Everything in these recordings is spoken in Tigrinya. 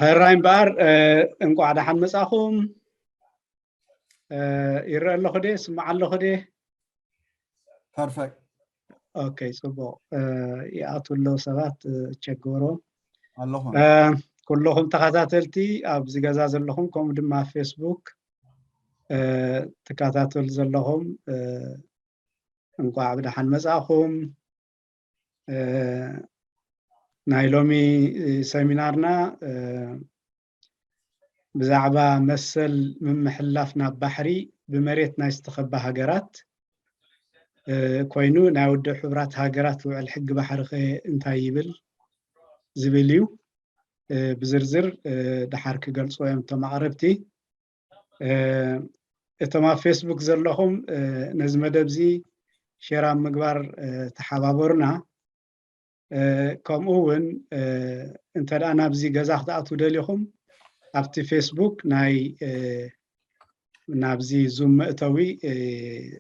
ሕራይ እምበኣር፣ እ፣ እንቋዕ ደሓን መጻኹም። እ፣ ይረአ ኣለኹ ድየ? ስማዕ ኣለኹ ድየ? ፐርፌክት። ኦኬ፣ ጽቡቕ። እ፣ ይኣትዉ ኣለዉ ሰባት፣ እ፣ ቸገሮም። ኣለኹም። እ፣ ኩለኹም ተኸታተልቲ ኣብዚ ገዛ ዘለኹም፣ ከምኡ ድማ ኣብ ፌስቡክ፣ እ፣ ትከታተሉ ዘለኹም፣ እ፣ እንቋዕ ብደሓን መጻእኹም። እ፣ ናይ ሎሚ፣ እ፣ ሰሚናርና፣ እ፣ ብዛዕባ መሰል ምምሕልላፍ ናብ ባሕሪ ብመሬት ናይ ዝተኸባ ሃገራት፣ እ፣ ኮይኑ፣ ናይ ውድብ ሕቡራት ሃገራት ውዕል ሕጊ ባሕሪ ኸ እንታይ ይብል ዝብል እዩ። እ፣ ብዝርዝር፣ እ፣ ደሓር ክገልጽዎ እዮም እቶም ኣቕረብቲ። እ፣ እቶም ኣብ ፌስቡክ ዘለኹም፣ እ፣ ነዚ መደብ እዚ ሼር ኣብ ምግባር፣ እ፣ ተሓባበሩና። እ፣ ከምኡ እውን፣ እ፣ እንተ ደኣ ናብዚ ገዛ ክትኣትዉ ደሊኹም፣ ኣብቲ ፌስቡክ ናይ፣ እ፣ ናብዚ ዙም መእተዊ፣ እ፣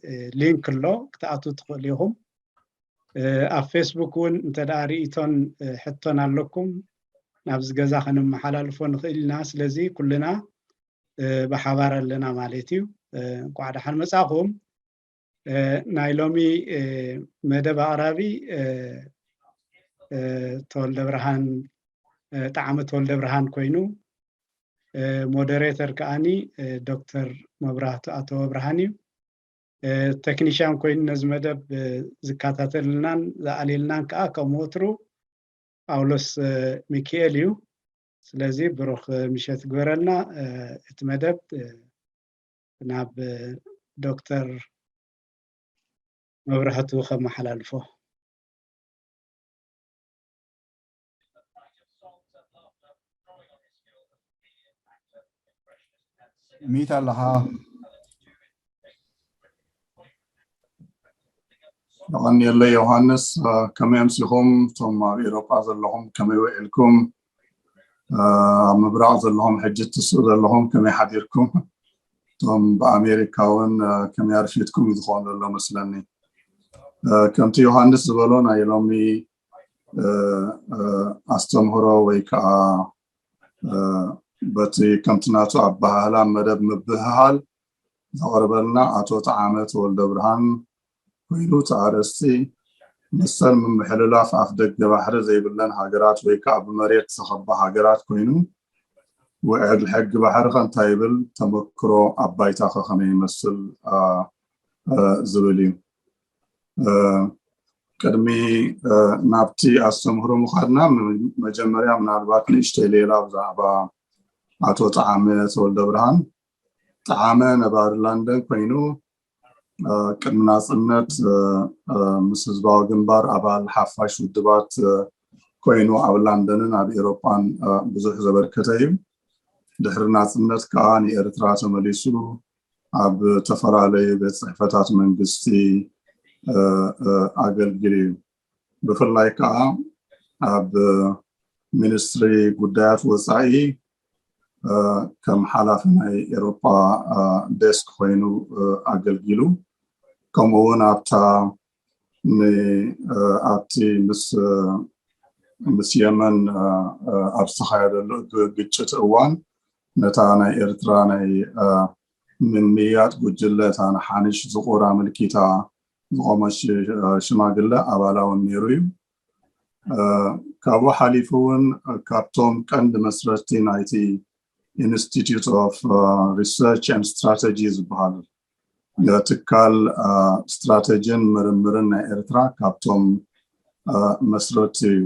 እ፣ ሊንክ ኣሎ፣ ክትኣትዉ ትኽእሉ ኢኹም። እ፣ ኣብ ፌስቡክ እውን እንተ ደኣ ርእይቶን፣ እ፣ ሕቶን ኣለኩም፣ ናብዚ ገዛ ከነመሓላልፎ ንኽእል ኢና። ስለዚ ኩልና፣ እ፣ ብሓባር ኣለና ማለት እዩ። እ፣ እንቋዕ ደሓን መጻእኹም። እ፣ ናይ ሎሚ፣ እ፣ መደብ ኣቕራቢ፣ እ፣ እ፣ ተወልደ ብርሃን፣ እ፣ ጣዕመ ተወልደ ብርሃን ኮይኑ፣ እ፣ ሞደሬተር ከኣኒ፣ እ፣ ዶክተር መብራህቱ ኣተወ ብርሃን እዩ። እ፣ ቴክኒሻን ኮይኑ ነዚ መደብ፣ እ፣ ዝከታተልናን ዝኣልየልናን ከኣ ከም ወትሩ ጳውሎስ፣ እ፣ ሚኪኤል እዩ። ስለዚ ብሩኽ ምሸት ግበረልና። እ፣ እቲ መደብ፣ እ፣ ናብ፣ እ፣ ዶክተር መብራህቱ ከመሓላልፎ። ሚት ኣለኻ። የቐንየለይ ዮሃንስ፣ እ፣ ከመይ ኣምሲኹም? እቶም ኣብ ኤውሮጳ ዘለኹም ከመይ ውዒልኩም? እ፣ ኣብ ምብራቕ ዘለኹም ሕጂ ትስኡ ዘለኹም ከመይ ሓዲርኩም? እቶም ብኣሜሪካ እውን፣ እ፣ ከመይ ኣርፊድኩም እዩ ዝኾን ዘሎ መስለኒ። እ፣ ከምቲ ዮሃንስ ዝበሎ ናይ ሎሚ፣ እ፣ እ፣ ኣስተምህሮ ወይ ከዓ፣ እ፣ በቲ ከምቲ ናቱ ኣበሃህላ መደብ ምብህሃል ዘቕርበልና ኣቶ ጠዓመ ተወልደ ብርሃን ኮይኑ፣ እቲ ኣርእስቲ መሰል ምምሕልላፍ ኣፍ ደገ ባሕሪ ዘይብለን ሃገራት ወይ ከዓ ብመሬት ዝተኸባ ሃገራት ኮይኑ፣ ውዕል ሕጊ ባሕሪ ከ እንታይ ይብል? ተመክሮ ኣብ ባይታ ከ ከመይ ይመስል? አ፣ አ፣ ዝብል እዩ። አ፣ ቅድሚ፣ አ፣ ናብቲ ኣስተምህሮ ምኻድና ም-፣ መጀመርያ ምናልባት ንእሽተይ ሌላ ብዛዕባ ኣቶ ጠዓመ ተወልደ ብርሃን። ጠዓመ ነባሪ ለንደን ኮይኑ፣ አ፣ ቅድሚ ናጽነት፣ አ፣ አ፣ ምስ ህዝባዊ ግንባር ኣባል ሓፋሽ ውድባት፣ አ፣ ኮይኑ ኣብ ለንደንን ኣብ ኤውሮጳን፣ አ፣ ብዙሕ ዘበርከተ እዩ። ድሕሪ ናጽነት ከኣ ንኤርትራ ተመሊሱ ኣብ ዝተፈላለዩ ቤት ጽሕፈታት መንግስቲ፣ አ፣ አ፣ ኣገልጊሉ እዩ። ብፍላይ ከኣ ኣብ ሚኒስትሪ ጉዳያት ወጻኢ፣ አ፣ ከም ሓላፊ ናይ ኤውሮጳ፣ አ፣ ዴስክ ኮይኑ፣ አ፣ ኣገልጊሉ። ከምኡ እውን ኣብታ ን-፣ አ፣ ኣብቲ ምስ፣ አ፣ ምስ የመን፣ አ፣ አ፣ ኣብ ዝተኻየደሉ ግ-፣ ግጭት እዋን ነታ ናይ ኤርትራ ናይ፣ አ፣ ምምይያጥ ጉጅለ እታ ንሓንሽ ዝቑር ኣመልኪታ ዝቖመ ሽ-፣ አ፣ ሽማግለ ኣባላ እውን ነይሩ እዩ። አ፣ ካብኡ ሓሊፉ እውን ካብቶም ቀንዲ መስረትቲ ናይቲ Institute of፣ አ፣ Research and Strategy ዝበሃል፣ አ፣ ትካል፣ አ፣ ስትራተጂን ምርምርን ናይ ኤርትራ ካብቶም፣ አ፣ መስረትቲ እዩ።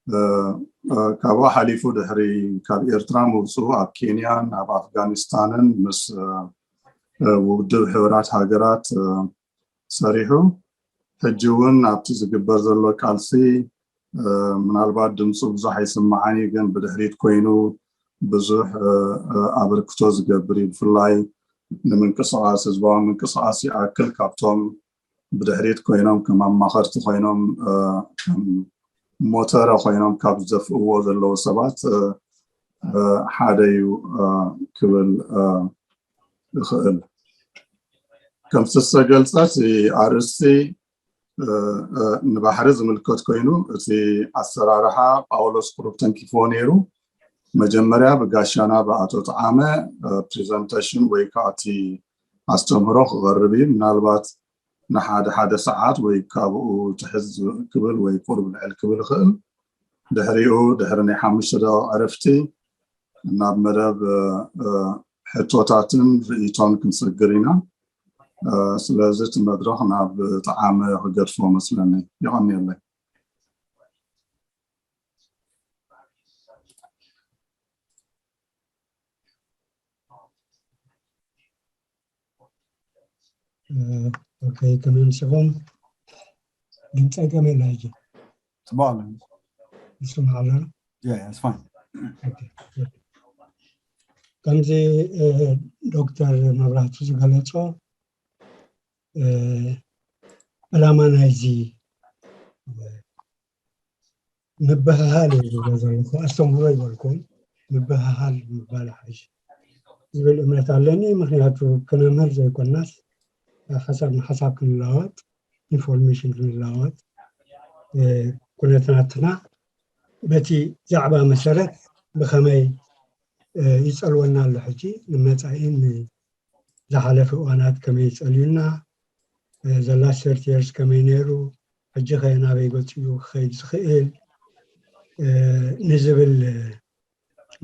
እ፣ እ፣ ካብኡ ሓሊፉ ድሕሪ ካብ ኤርትራ ምውፅኡ ኣብ ኬንያን ኣብ ኣፍጋኒስታንን ምስ፣ እ፣ እ፣ ውድብ ሕቡራት ሃገራት፣ እ፣ ሰሪሑ። ሕጂ እውን ኣብቲ ዝግበር ዘሎ ቃልሲ፣ እ፣ ምናልባት ድምፁ ብዙሕ ኣይስማዓን እዩ፣ ግን ብድሕሪት ኮይኑ ብዙሕ፣ እ፣ እ፣ ኣበርክቶ ዝገብር እዩ። ብፍላይ ንምንቅስቓስ፣ ህዝባዊ ምንቅስቓስ ይኣክል ካብቶም ብድሕሪት ኮይኖም ከም ኣማኸርቲ ኮይኖም፣ እ፣ ከም ሞተረ ኮይኖም ካብ ዝደፍእዎ ዘለዉ ሰባት፣ እ፣ እ፣ ሓደ እዩ፣ እ፣ ክብል፣ እ፣ እኽእል። ከምቲ ዝተገልጸ እቲ ኣርእስቲ፣ እ፣ እ፣ ንባሕሪ ዝምልከት ኮይኑ፣ እቲ ኣሰራርሓ ጳውሎስ ቁሩብ ተንኪፍዎ ነይሩ። መጀመርያ ብጋሻና ብኣቶ ጠዓመ ፕሬዘንቴሽን ወይ ከዓ እቲ ኣስተምህሮ ክቐርብ እዩ። ምናልባት ንሓደ ሓደ ሰዓት ወይ ካብኡ ትሕዝ ክብል ወይ ቁርብ ልዕል ክብል ይኽእል። ድሕሪኡ ድሕሪ ናይ ሓሙሽተ ደቂቕ ዕረፍቲ ናብ መደብ ሕቶታትን ርእይቶን ክንሰግር ኢና። ስለዚ እቲ መድረኽ ናብ ጠዓመ ክገድፎ መስለኒ። የቐንየለይ። ኦኬ፣ ከመይ ምሲኹም? ድምፀይ ከመይ ኣሎ ሕጂ? ጽቡቕ ኣሎ። ይስማዕ ኣሎ? Yeah, it's fine. ከምዚ ዶክተር መብራህቱ ዝገለጾ ዕላማ ናይዚ ምብህሃል እዩ ዝብሎ ዘለኹ፣ ኣስተምህሮ ይበልኩም። ምብህሃል ምባል ሓይሽ ዝብል እምነት ኣለኒ። ምክንያቱ ክነምህር ዘይኮናስ ሓሳብ ንሓሳብ ክንለዋወጥ፣ ኢንፎርሜሽን ክንለዋወጥ፣ ኩነታትና በቲ ዛዕባ መሰረት ብኸመይ ይፀልወና ኣሎ፣ ሕጂ ንመፃኢን ዝሓለፈ እዋናት ከመይ ይፀልዩና፣ ዘላ ሰርት የርስ ከመይ ነይሩ፣ ሕጂ ከ ናበይ ገፂኡ ክኸይድ ዝኽእል ንዝብል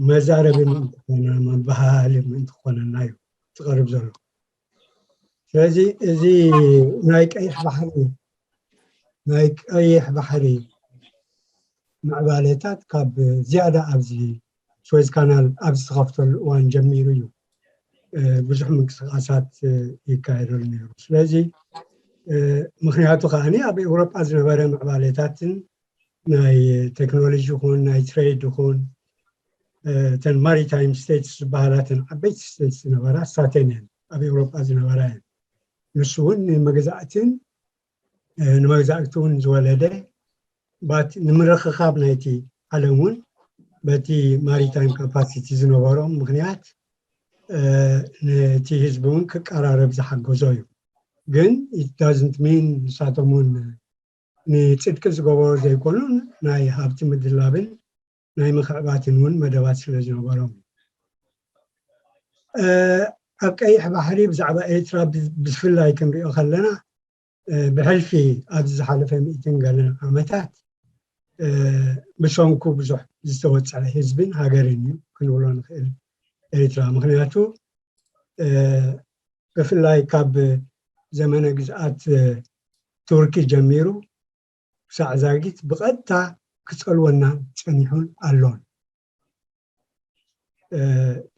መዛረቢ ምእንቲ ኮነ፣ መበሃሃሊ ምእንቲ ኮነና እዩ ዝቐርብ ዘሎ። ስለዚ እዚ ናይ ቀይሕ ባሕሪ ናይ ቀይሕ ባሕሪ ምዕባለታት ካብ ዝያዳ ኣብዚ ስዌዝ ካናል ኣብ ዝተኸፍተሉ እዋን ጀሚሩ እዩ ብዙሕ ምንቅስቃሳት ይካየደሉ ነይሩ። ስለዚ ምክንያቱ ከዓኒ ኣብ ኤውሮጳ ዝነበረ ምዕባለታትን ናይ ቴክኖሎጂ ይኹን ናይ ትሬድ ይኹን እተን ማሪታይም ስቴትስ ዝበሃላትን ዓበይቲ ስቴትስ ዝነበራ ሳተን እየን ኣብ ኤውሮጳ ዝነበራ እየን። ንሱ እውን ንመግዛእትን ንመግዛእቲ እውን ዝወለደ ባት ንምርኽኻብ ናይቲ ዓለም እውን በቲ ማሪታይም ካፓሲቲ ዝነበሮም ምክንያት ነቲ ህዝቢ እውን ክቀራረብ ዝሓገዞ እዩ። ግን it doesn't mean ንሳቶም እውን ንፅድቂ ዝገበሩ ዘይኮኑ ናይ ሃብቲ ምድላብን ናይ ምክዕባትን እውን መደባት ስለ ዝነበሮም እዩ። ኣብ ቀይሕ ባሕሪ ብዛዕባ ኤርትራ ብፍላይ ክንሪኦ ከለና ብሕልፊ ኣብዚ ዝሓለፈ ሚእትን ገለን ዓመታት ብሰንኩ ብዙሕ ዝተወፀዐ ህዝብን ሃገርን እዩ ክንብሎ ንኽእል ኤርትራ። ምክንያቱ ብፍላይ ካብ ዘመነ ግዝኣት ቱርኪ ጀሚሩ ክሳዕ ዛጊት ብቐጥታ ክፀልወና ፀኒሑን ኣሎን።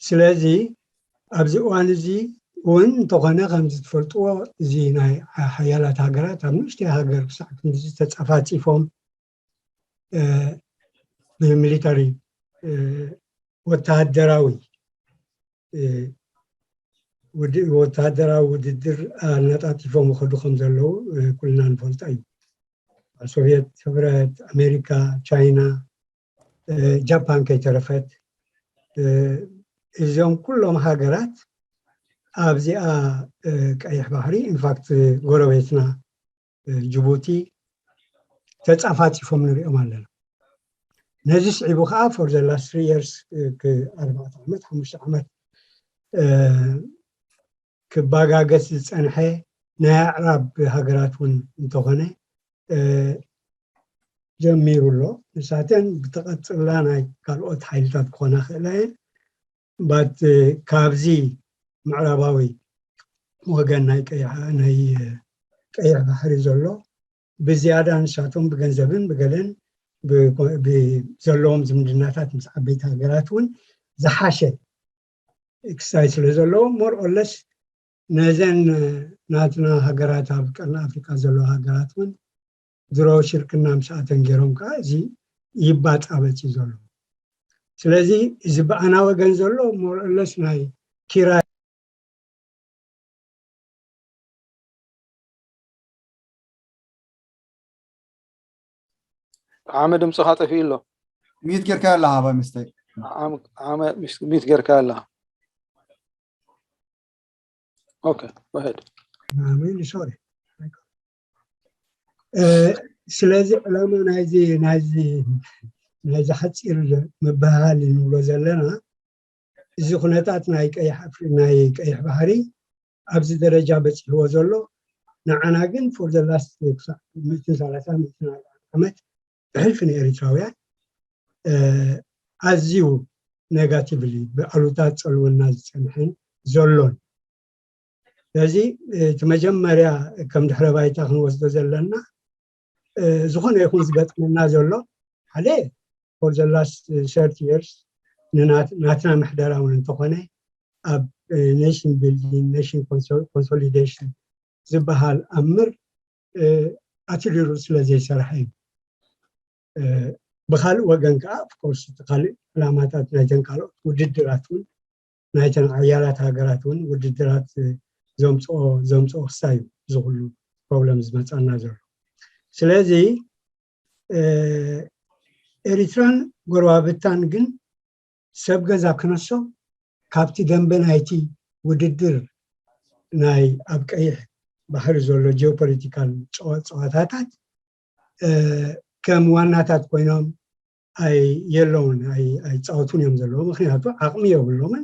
ስለዚ ኣብዚ እዋን እዚ እውን እንተኾነ ከምዚ ትፈልጥዎ እዚ ናይ ሓያላት ሃገራት ኣብ ንእሽተይ ሃገር ክሳዕ ክንድዚ ተፀፋፂፎም ብሚሊተሪ ወታደራዊ ወታደራዊ ውድድር ኣነጣጢፎም ይኸዱ ከም ዘለዉ ኩልና ንፈልጦ እዩ። ሶቪየት ህብረት፣ ኣሜሪካ፣ ቻይና፣ ጃፓን ከይተረፈት እዚኦም ኩሎም ሃገራት ኣብዚኣ ቀይሕ ባሕሪ ኢንፋክት ጎረቤትና ጅቡቲ ተፃፋፂፎም ንሪኦም ኣለና። ነዚ ስዒቡ ከዓ for the last three years ኣርባዕተ ዓመት ሓሙሽተ ዓመት ክባጋገስ ዝፀንሐ ናይ ኣዕራብ ሃገራት እውን እንተኾነ ጀሚሩ ኣሎ። ንሳተን ብተቐፅላ ናይ ካልኦት ሓይልታት ክኾና ክእላ እየን። ባት ካብዚ ምዕራባዊ ወገን ናይ ቀይሕ ባሕሪ ዘሎ ብዝያዳ ንሳቶም ብገንዘብን ብገለን ዘለዎም ዝምድናታት ምስ ዓበይቲ ሃገራት እውን ዝሓሸ ክስታይ ስለ ዘለዎ more or less ነዘን ናትና ሃገራት ኣብ ቀርኒ ኣፍሪካ ዘለዋ ሃገራት እውን ድሮ ሽርክና ምስኣተን ገይሮም ከዓ እዚ ይባፃበፅ እዩ ዘሎ። ስለዚ እዚ ብኣና ወገን ዘሎ more or less ናይ ኪራይ ዓመ ድምፅኻ ጠፊኡ ኣሎ። ሚት ጌርካ ኣለኻ by mistake። ዓመ ሚት ጌርካ ኣለኻ። Okay, go ahead. Really sorry. ስለዚ ዕላማ ናይዚ ናይዚ ናይዚ ሓፂር ምብህሃል እንብሎ ዘለና፣ እዚ ኩነታት ናይ ቀይሕ ኣፍሪ ናይ ቀይሕ ባሕሪ ኣብዚ ደረጃ በፂሕዎ ዘሎ፣ ንዓና ግን for the last ክሳዕ ሚእትን ሰላሳን ሚእትን ዓመት ብሕልፊ ንኤሪትራውያን ኣዝዩ negatively ብኣሉታ ጸልወና ዝጸንሐን ዘሎን። ስለዚ እቲ መጀመርያ ከም ድሕረ ባይታ ክንወስዶ ዘለና፣ ዝኾነ ይኹን ዝገጥመና ዘሎ ሓደ for the last thirty years ናትና ምሕደራ እውን እንተኾነ ኣብ nation building, nation consolidation ዝበሃል ኣምር ኣትሪሩ ስለ ዘይሰርሐ እዩ። ብካልእ ወገን ከዓ of course እቲ ካልእ ዕላማታት ናይተን ካልኦት ውድድራት እውን ናይተን ሓያላት ሃገራት እውን ውድድራት ዘምፅኦ ዘምፅኦ ክሳይ እዩ እዚ ኩሉ problem ዝመፃና ዘሎ። ስለዚ ኤሪትራን ጎረባብታን ግን ሰብ ገዛ ክነሶም ካብቲ ደንበ ናይቲ ውድድር ናይ ኣብ ቀይሕ ባሕሪ ዘሎ geopolitical ፀዋታታት ከም ዋናታት ኮይኖም የለውን ኣይፃወቱን እዮም ዘለዉ። ምክንያቱ ዓቕሚ የብሎምን።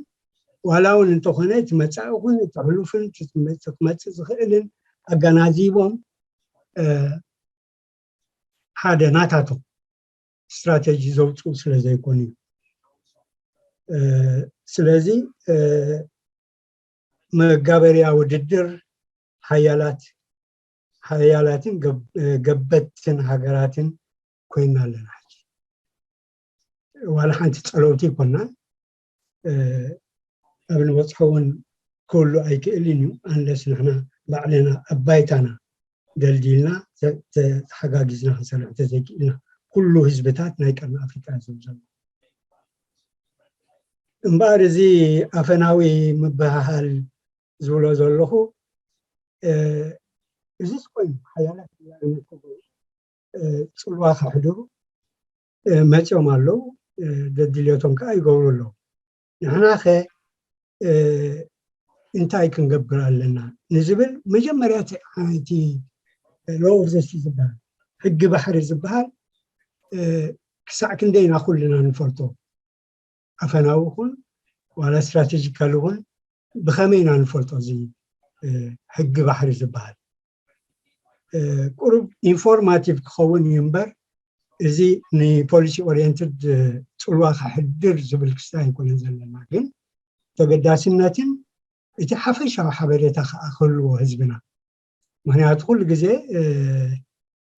ዋላ እውን እንተኾነ እቲ መፃኢ ይኹን እቲ ሕሉፍን ክመፅእ ዝኽእልን ኣገናዚቦም ሓደ ናታቶም ስትራቴጂ ዘውፅኡ ስለ ዘይኮኑ እዩ። ስለዚ መጋበርያ ውድድር ሓያላት ሓያላትን ገበትን ሃገራትን ኮይና ኣለና። ሕጂ ዋላ ሓንቲ ፀለውቲ ይኮና ኣብ ንበፅሖ እውን ክህሉ ኣይክእልን እዩ። Unless ንሕና ባዕልና ኣብ ባይታና ደልዲልና ተሓጋጊዝና ክንሰርሕ ተዘይክእልና ኩሉ ህዝብታት ናይ ቀርኒ ኣፍሪቃ እዮም ዘሎ። እምበኣር እዚ ኣፈናዊ ምብህሃል ዝብሎ ዘለኹ እዚስ ኮይኑ ሓያላት ክበሩ ፅልዋ ከሕድሩ መፂኦም ኣለዉ። ደድልዮቶም ከዓ ይገብሩ ኣለዉ። ንሕናኸ እንታይ ክንገብር ኣለና ንዝብል መጀመርያ እቲ law of the sea ዝበሃል ሕጊ ባሕሪ ዝበሃል ክሳዕ ክንደይ ኢና ኩልና ንፈልጦ ኣፈናዊ ይኹን ዋላ strategical ይኹን ብኸመይ ኢና ንፈልጦ እዚ ሕጊ ባሕሪ ዝበሃል? ቁሩብ informative ክኸውን እዩ እምበር እዚ ን policy oriented ፅልዋ ከሕድር ዝብል ክስታይ ኣይኮነን ዘለና። ግን ተገዳስነትን እቲ ሓፈሻዊ ሓበሬታ ከዓ ክህልዎ ህዝብና። ምክንያቱ ኩሉ ግዜ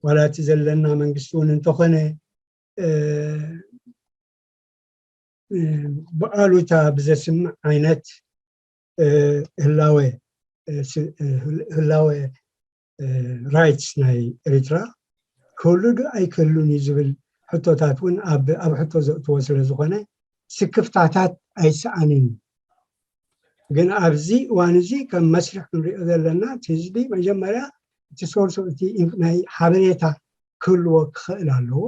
ዋላ እቲ ዘለና መንግስቲ እውን እንተኾነ ብኣሉታ ብዘስምዕ ዓይነት ህላወ ህላወ rights ናይ ኤሪትራ ክህሉ ዶ ኣይክህሉን እዩ ዝብል ሕቶታት እውን ኣብ ሕቶ ዘእትዎ ስለ ዝኾነ ስክፍታታት ኣይሰኣንን እዩ። ግን ኣብዚ እዋን እዚ ከም መስርሕ ክንሪኦ ዘለና እቲ ህዝቢ መጀመርያ እቲ source እቲ ናይ ሓበሬታ ክህልዎ ክኽእል ኣለዎ።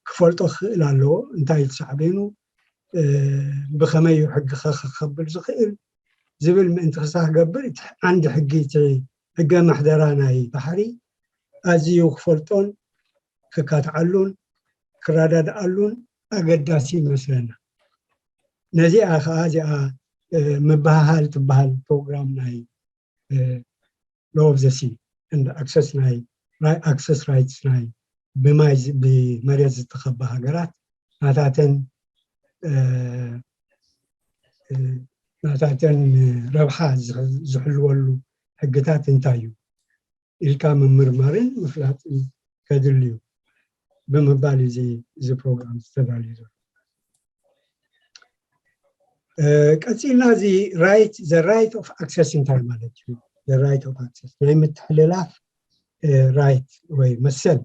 ክፈልጦ ክኽእል ኣለዎ። እንታይ እዩ ሳዕቤኑ፣ ብኸመይ እዩ ሕጊ ከኸብር ዝኽእል ዝብል ምእንቲ ክሳ ክገብር እቲ ዓንዲ ሕጊ እቲ ሕገ ምሕደራ ናይ ባሕሪ ኣዝዩ ክፈልጦን ክካትዓሉን ክረዳድኣሉን ኣገዳሲ ይመስለና። ነዚኣ ከዓ እዚኣ ምብህሃል ትበሃል ፕሮግራም ናይ law of the sea and access ናይ access rights ናይ ብማይ ብመሬት ዝተኸባ ሃገራት ናታተን ናታተን ረብሓ ዝሕልወሉ ሕግታት እንታይ እዩ ኢልካ ምምርማርን ምፍላጥን ከድልዩ ብምባል እዚ እዚ ፕሮግራም ዝተዳልዩ ዘሎ። ቀፂልና እዚ right the right of access እንታይ ማለት እዩ? Right of access ናይ ምትሕልላፍ right ወይ መሰል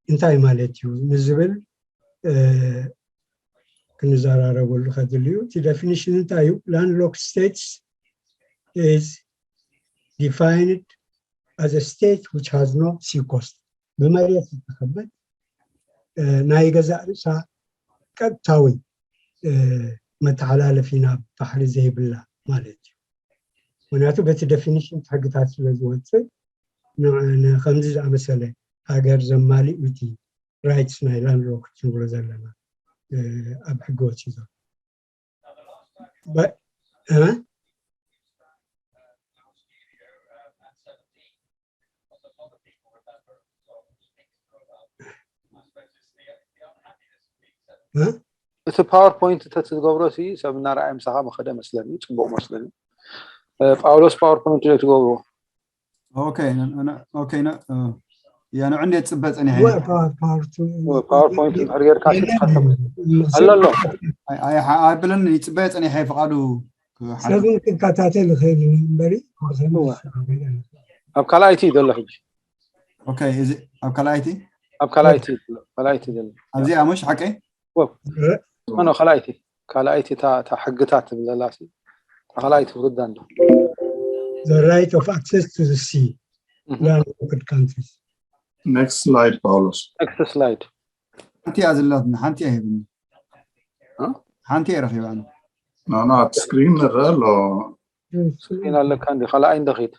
እንታይ ማለት እዩ ንዝብል ክንዘራረበሉ ከድልዩ። እቲ definition እንታይ እዩ? Landlocked states is defined as a state which has no sea coast ብመሬት ዝተኸበት ናይ ገዛእ ርእሳ ቀጥታዊ መተሓላለፊ ናብ ባሕሪ ዘይብላ ማለት እዩ። ምክንያቱ በቲ definition ሕግታት ስለ ዝወፅእ ከምዚ ዝኣመሰለ ሃገር ዘማልእ እቲ rights ናይ land locked ንብሎ ዘለና ኣብ ሕጊ ወፂ ዘሎ እቲ ፓወርፖይንት ተትገብሮ ሲ ሰብ እናረኣየ ምሳኻ መኸደ መስለኒ፣ ፅቡቕ መስለኒ። ጳውሎስ ፓወርፖይንት ዶ ትገብርዎ? ኦኬ ኦኬ ያ ንዑ እንዴት ፅበ ፀኒሐ ፓወርፖይንት እንድሕር ጌርካ ሲ ትኸተም ኣሎ ኣሎ ኣይብልን ይፅበ ፀኒሐ ፍቓዱ ሰብን ክከታተል ይኽእል እዩ እምበሪ ኣብ ካልኣይቲ እዩ ዘሎ ሕጂ ኦኬ እዚ ኣብ ካልኣይቲ ኣብ ካልኣይቲ እዩ ዘሎ ካልኣይቲ ዘሎ ኣብዚኣ ምሽ ሓቀይ ኖ ካልኣይቲ ካልኣይቲ እታ ሕግታት ትብል ዘላ ካልኣይቲ ትውዳ እንዶ the right of access to the sea land locked countries next slide ጳውሎስ next slide ሓንቲ እያ ዘላትና ሓንቲ እያ ሂብኒ ሓንቲ እየ ረኪባ ናና ኣብ ስክሪን ንረአ ኣሎ ስክሪን ኣለካ እንዲ ካልኣይ እንደኺድ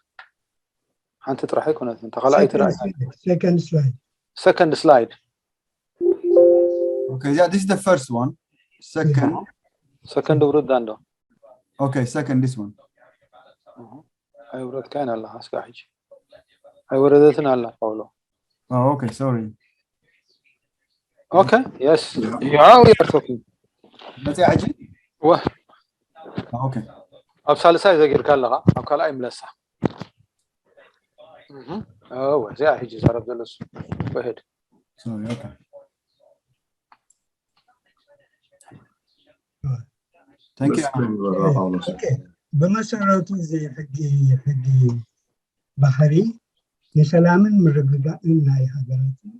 ሓንቲ ጥራሕ ኣይኮነት እንተ ካልኣይ ጥራሕ second slide second slide Okay, yeah, this is the first one. Second. Second ውርድ እንዶ Okay, second this one. ኣይውረድካይን ኣለኻ እስካ ሕጂ ኣይወረደትን ኣላ ፓውሎ Oh, okay, sorry. Okay, yes. Yeah, we are talking. መፅያ ሕጂ ወ Okay. ኣብ ሳልሳይ ዘጊርካ ኣለኻ ኣብ ካልኣይ ምለሳ እወ እዚኣ ሕጂ ዘረብ ዘለሱ ወሄድ Sorry, okay. Thank you. ስክሪን ንረአ ጳውሎስ ብመሰረቱ እዚ ሕጊ ሕጊ ባሕሪ ንሰላምን ምርግጋእን ናይ ሃገራትን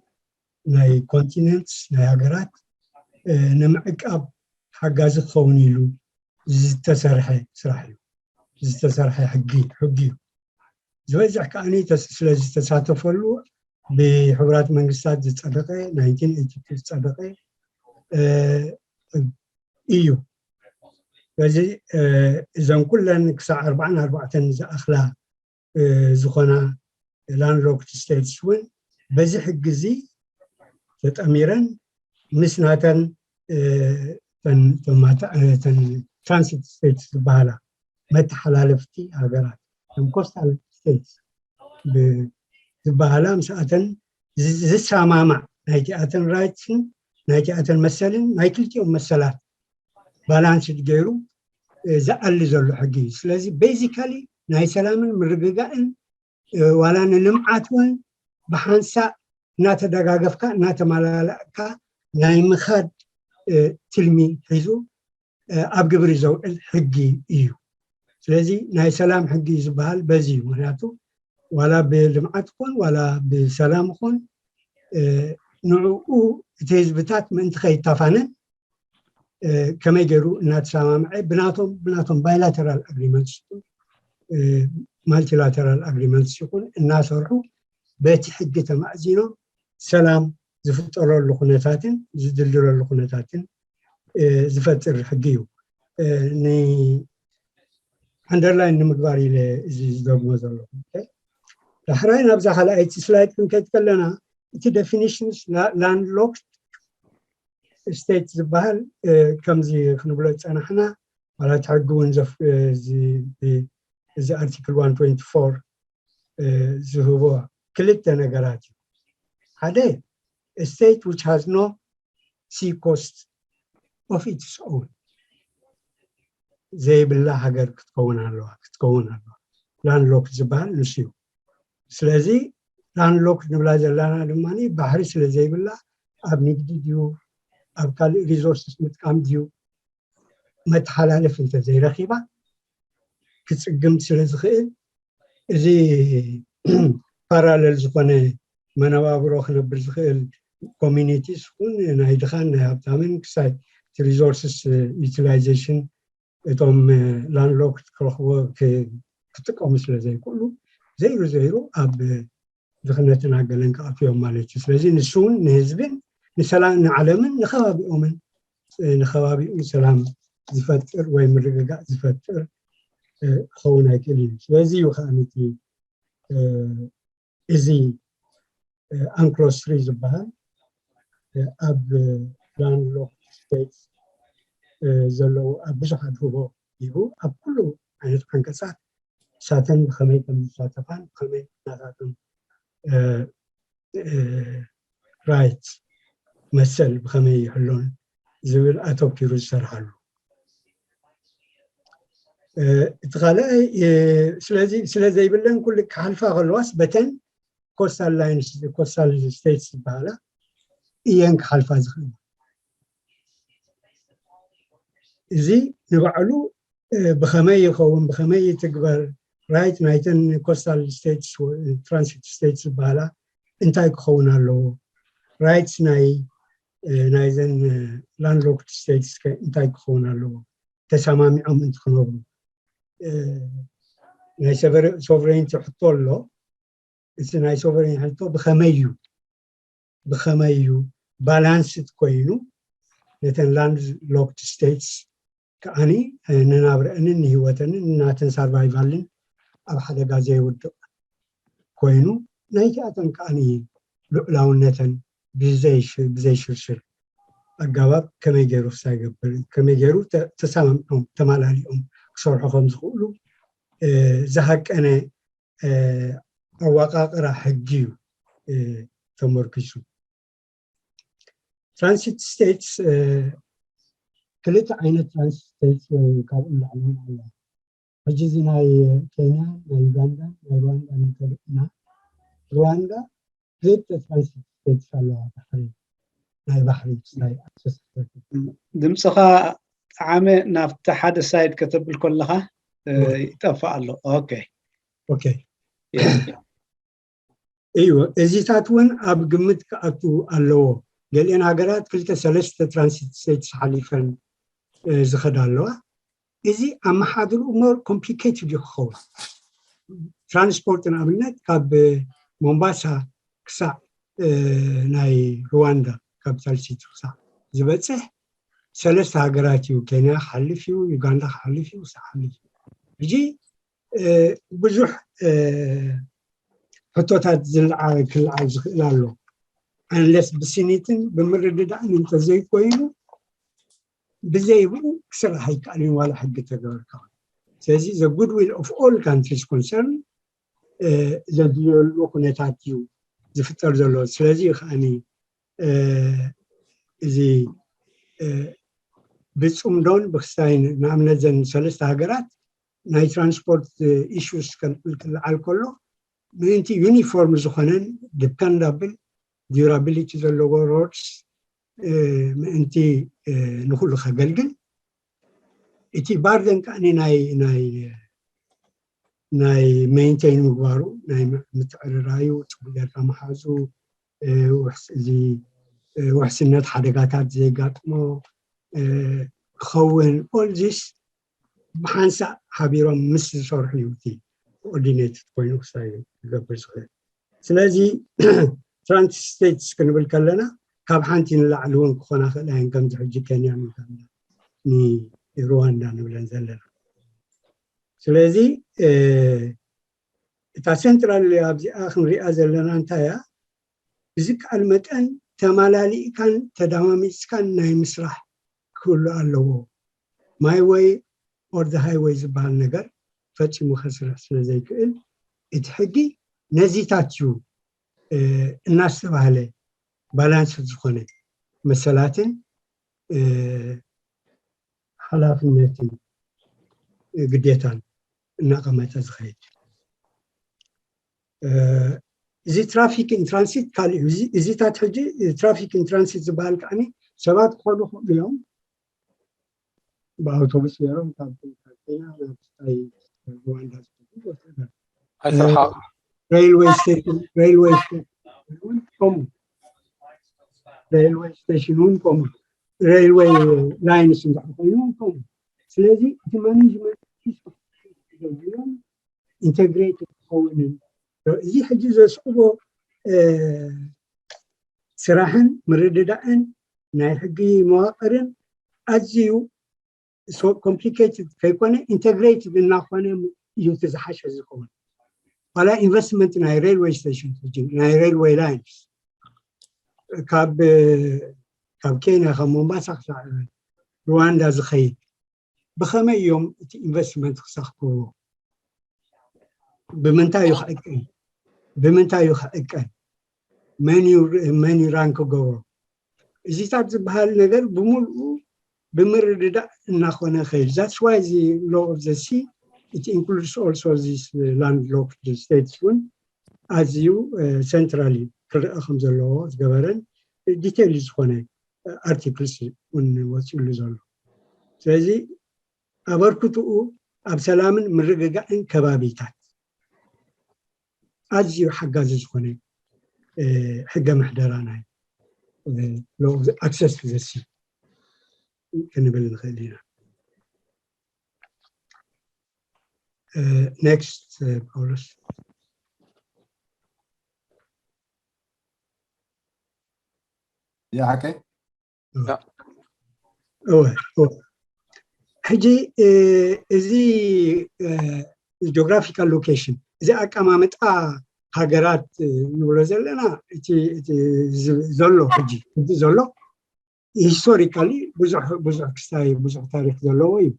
ናይ ኮንቲነንትስ ናይ ሃገራት ንምዕቃብ ሓጋዚ ክኸውን ኢሉ ዝተሰርሐ ስራሕ እዩ ዝተሰርሐ ሕጊ ሕጊ እዩ ዝበዝሕ ከዓ ስለዝተሳተፈሉ ብሕቡራት መንግስታት ዝፀደቀ ናይንቲን ኤይቲ ቱ ዝፀደቀ እዩ ስለዚ እዘን ኩለን ክሳዕ ኣርባዓን ኣርባዕተን ዝኣኽላ ዝኾና land locked states እውን በዚ ሕጊ እዚ ተጠሚረን ምስ ናተን transit states ዝበሃላ መተሓላለፍቲ ሃገራት ከም coastal states ዝበሃላ ምስኣተን ዝሰማማዕ ናይቲኣተን rights ን ናይቲኣተን መሰልን ናይ ክልቲኦም መሰላት ባላንስድ ገይሩ ዝኣሊ ዘሎ ሕጊ እዩ ስለዚ basically ናይ ሰላምን ምርግጋእን ዋላ ንልምዓት እውን ብሓንሳእ እናተደጋገፍካ እናተመላለእካ ናይ ምኻድ ትልሚ ሒዙ ኣብ ግብሪ ዘውዕል ሕጊ እዩ ስለዚ ናይ ሰላም ሕጊ ዝበሃል በዚ እዩ ምክንያቱ ዋላ ብልምዓት ይኮን ዋላ ብሰላም ይኮን ንዕኡ እቲ ህዝብታት ምእንቲ ከይታፋነን ከመይ ገይሩ እናተሰማምዐ ብናቶም ብናቶም bilateral agreements multilateral agreements ይኹን እናሰርሑ በቲ ሕጊ ተማእዚኖም ሰላም ዝፍጠረሉ ኩነታትን ዝድልድለሉ ኩነታትን ዝፈጥር ሕጊ እዩ ን underline ንምግባር ኢለ እዚ ዝደግሞ ዘለኹ ዳሕራይ ናብዛ ካልኣይቲ slide ክንከይድ ከለና እቲ definitions land locked state ዝበሃል ከምዚ ክንብሎ ዝፀናሕና ማለት ሕጊ እውን እዚ article one twenty four ዝህቦ ክልተ ነገራት እዩ ሓደ state which has no sea coast of its own ዘይብላ ሃገር ክትከውን ኣለዋ ክትከውን ኣለዋ land locked ዝበሃል ንሱ እዩ ስለዚ land locked ንብላ ዘለና ድማ ባሕሪ ስለ ዘይብላ ኣብ ንግዲ ድዩ ኣብ ካልእ resources ምጥቃም ድዩ መተሓላለፊ እንተዘይረኺባ ክፅግም ስለ ዝኽእል እዚ parallel ዝኾነ መነባብሮ ክነብር ዝኽእል communities ይኹን ናይ ድኻን ናይ ሃብታምን ክሳይ resources utilization እቶም land locked ክረኽቦ ክጥቀሙ ስለ ዘይክእሉ ዘይሩ ዘይሩ ኣብ ድኽነትን ሃገርን ክኣትዎም ማለት እዩ ስለዚ ንሱ እውን ንህዝብን ንሰላም ንዓለምን ንከባቢኦምን ንከባቢኡ ሰላም ዝፈጥር ወይ ምርግጋእ ዝፈጥር ክኸውን ኣይክእል እዩ ስለዚ እዩ ከዓ ነቲ እዚ unclos three ዝበሃል ኣብ landlocked states ዘለዉ ኣብ ብዙሓት ህቦ ሂቡ ኣብ ኩሉ ዓይነት ዓንቀፃት እሳተን ብኸመይ ከም ዝሳተፋን ብኸመይ ናታቶም right መሰል ብኸመይ ይሕሎን ዝብል ኣተኪሩ ዝሰርሓሉ። እቲ ካልኣይ ስለዚ ስለ ዘይብለን ኩሉ ክሓልፋ ከለዋስ በተን coastal lines coastal states ዝበሃላ እየን ክሓልፋ ዝኽእላ። እዚ ንባዕሉ ብኸመይ ይኸውን ብኸመይ ይትግበር right ናይተን coastal states transit states ዝበሃላ እንታይ ክኸውን ኣለዎ? rights ናይ ናይዘን landlocked states እንታይ ክኸውን ኣለዎ? ተሰማሚዖም እንትክነብሩ ናይ sovereignty ሕቶ ኣሎ። እቲ ናይ sovereign ሕቶ ብኸመይ እዩ ብኸመይ እዩ balanced ኮይኑ ነተን landlocked states ከዓኒ ንናብረአንን ንህይወተንን ናተን survivalን ኣብ ሓደጋ ዘይውድቕ ኮይኑ ናይቲኣተን ከዓኒ ልዑላውነተን ብዘይሽርሽር ኣገባብ ከመይ ገይሩ ክሳይ ገብር ከመይ ገይሩ ተሰማምዖም ተማላሊኦም ክሰርሑ ከም ዝኽእሉ ዝሃቀነ ኣወቃቅራ ሕጊ እዩ ተመርኪሱ። transit states ክልተ ዓይነት transit states ወይ ካብኡ ንላዕሊ እውን ኣለዋ። ሕጂ እዚ ናይ ኬንያ ናይ ዩጋንዳ ናይ ሩዋንዳ ንተርኢና ሩዋንዳ ክልተ transit states ኣለዋ ባሕሪ ናይ ባሕሪ ናይ access ድምፅኻ ጠዓመ ናብቲ ሓደ side ከተብል ከለኻ ይጠፍእ ኣሎ። okay okay እዩ። እዚታት እውን ኣብ ግምት ክኣቱ ኣለዎ። ገሊአን ሃገራት ክልተ ሰለስተ transit states ሓሊፈን ዝኸዳ ኣለዋ። እዚ ኣመሓድርኡ more complicated እዩ ክኸውን። transport ንኣብነት ካብ ሞምባሳ ክሳዕ ናይ ሩዋንዳ capital city ክሳዕ ዝበፅሕ ሰለስተ ሃገራት እዩ። ኬንያ ክሓልፍ እዩ፣ ዩጋንዳ ክሓልፍ እዩ፣ ክሳዕ ክሓልፍ እዩ። ሕጂ ብዙሕ ሕቶታት ክልዓል ዝኽእል ኣሎ። unless ብስኒትን ብምርድዳእን እንተዘይኮይኑ ብዘይብኡ ክስራሕ ኣይከኣልን ዋላ ሕጊ ተገበርካ። ስለዚ the good will of all countries concerned ዘድልየሉ ኩነታት እዩ ዝፍጠር ዘሎ። ስለዚ ከዓኒ እዚ ብፅምዶን ብክስታይን ንኣብነት ዘን ሰለስተ ሃገራት ናይ transport issues ክልዓል ከሎ ምእንቲ uniform ዝኾነን dependable durability ዘለዎ roads ምእንቲ ንኩሉ ከገልግል እቲ burden ከዓኒ ናይ ናይ ናይ maintain ምግባሩ ናይ ምትዕርራዩ ፅቡቅ ጌርካ ምሓዙ እዚ ውሕስነት ሓደጋታት ዘየጋጥሞ ክኸውን all this ብሓንሳእ ሓቢሮም ምስ ዝሰርሑ እዩ እቲ coordinated ኮይኑ ክሳይ ክገብር ዝኽእል። ስለዚ transit states ክንብል ከለና ካብ ሓንቲ ንላዕሊ እውን ክኾና ክእላ እየን ከምዚ ሕጂ ኬንያ ንብለን ንሩዋንዳ ንብለን ዘለና። ስለዚ እታ central ኣብዚኣ ክንሪኣ ዘለና እንታይ እያ? ብዝከኣል መጠን ተማላሊእካን ተዳማሚፅካን ናይ ምስራሕ ክህሉ ኣለዎ። my way or the highway ዝበሃል ነገር ፈፂሙ ከስርሕ ስለ ዘይክእል እቲ ሕጊ ነዚታት እዩ እናስተባህለ balance ዝኾነ መሰላትን ሓላፍነትን ግዴታን እናቐመጠ ዝኸይድ። እዚ traffic in transit ካልእ እዩ። እዚታት ሕጂ traffic in transit ዝበሃል ከዓኒ ሰባት ክኾኑ ክእሉ እዮም ብኣውቶቡስ ገይሮም ካብ ኬንያ ናብ ሩዋንዳ ዝኸዱ railway station railway station ከምኡ railway station እውን ከምኡ railway lines እንድሕር ኮይኑ እውን ከምኡ ስለዚ እቲ management system integrated ክኸውንን እዚ ሕጂ ዘስዕቦ ስራሕን ምርድዳእን ናይ ሕጊ መዋቅርን ኣዝዩ complicated ከይኮነ integrated እናኾነ እዩ እቲ ዝሓሸ ዝኸውን። ዋላ investment ናይ railway station ናይ railway lines ካብ ካብ ኬንያ ካብ ሞምባሳ ክሳዕ ሩዋንዳ ዝኸይድ ብኸመይ እዮም እቲ ኢንቨስትመንት ክሰኽብዎ? ብምንታይ እዩ ክዕቀን? ብምንታይ እዩ ክዕቀን? መን እዩ መን እዩ ራን ክገብሮ? እዚታት ዝበሃል ነገር ብምልኡ ብምርድዳእ እናኾነ ይኸይድ። That's why the law of the sea, it includes also these landlocked states እውን ኣዝዩ centrally ክረኣ ከም ዘለዎ ዝገበረን ዲቴይል ዝኾነ ኣርቲክልስ እውን ወፂሉ ዘሎ። ስለዚ ኣበርክትኡ ኣብ ሰላምን ምርግጋእን ከባቢታት ኣዝዩ ሓጋዚ ዝኾነ ሕገ ምሕደራ ናይ ኣክሰስ ዘሲ ክንብል ንኽእል ኢና። ኔክስት ፓውሎስ። ያ ሓቀይ እወ እወ። ሕጂ እዚ ጂኦግራፊካል ሎኬሽን፣ እዚ ኣቀማምጣ ሃገራት ንብሎ ዘለና እቲ ዘሎ ሕጂ ሕጂ ዘሎ ሂስቶሪካሊ ብዙሕ ብዙሕ ክስታይ ብዙሕ ታሪክ ዘለዎ እዩ።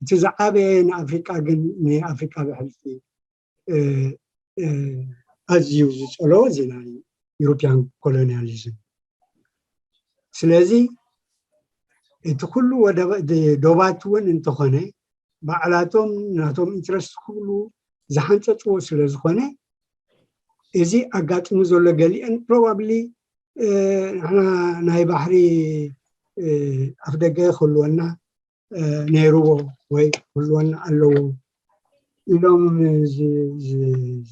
እቲ ዝዓበየ ንኣፍሪቃ ግን ንኣፍሪቃ ብሕልፊ ኣዝዩ ዝጸለዎ እዚ ናይ ዩሮፒያን ኮሎኒያሊዝም። ስለዚ እቲ ኩሉ ዶባት እውን እንተኾነ ባዕላቶም ናቶም ኢንትረስት ክብሉ ዝሓንፀፅዎ ስለ ዝኾነ እዚ ኣጋጥሙ ዘሎ ገሊአን ፕሮባብሊ ንሕና ናይ ባሕሪ ኣፍደገ ክህልወና ነይርዎ ወይ ክህልወና ኣለዎ ኢሎም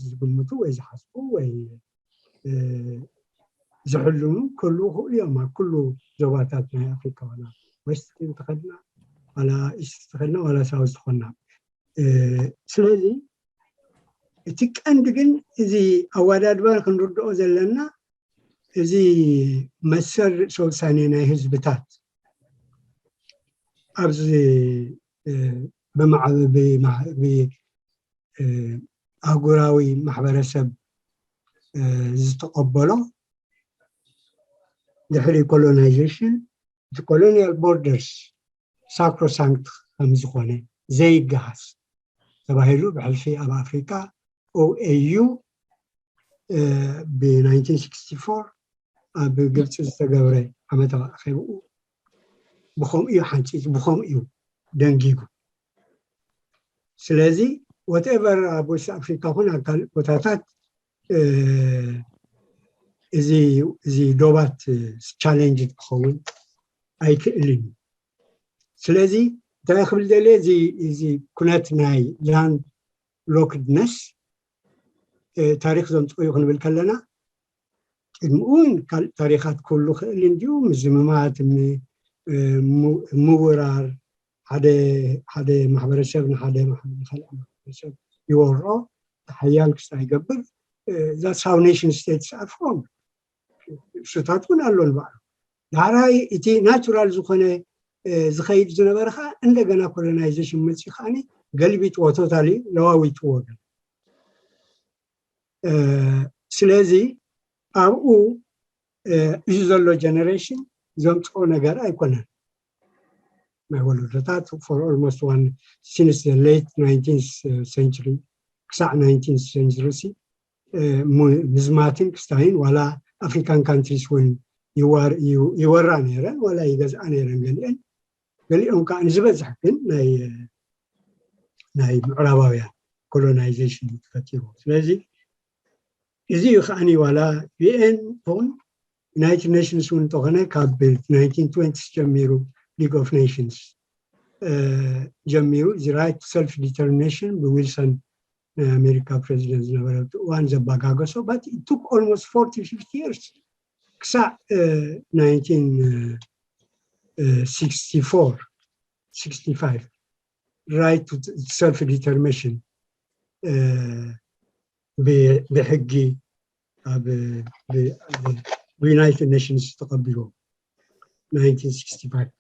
ዝግምቱ ወይ ዝሓስቡ ወይ ዝሕልሙ ክህልዉ ክእሉ እዮም ኣብ ኩሉ ዞባታት ናይ ኣፍሪካ ዋላ ዌስት እንተኸድና ዋላ ኢስት እንተኸድና ዋላ ሳውዝ ዝኾንና። ስለዚ እቲ ቀንዲ ግን እዚ ኣወዳድባ ክንርድኦ ዘለና እዚ መሰል ርእሰ ውሳኔ ናይ ህዝብታት ኣብዚ ብማዕበ ኣህጉራዊ ማሕበረሰብ ዝተቐበሎ ድሕሪ ኮሎናይዜሽን እቲ ኮሎኒያል ቦርደርስ ሳክሮሳንክት ከም ዝኾነ ዘይገሃስ ተባሂሉ ብሕልፊ ኣብ ኣፍሪካ ኦኤዩ ብ1964 ኣብ ግብፂ ዝተገብረ ዓመታዊ ኣኼብኡ ብኸምኡ እዩ ሓንፂፁ፣ ብኸምኡ እዩ ደንጊጉ። ስለዚ ወትኤቨር ኣብ ዌስት ኣፍሪካ ኹን ኣብ ካልእ ቦታታት እዚ ዶባት ቻሌንጅ ክኸውን ኣይክእልን እዩ። ስለዚ እንታይ ክብል ደልየ እዚ ኩነት ናይ ላንድ ሎክድነስ ታሪክ ዘምፅኦ እዩ ክንብል ከለና ቅድሚ እውን ካልእ ታሪካት ክህሉ ክእል እንድዩ ምዝምማት ምውራር ሓደ ማሕበረሰብ ንካልእ ማሕበረሰብ ይወሮ ሓያል ክስታ ይገብር that's how nation states are formed እሱታት እውን ኣሎ ንባዕሉ ዳሕራይ እቲ ናቹራል ዝኾነ ዝኸይድ ዝነበረ ከዓ እንደገና ኮሎናይዜሽን መፂኡ ከዓ ገልቢጥዎ ቶታሊ ለዋዊጥዎ ገለ ስለዚ ኣብኡ እዚ ዘሎ ጀነሬሽን ዘምፅኦ ነገር ኣይኮነን ናይ ወለዶታት for almost one since the late nineteenth century ክሳዕ nineteenth century ምዝማትን ክስታይን ዋላ ኣፍሪካን ካንትሪስ እውን ይወራ ነይረን ዋላ ይገዝኣ ነይረን ገሊአን ገሊኦም ከዓ ንዝበዝሕ ግን ናይ ናይ ምዕራባውያን ኮሎናይዜሽን ተፈጢሩ ስለዚ እዚ እዩ ከዓኒ ዋላ ዩኤን ኹን ዩናይትድ ኔሽንስ እውን እንተኾነ ካብ ናይንቲን ትወንቲስ ጀሚሩ ሊግ ኦፍ ኔሽንስ ጀሚሩ እዚ right to self determination ብዊልሰን ናይ ኣሜሪካ ፕሬዚደንት ዝነበረ እዋን ዘባጋገሶ but it took almost forty fifty years ክሳዕ nineteen sixty-four sixty-five right to self determination ብሕጊ ኣብ ዩናይትድ ኔሽንስ ተቐቢልዎ nineteen sixty-five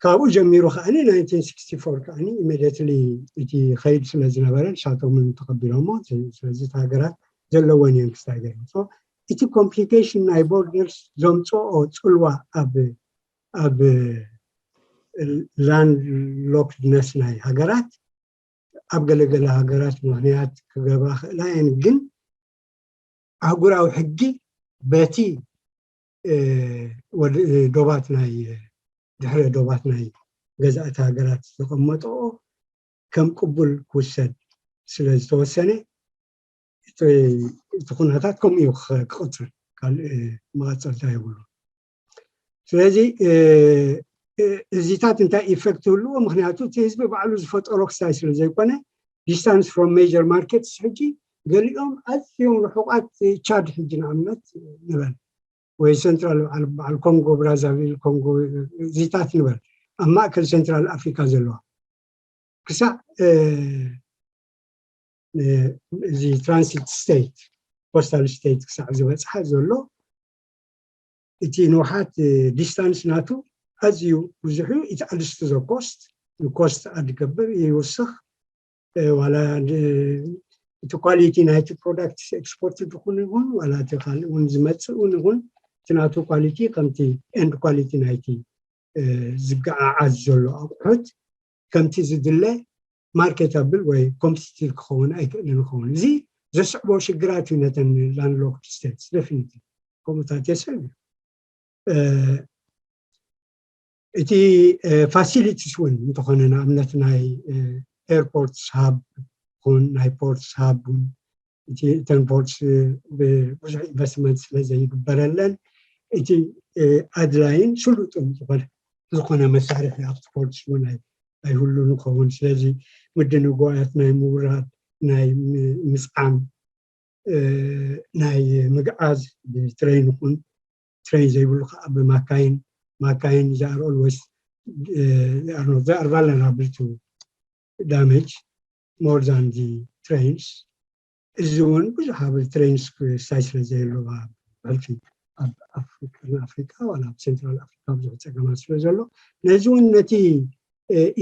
ካብኡ ጀሚሩ ከዓኒ nineteen sixty-four ከዓኒ immediately እቲ ከይድ ስለ ዝነበረ ንሳቶም ተቐቢሎሞ ስለዚ ሃገራት ዘለወን እየን ክስታይ ገይሮም እቲ complication ናይ borders ዘምፅኦ ፅልዋ ኣብ ኣብ land locked-ነስ ናይ ሃገራት ኣብ ገለገለ ሃገራት ምኽንያት ክገብራ ክእላ እየን። ግን ኣህጉራዊ ሕጊ በቲ ዶባት ናይ ድሕረ ዶባት ናይ ገዛእቲ ሃገራት ዘቐመጠኦ ከም ቅቡል ክውሰድ ስለ ዝተወሰነ እቲ ኩነታት ከምኡ እዩ ክቕፅል፣ ካልእ መቐፀልታ የብሉ። ስለዚ እዚታት እንታይ effect ይህልዎ? ምክንያቱ እቲ ህዝቢ ባዕሉ ዝፈጠሮ ክሳይ ስለ ዘይኮነ distance from major markets ሕጂ ገሊኦም ኣዝዮም ርሑቓት ቻድ ሕጂ ንኣብነት ንበል ወይ central በዓል ኮንጎ ብራዛቪል ኮንጎ እዚታት ንበል ኣብ ማእከል central Africa ዘለዋ ክሳዕ እዚ transit state coastal state ክሳዕ ዝበፅሓ ዘሎ እቲ ንውሓት distance ናቱ ኣዝዩ ብዙሕ እዩ። It adds to the cost፣ cost add ይገብር፣ ይውስኽ። ዋላ እቲ quality ናይቲ product export ዝኹን ይኹን ዋላ እቲ ካልእ እውን ዝመፅእ እውን ይኹን እቲ ናቱ quality ከምቲ end quality ናይቲ ዝገዓዓዝ ዘሎ ኣቑሑት ከምቲ ዝድለ marketable ወይ competitive ክኸውን ኣይክእልን ይኸውን። እዚ ዘስዕቦ ሽግራት እዩ ነተን landlocked states definitely ከምኡታት የስዕብ እዩ። እቲ facilities እውን እንተኾነ ንኣብነት ናይ airports hub ይኹን ናይ ports hub እውን እቲ እተን ports ብዙሕ investment ስለ ዘይግበረለን እቲ ኣድላይን ስሉጥን ዝኾነ ዝኾነ መሳርሒ ኣብቲ ports እውን ኣይህሉን ይኸውን። ስለዚ ምድንጓያት ናይ ምውራድ ናይ ምስዓም ናይ ምግዓዝ ብትረይን ይኹን ትረይን ዘይብሉ ከዓ ብማካይን ማካይን they are always they are vulnerable to damage more than the trains። እዚ እውን ብዙሕ ኣብ trains ክሳይ ስለ ዘየለዋ ብሕልፊ ኣብ ኣፍሪካ ዋላ ኣብ central Africa ብዙሕ ፀገማት ስለ ዘሎ ነዚ እውን ነቲ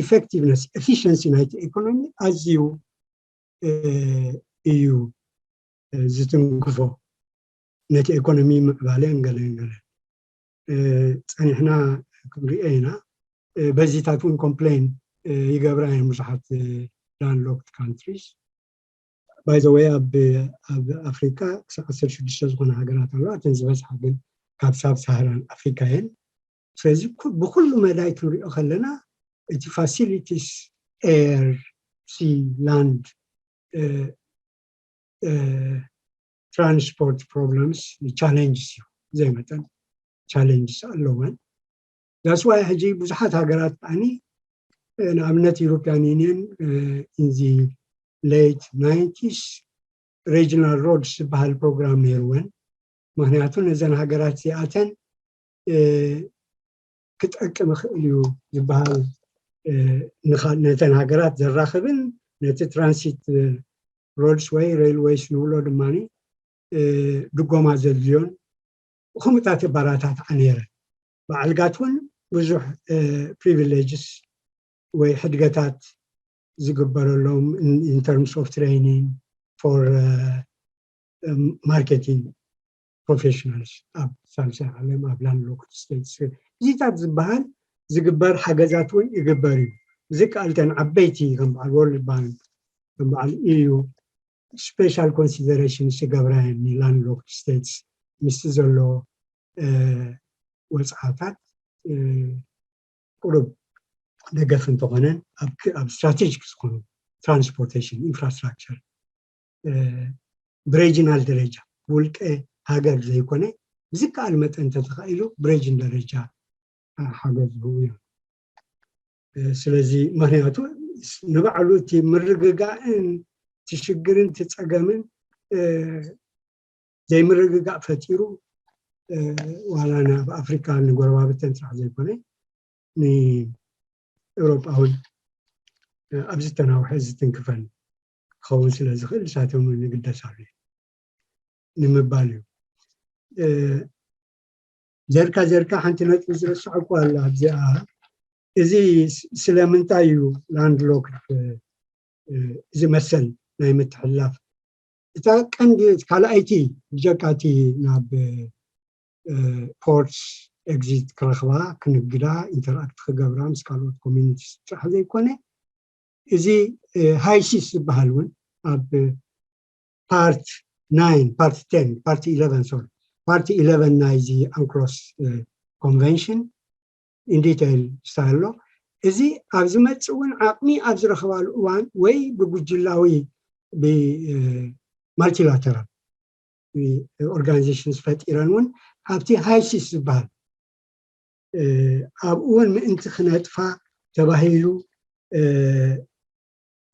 effectiveness efficiency ናይቲ economy ኣዝዩ እዩ ዝትንክፎ። ነቲ economy ምዕባለ ገለ ገለ ፀኒሕና ክንሪኦ ኢና። በዚታት እውን complain ይገብራ እየን ብዙሓት landlocked countries። By the way ኣብ ኣፍሪካ ክሳብ ዓሰርተ ሽዱሽተ ዝኾነ ሃገራት ኣለዋ። እተን ዝበዝሓ ግን ካብ sub Saharan Africa እየን። ስለዚ ብኩሉ መዳይ ክንሪኦ ከለና እቲ facilities air፣ sea፣ land transport problems challenges እዩ። ብዘይ መጠን challenges ኣለወን። That's why ሕጂ ብዙሓት ሃገራት ከዓኒ ንኣብነት European Union in the late nineties regional roads ዝበሃል program ነይርወን። ምክንያቱ ነዘን ሃገራት እዚኣተን ክጠቅም ይኽእል እዩ ዝበሃል ነተን ሃገራት ዘራኽብን ነቲ transit roads ወይ railways ንብሎ ድማ ድጎማ ዘድልዮን ከምኡታት የባራታትዓ ነይረን። በዓል ጋት እውን ብዙሕ privileges ወይ ሕድገታት ዝግበረሎም in terms of training for marketing professionals ኣብ ሳልሳይ ዓለም ኣብ landlocked states እዚታት ዝበሃል ዝግበር ሓገዛት እውን ይግበር እዩ። ዝከኣልተን ዓበይቲ ከም በዓል World Bank ከም በዓል E U special consideration ዝገብራ እየን ን landlocked states ምስቲ ዘሎ ወፅዓታት ቁሩብ ደገፍ እንተኾነን ኣብ strategic ዝኾኑ transportation infrastructure ብregional ደረጃ ብውልቀ ሃገር ዘይኮነ ብዝከኣል መጠን እንተተኻኢሉ ብregion ደረጃ ሓገዝ ዝህቡ እዮም። ስለዚ ምክንያቱ ንባዕሉ እቲ ምርግጋእን እቲ ሽግርን እቲ ፀገምን ዘይምርግጋእ ፈጢሩ ዋላ ናብ ኣፍሪካ ንጎረባብተን ጥራሕ ዘይኮነ ንኤውሮጳ እውን ኣብ ዝተናውሐ ዝትንክፈን ክኸውን ስለ ዝኽእል ንሳቶም ንግደሳሉ እዩ ንምባል እዩ። ዘርካ ዘርካ ሓንቲ ነጥቢ ዝረስዐኩ ኣላ ኣብዚኣ። እዚ ስለምንታይ እዩ landlocked እዚ መሰል ናይ ምትሕልላፍ እታ ቀንዲ ካልኣይቲ ብጀካ እቲ ናብ ፖርትስ ኤግዚት ክረኽባ፣ ክንግዳ፣ ኢንተራክት ክገብራ ምስ ካልኦት ኮሚኒቲስ ጥራሕ ዘይኮነ፣ እዚ ሃይሲስ ዝበሃል እውን ኣብ ፓርት ናይን፣ ፓርት ቴን፣ ፓርት ኢለቨን፣ ሶሪ፣ ፓርት ኢለቨን ናይዚ ኣንክሎስ ኮንቨንሽን ኢንዲቴይል ስታይ ኣሎ። እዚ ኣብ ዝመፅእ እውን ዓቕሚ ኣብ ዝረኽባሉ እዋን ወይ ብጉጅላዊ ብማልቲላተራል ኦርጋናይዜሽንስ ፈጢረን እውን ኣብቲ ሃይሲስ ዝበሃል ኣብኡ እውን ምእንቲ ክነጥፋ ተባሂሉ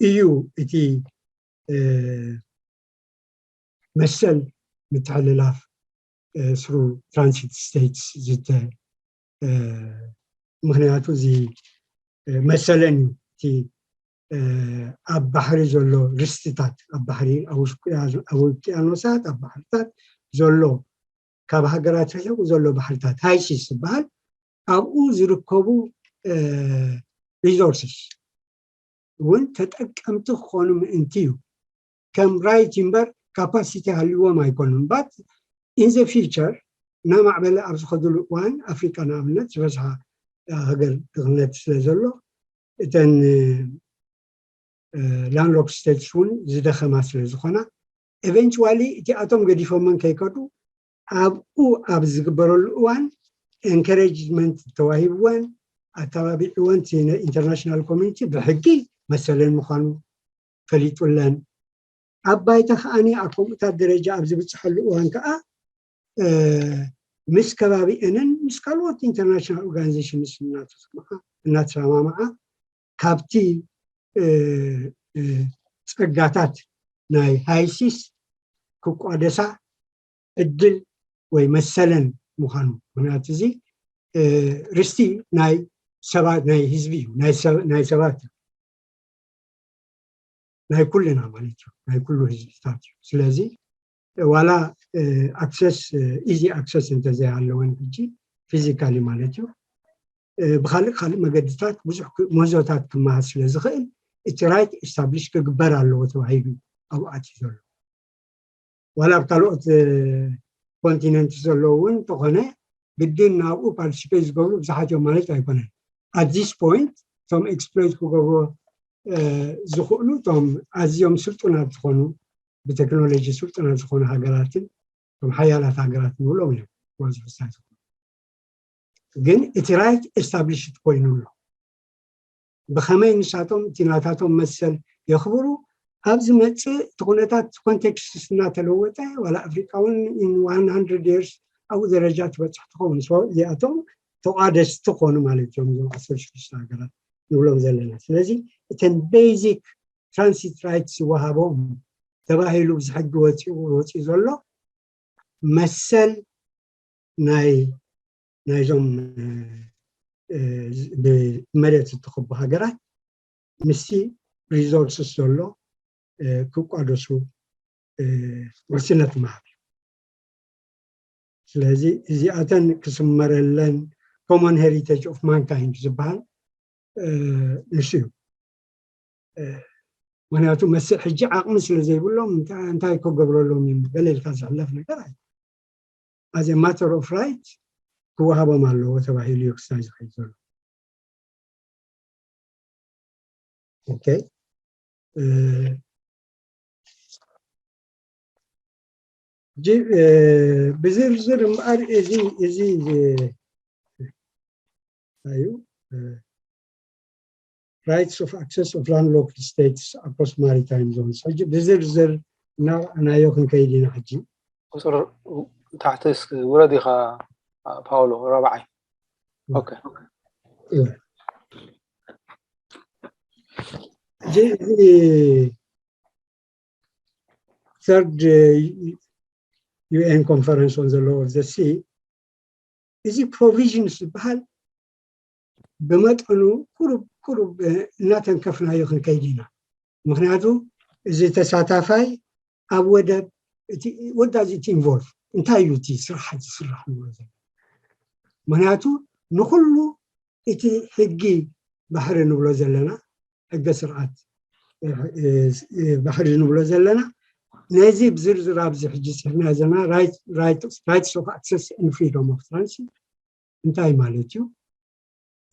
እዩ እቲ መሰል ምትሕልላፍ ስሩ ትራንሲት ስቴትስ ዝተ ምክንያቱ እዚ መሰለን እዩ እቲ ኣብ ባሕሪ ዘሎ ርስትታት ኣብ ባሕሪ ኣብ ውቅያኖሳት ኣብ ባሕርታት ዘሎ ካብ ሃገራት ርሒቁ ዘሎ ባሕርታት ሃይሲስ ዝበሃል ኣብኡ ዝርከቡ ሪሶርስስ እውን ተጠቀምቲ ክኾኑ ምእንቲ እዩ። ከም ራይት እምበር ካፓሲቲ ሃልዎም ኣይኮኑን። ባት ኢን ዘ ፊውቸር እናማዕበለ ኣብ ዝኸድሉ እዋን ኣፍሪካ ንኣብነት ዝበዝሓ ሃገር ድኽነት ስለ ዘሎ እተን ላንድሎክ ስቴትስ እውን ዝደኸማ ስለ ዝኾና ኤቨንቹዋሊ እቲኣቶም ገዲፎመን ከይከዱ ኣብኡ ኣብ ዝግበረሉ እዋን ኤንከሬጅመንት ተዋሂብወን ኣተባቢዕወን ኢንተርናሽናል ኮሚኒቲ ብሕጊ መሰለን ምዃኑ ፈሊጡለን ኣብ ባይታ ከዓኒ ኣብ ከምኡታት ደረጃ ኣብ ዝብፅሐሉ እዋን ከዓ ምስ ከባቢአንን ምስ ካልኦት ኢንተርናሽናል ኦርጋናይዜሽንስ እናተሰማዓ እናተሰማማዓ ካብቲ ጸጋታት ናይ ሃይሲስ ክቋደሳ ዕድል ወይ መሰለን ምዃኑ ምክንያቱ እዚ ርስቲ ናይ ሰባት ናይ ህዝቢ እዩ ናይ ሰባት እዩ ናይ ኩልና ማለት እዩ ናይ ኩሉ ህዝብታት እዩ ስለዚ ዋላ ኣክሰስ ኢዚ ኣክሰስ እንተዘይሃለወን ሕጂ ፊዚካሊ ማለት እዩ ብካልእ ካልእ መገድታት ብዙሕ ምህዞታት ክመሃዝ ስለ ዝኽእል እቲ ራይት ኤስታብሊሽ ክግበር ኣለዎ ተባሂሉ ኣብኡ ኣትዩ ዘሎ ዋላ ኣብ ካልኦት ኮንቲነንት ዘለዉ እውን እንተኾነ ግድን ናብኡ ፓርቲስፔት ዝገብሩ ብዙሓት እዮም ማለት ኣይኮነን at this point እቶም ኤክስፕሎይት ክገብርዎ ዝኽእሉ እቶም ኣዝዮም ስልጡናት ዝኾኑ ብቴክኖሎጂ ስልጡናት ዝኾኑ ሃገራትን እቶም ሓያላት ሃገራት ንብሎም እዮም ዝበዝሑ ሳይንስ ግን እቲ ራይት ኤስታብሊሽድ ኮይኑ ኣሎ ብኸመይ ንሳቶም እቲ ናታቶም መሰል የኽብሩ ኣብ ዝመፅእ እቲ ኩነታት ኮንቴክስት እናተለወጠ ዋላ ኣፍሪቃ እውን in one hundred years ኣብኡ ደረጃ ትበፅሕ ትኸውን so እዚኣቶም ተቋደስቲ ኮኑ ማለት እዮም እዞም ዓሰርተ ሽዱሽተ ሃገራት ንብሎም ዘለና ስለዚ እተን ቤዚክ ትራንሲት ራይትስ ዝወሃቦም ተባሂሉ ብዚ ሕጊ ወፂኡ ዘሎ መሰል ናይ ናይዞም ብመሬት ዝተኸቡ ሃገራት ምስቲ ሪሶርስስ ዘሎ ክቋደሱ ውሕስነት ምሃብ እዩ ስለዚ እዚኣተን ክስመረለን common heritage of mankind ዝበሃል ንሱ እዩ ምክንያቱ መስእ ሕጂ ዓቕሚ ስለ ዘይብሎም እንታይ ክገብረሎም እዩ ገለ ኢልካ ዝሕለፍ ነገር ኣይ as a matter of right ክወሃቦም ኣለዎ ተባሂሉ እዩ ክሳይ ዝኸይድ ዘሎ okay ብዝርዝር እምበኣር እዚ እዚ እዩ rights of access of landlocked states across maritime zones ሕጂ ብዝርዝር እናናዮ ክንከይድ ኢና ሕጂ ቁፅር ታሕቲ ውረድ ኢኻ ፓውሎ ራብዓይ ሕጂ እዚ third UN conference on the law of the sea እዚ provisions ዝበሃል ብመጠኑ ቁሩብ ቁሩብ እናተንከፍናዮ ክንከይድ ኢና ምክንያቱ እዚ ተሳታፋይ ኣብ ወደብ ወዳዚ እቲ ኢንቮልቭ እንታይ እዩ እቲ ስራሕ ዝስራሕ ንብሎ ዘሎ ምክንያቱ ንኩሉ እቲ ሕጊ ባሕሪ ንብሎ ዘለና ሕገ ስርዓት ባሕሪ ንብሎ ዘለና ነዚ ብዝርዝር ኣብዚ ሕጂ ፅሕፍና ዘለና rights of access and freedom of transit እንታይ ማለት እዩ?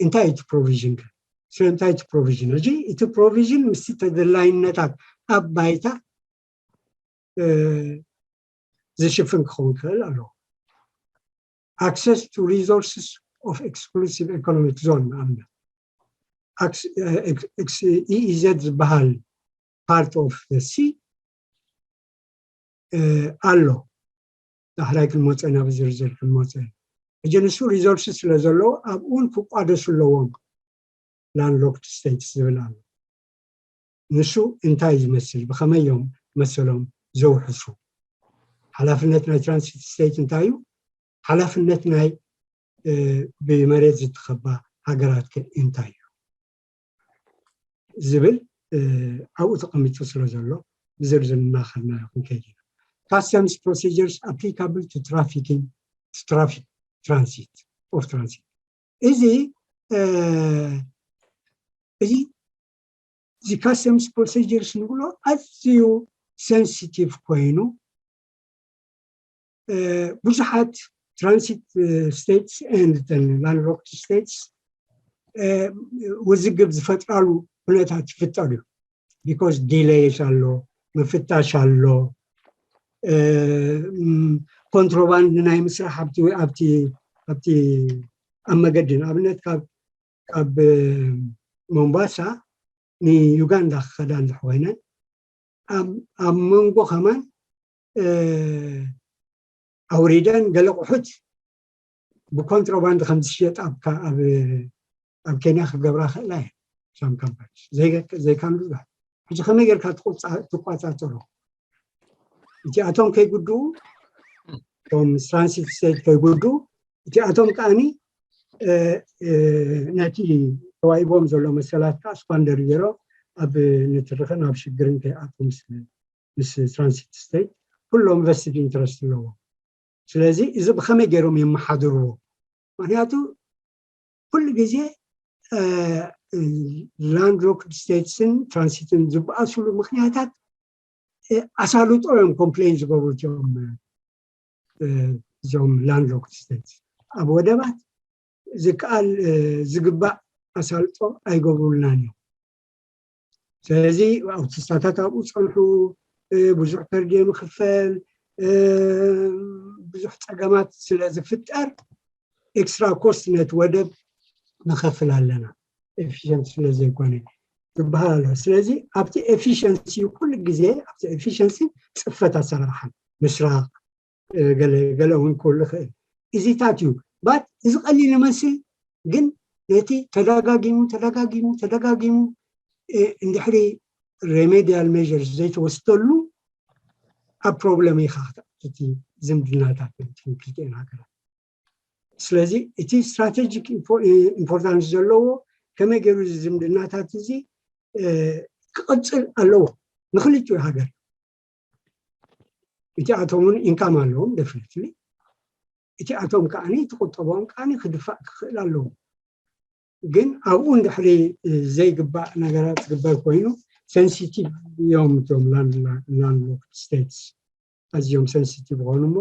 እንታይ እቲ provision ከ? ስለምንታይ እቲ provision? ሕጂ እቲ provision ምስቲ ተደላይነታት ኣብ ባይታ ዝሽፍን ክኸውን ክኽእል ኣለዎ። Access to resources of exclusive economic zone ንኣብነት EEZ ዝበሃል part of the sea ኣሎ። ዳሕራይ ክንመፀ ናብ ዝርዝር ክንመፀ ሕጂ ንሱ resources ስለ ዘለዎ ኣብኡን ክቋደሱ ኣለዎም landlocked states ዝብል ኣሎ። ንሱ እንታይ ዝመስል ብኸመይ እዮም መሰሎም ዘውሕሱ? ሓላፍነት ናይ transit state እንታይ እዩ? ሓላፍነት ናይ ብመሬት ዝተኸባ ሃገራት ከ እንታይ እዩ ዝብል ኣብኡ ተቐሚጡ ስለ ዘሎ ብዝርዝር እናኸድናዮ ክንከይድ ኢና። Customs procedures applicable to trafficking to traffic transit of transit እዚ እዚ እዚ customs procedures ንብሎ ኣዝዩ sensitive ኮይኑ ብዙሓት transit states and landlocked states ውዝግብ ዝፈጥራሉ ኩነታት ይፍጠር እዩ። Because delays ኣሎ፣ ምፍታሽ ኣሎ፣ contraband ናይ ምስራሕ ኣብቲ ኣብቲ ኣብቲ ኣብ መገዲ ንኣብነት ካብ ካብ ሞምባሳ ንዩጋንዳ ክኸዳ እንድሕር ኮይነን ኣብ መንጎ ከማን ኣውሪደን ገለ ኣቑሑት ብኮንትሮባንድ ከም ዝሽየጥ ኣብ ኬንያ ክገብራ ክእላ እየ። Some companies ዘይካንዱ ሕጂ ከመይ ጌርካ ትቋፃፀሮ? እቲኣቶም ከይጉድኡ እቶም transit state ከይጉድኡ እቲኣቶም ከዓኒ ነቲ ተዋሂቦም ዘሎ መሰላት ከዓ squander ገይሮም ኣብ ንትርኽን ኣብ ሽግርን ከይኣትዉ ምስ transit state ኩሎም vested interest ኣለዎም። ስለዚ እዚ ብኸመይ ገይሮም የመሓድርዎ? ምክንያቱ ኩሉ ግዜ landlocked states ን transit ን ዝበኣስሉ ምክንያታት ኣሳልጦ እዮም complain ዝገብሩ እዚኦም እዞም landlocked states ኣብ ወደባት ዝከኣል ዝግባእ ኣሳልጦ ኣይገብሩልናን እዮም። ስለዚ ኣውቲስታታት ኣብኡ ፀንሑ ብዙሕ per diem ይኽፈል ብዙሕ ፀገማት ስለ ዝፍጠር extra cost ነቲ ወደብ ንኸፍል ኣለና efficient ስለ ዘይኮነ ዝበሃል ኣሎ። ስለዚ ኣብቲ efficiency ኩሉ ግዜ ኣብቲ efficiency ፅፈት ኣሰራርሓን ምስራቕ ገለ እውን ክህሉ ይኽእል። እዚታት እዩ but እዚ ቀሊል ይመስል ግን ነቲ ተደጋጊሙ ተደጋጊሙ ተደጋጊሙ እንድሕሪ remedial measures ዘይተወስደሉ ኣብ problem ኢኻ ክትኣቱ እቲ ዝምድናታት ክልቲኤን ሃገራት። ስለዚ እቲ strategic importance ዘለዎ ከመይ ገይሩ እዚ ዝምድናታት እዚ ክቕፅል ኣለዎ ንክልቲኡ ሃገር። እቲኣቶም እውን income ኣለዎም definitely። እቲኣቶም ከዓኒ እቲ ቁጠባኦም ከዓኒ ክድፋእ ክኽእል ኣለዎም። ግን ኣብኡ እንድሕሪ ዘይግባእ ነገራት ዝግበር ኮይኑ sensitive እዮም እቶም landlocked states ኣዝዮም sensitive ይኾኑ እሞ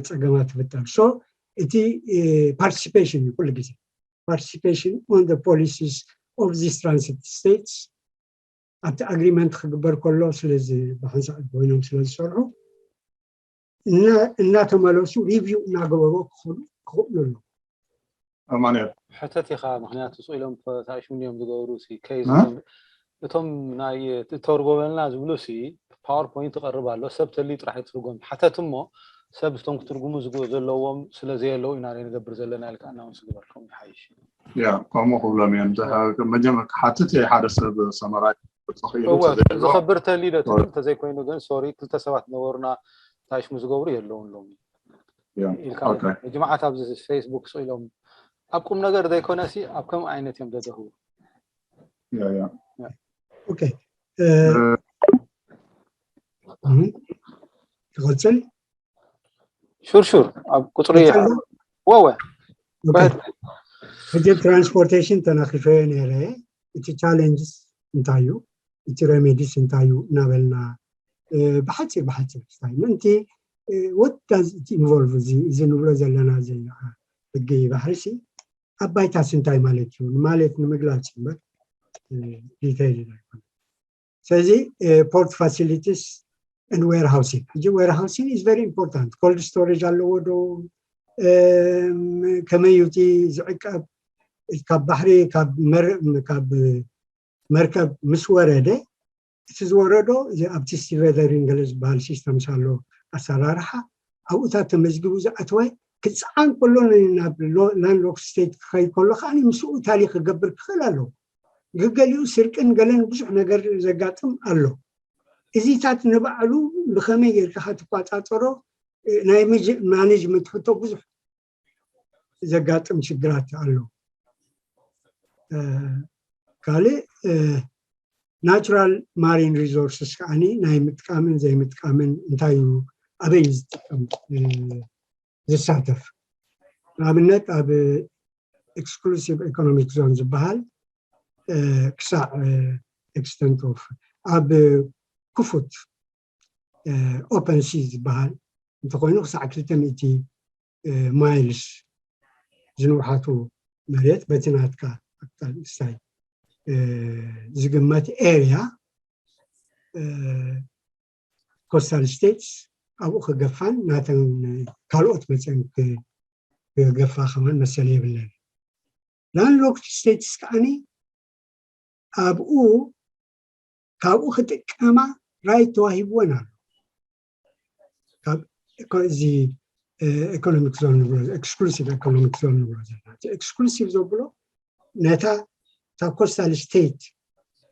ፀገማት ይፍጠር። So እቲ participation እዩ ኩሉ ግዜ participation on the policies of these transit states ኣብቲ agreement ክግበር ከሎ ስለዚ ብሓንሳእ ኮይኖም ስለ ዝሰርሑ እናተመለሱ review እናገበሩ ክኸዱ ክኽእሉ ኣለዉ። ኣማኑኤል ሕተት ኢኻ ምክንያቱ ስቕ ኢሎም ተኣሽሙኒ እዮም ዝገብሩ ሲ case እቶም ናይ ተርጎመልና ዝብሉ ሲ powerpoint ይቐርብ ኣሎ ሰብ ተልዩ ጥራሕ ይትርጎም ሓተት እሞ ሰብ እቶም ክትርጉሙ ዘለዎም ስለ ዘየለዉ ኢና ንገብር ዘለና ኢልካ ኣናውንስ ግበርኩም ይሓይሽ። ያ ከምኡ ክብሎም እዮም መጀመር ክሓትት እየ ሓደ ሰብ summarize ክኽኢሉ ዝኸብር ተልዩ ዶ ትብል ተዘይኮይኑ ግን sorry ክልተ ሰባት ነበሩና ታሽሙ ዝገብሩ የለውን ሎሚ ኢልካ መጅማዓት ኣብዚ Facebook ስቕ ኢሎም ኣብ ቁም ነገር ዘይኮነ ሲ ኣብ ከም ዓይነት እዮም ዘደህቡ okay ትቐፅል ሹር ሹር ኣብ ቁፅሪ ወወ ሕጂ transportation ተናኺፈዮ ነይረ እቲ challenges እንታይ እዩ እቲ remedies እንታይ እዩ እናበልና ብሓፂር ብሓፂር ስታይ ምእንቲ what does it involve እዚ ንብሎ ዘለና እዚ ሕጊ ባሕሪ ሲ ኣብ ባይታስ እንታይ ማለት እዩ ማለት ንምግላፅ እምበር detail ኣይኮነ። ስለዚ port facilities and warehousing ሕጂ warehousing is very important። Cold storage ኣለዎ ዶ ከመይ እዩ እቲ ዝዕቀብ ካብ ባሕሪ ካብ መርከብ ምስ ወረደ እቲ ዝወረዶ ኣብቲ stevedoring ገለ ዝበሃል system ኣሎ ኣሰራርሓ ኣብኡታት ተመዝጊቡ ዝኣተወ ክፀዓን ከሎ ናብ landlocked state ክኸይድ ከሎ ከዓ ምስኡ ታሊ ክገብር ክኽእል ኣለዎ። ገገሊኡ ስርቅን ገለን ብዙሕ ነገር ዘጋጥም ኣሎ። እዚታት ንባዕሉ ብኸመይ ጌርካ ትቋፃፀሮ ናይ management ሕቶ ብዙሕ ዘጋጥም ሽግራት ኣሎ። ካልእ natural marine resources ከዓኒ ናይ ምጥቃምን ዘይምጥቃምን እንታይ እዩ ኣበይ ዝጥቀም ዝሳተፍ ንኣብነት ኣብ exclusive economic zone ዝበሃል ክሳዕ extent of ኣብ ክፉት open sea ዝበሃል እንተኮይኑ ክሳዕ ክልተ ሚእቲ miles ዝንውሓቱ መሬት በቲ ናትካ ኣቅጣጫ ዝግመት area coastal states ኣብኡ ክገፋን ናተን ካልኦት መፅን ክገፋ ከማን መሰል የብለን። Landlocked states ከዓኒ ኣብኡ ካብኡ ክጥቀማ right ተዋሂብወን ኣሎ። ካብ እዚ economic zone ንብሎ exclusive economic zone ንብሎ ዘለና exclusive ዘብሎ ነታ እታ coastal state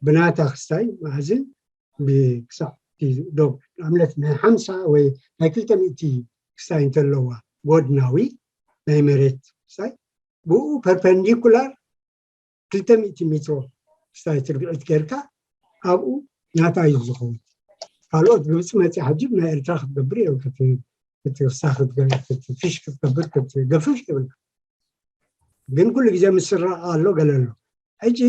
ብናታ ክስታይ ማእዝን ብክሳዕ ዶብ ንኣብነት ናይ ሓምሳ ወይ ናይ ክልተ ሚእቲ ክስታይ እንተለዋ ጎድናዊ ናይ መሬት ክስታይ ብኡ perpendicular ክልተ ሚእቲ ሜትሮ ክስታይ ትርብዒት ጌርካ ኣብኡ ናታ እዩ ዝኸውን። ካልኦት ግብፂ መፅያ ሕጂ ናይ ኤርትራ ክትገብር እየ ክትክሳ ክትፊሽ ክትገብር ክትገፍፍ የብልካ። ግን ኩሉ ግዜ ምስራቕ ኣሎ ገለ ኣሎ። ሕጂ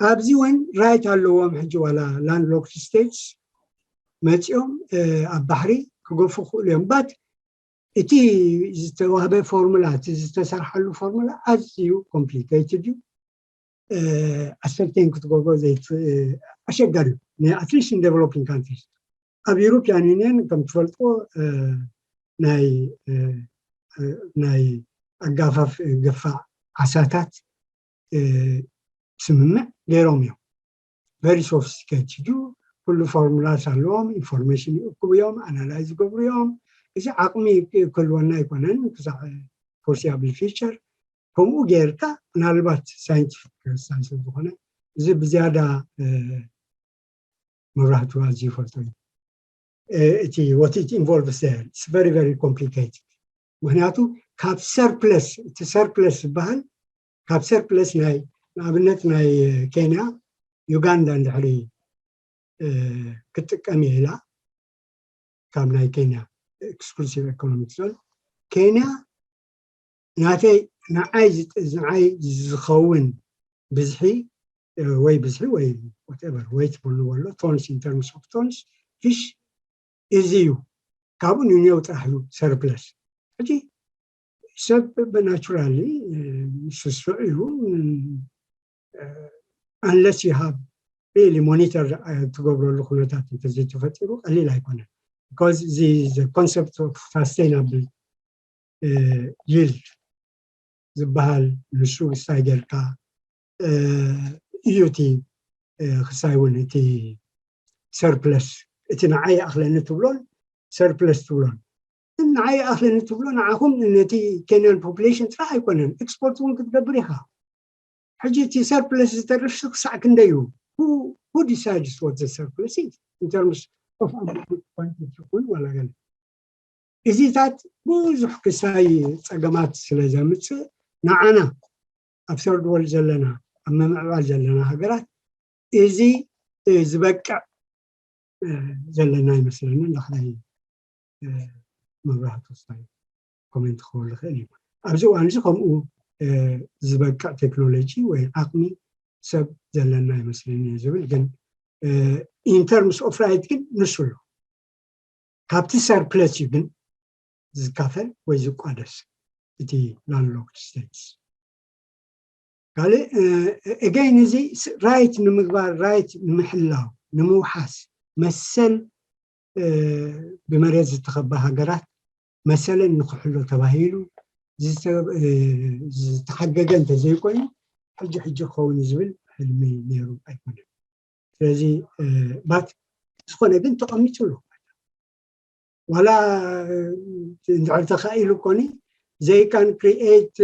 ኣብዚ እውን right ኣለዎም። ሕጂ ዋላ landlocked states መፂኦም ኣብ ባሕሪ ክገፉ ክኽእሉ እዮም። But እቲ ዝተዋህበ ፎርሙላ እቲ ዝተሰርሓሉ ፎርሙላ ኣዝዩ complicated እዩ። ኣሰርቴን ክትገብሮ ኣሸጋሪ እዩ። At least in developing countries ኣብ European Union ከም ትፈልጥዎ ናይ ናይ ኣጋፋፍ ገፋዕ ዓሳታት ስምምዕ ገይሮም እዮም። Very sophisticated እዩ። ኩሉ formulas ኣለዎም። Information ይእክቡ እዮም፣ analyse ይገብሩ እዮም። እዚ ዓቕሚ ክህልወና ኣይኮነን ክሳዕ foreseeable future። ከምኡ ጌርካ ምናልባት scientific study ስለዝኾነ እዚ ብዝያዳ መብራህቱ ኣዝዩ ይፈልጦ እዩ። እቲ what it involves there it's very very complicated። ምክንያቱ ካብ surplus እቲ surplus ዝበሃል ካብ surplus ናይ ንኣብነት ናይ ኬንያ ዩጋንዳ እንድሕሪ ክትጥቀም ኢላ ካብ ናይ ኬንያ exclusive economic zone ኬንያ ናተይ ንዓይ ንዓይ ዝኸውን ብዝሒ ወይ ብዝሒ ወይ whatever weight በልዎ ኣሎ tons in terms of tons fish እዚ እዩ። ካብኡ ንኔው ጥራሕ እዩ surplus። ሕጂ ሰብ naturally ስሱዕ እዩ። Unless you have really monitor ትገብረሉ ኩነታት እንተዘይተፈጢሩ ቀሊል ኣይኮነን። Because the concept of sustainable yield ዝበሃል ንሱ እንታይ ጌርካ እዩ እቲ ክሳይ እውን እቲ surplus እቲ ንዓይ ይኣኽለኒ ትብሎን surplus ትብሎን ንዓይ ይኣኽለኒ ትብሎ ንዓኹም ነቲ Kenyan population ጥራሕ ኣይኮነን export እውን ክትገብር ኢኻ። ሕጂ እቲ surplus ዝተርፍ ክሳዕ ክንደይ እዩ? Who decides what the surplus is in terms of quantity ይኹን ዋላ ገለ እዚታት ብዙሕ ክሳይ ፀገማት ስለ ዘምፅእ ንዓና ኣብ third world ዘለና ኣብ ምምዕባል ዘለና ሃገራት እዚ ዝበቅዕ ዘለና ኣይመስለንን። ዳሕራይ መብራህቱ ክሳይ comment ክኸውን ይኽእል እዩ። ኣብዚ እዋን እዚ ከምኡ ዝበቅዕ ቴክኖሎጂ ወይ ዓቕሚ ሰብ ዘለና ኣይመስለንን እዩ ዝብል ግን in terms of right ግን ንሱ ኣሎ። ካብቲ surplus እዩ ግን ዝካፈል ወይ ዝቋደስ እቲ landlocked states። ካልእ again እዚ right ንምግባር፣ right ንምሕላው፣ ንምውሓስ፣ መሰል ብመሬት ዝተኸባ ሃገራት መሰለን ንክሕሎ ተባሂሉ ዝተሓገገ እንተዘይኮይኑ ሕጂ ሕጂ ክኸውን ዝብል ሕልሚ ነይሩ ኣይኮነን። ስለዚ but ዝኾነ ግን ተቐሚጡ ኣሎ። ዋላ እንድሕር ተኻኢሉ ኮኒ they can create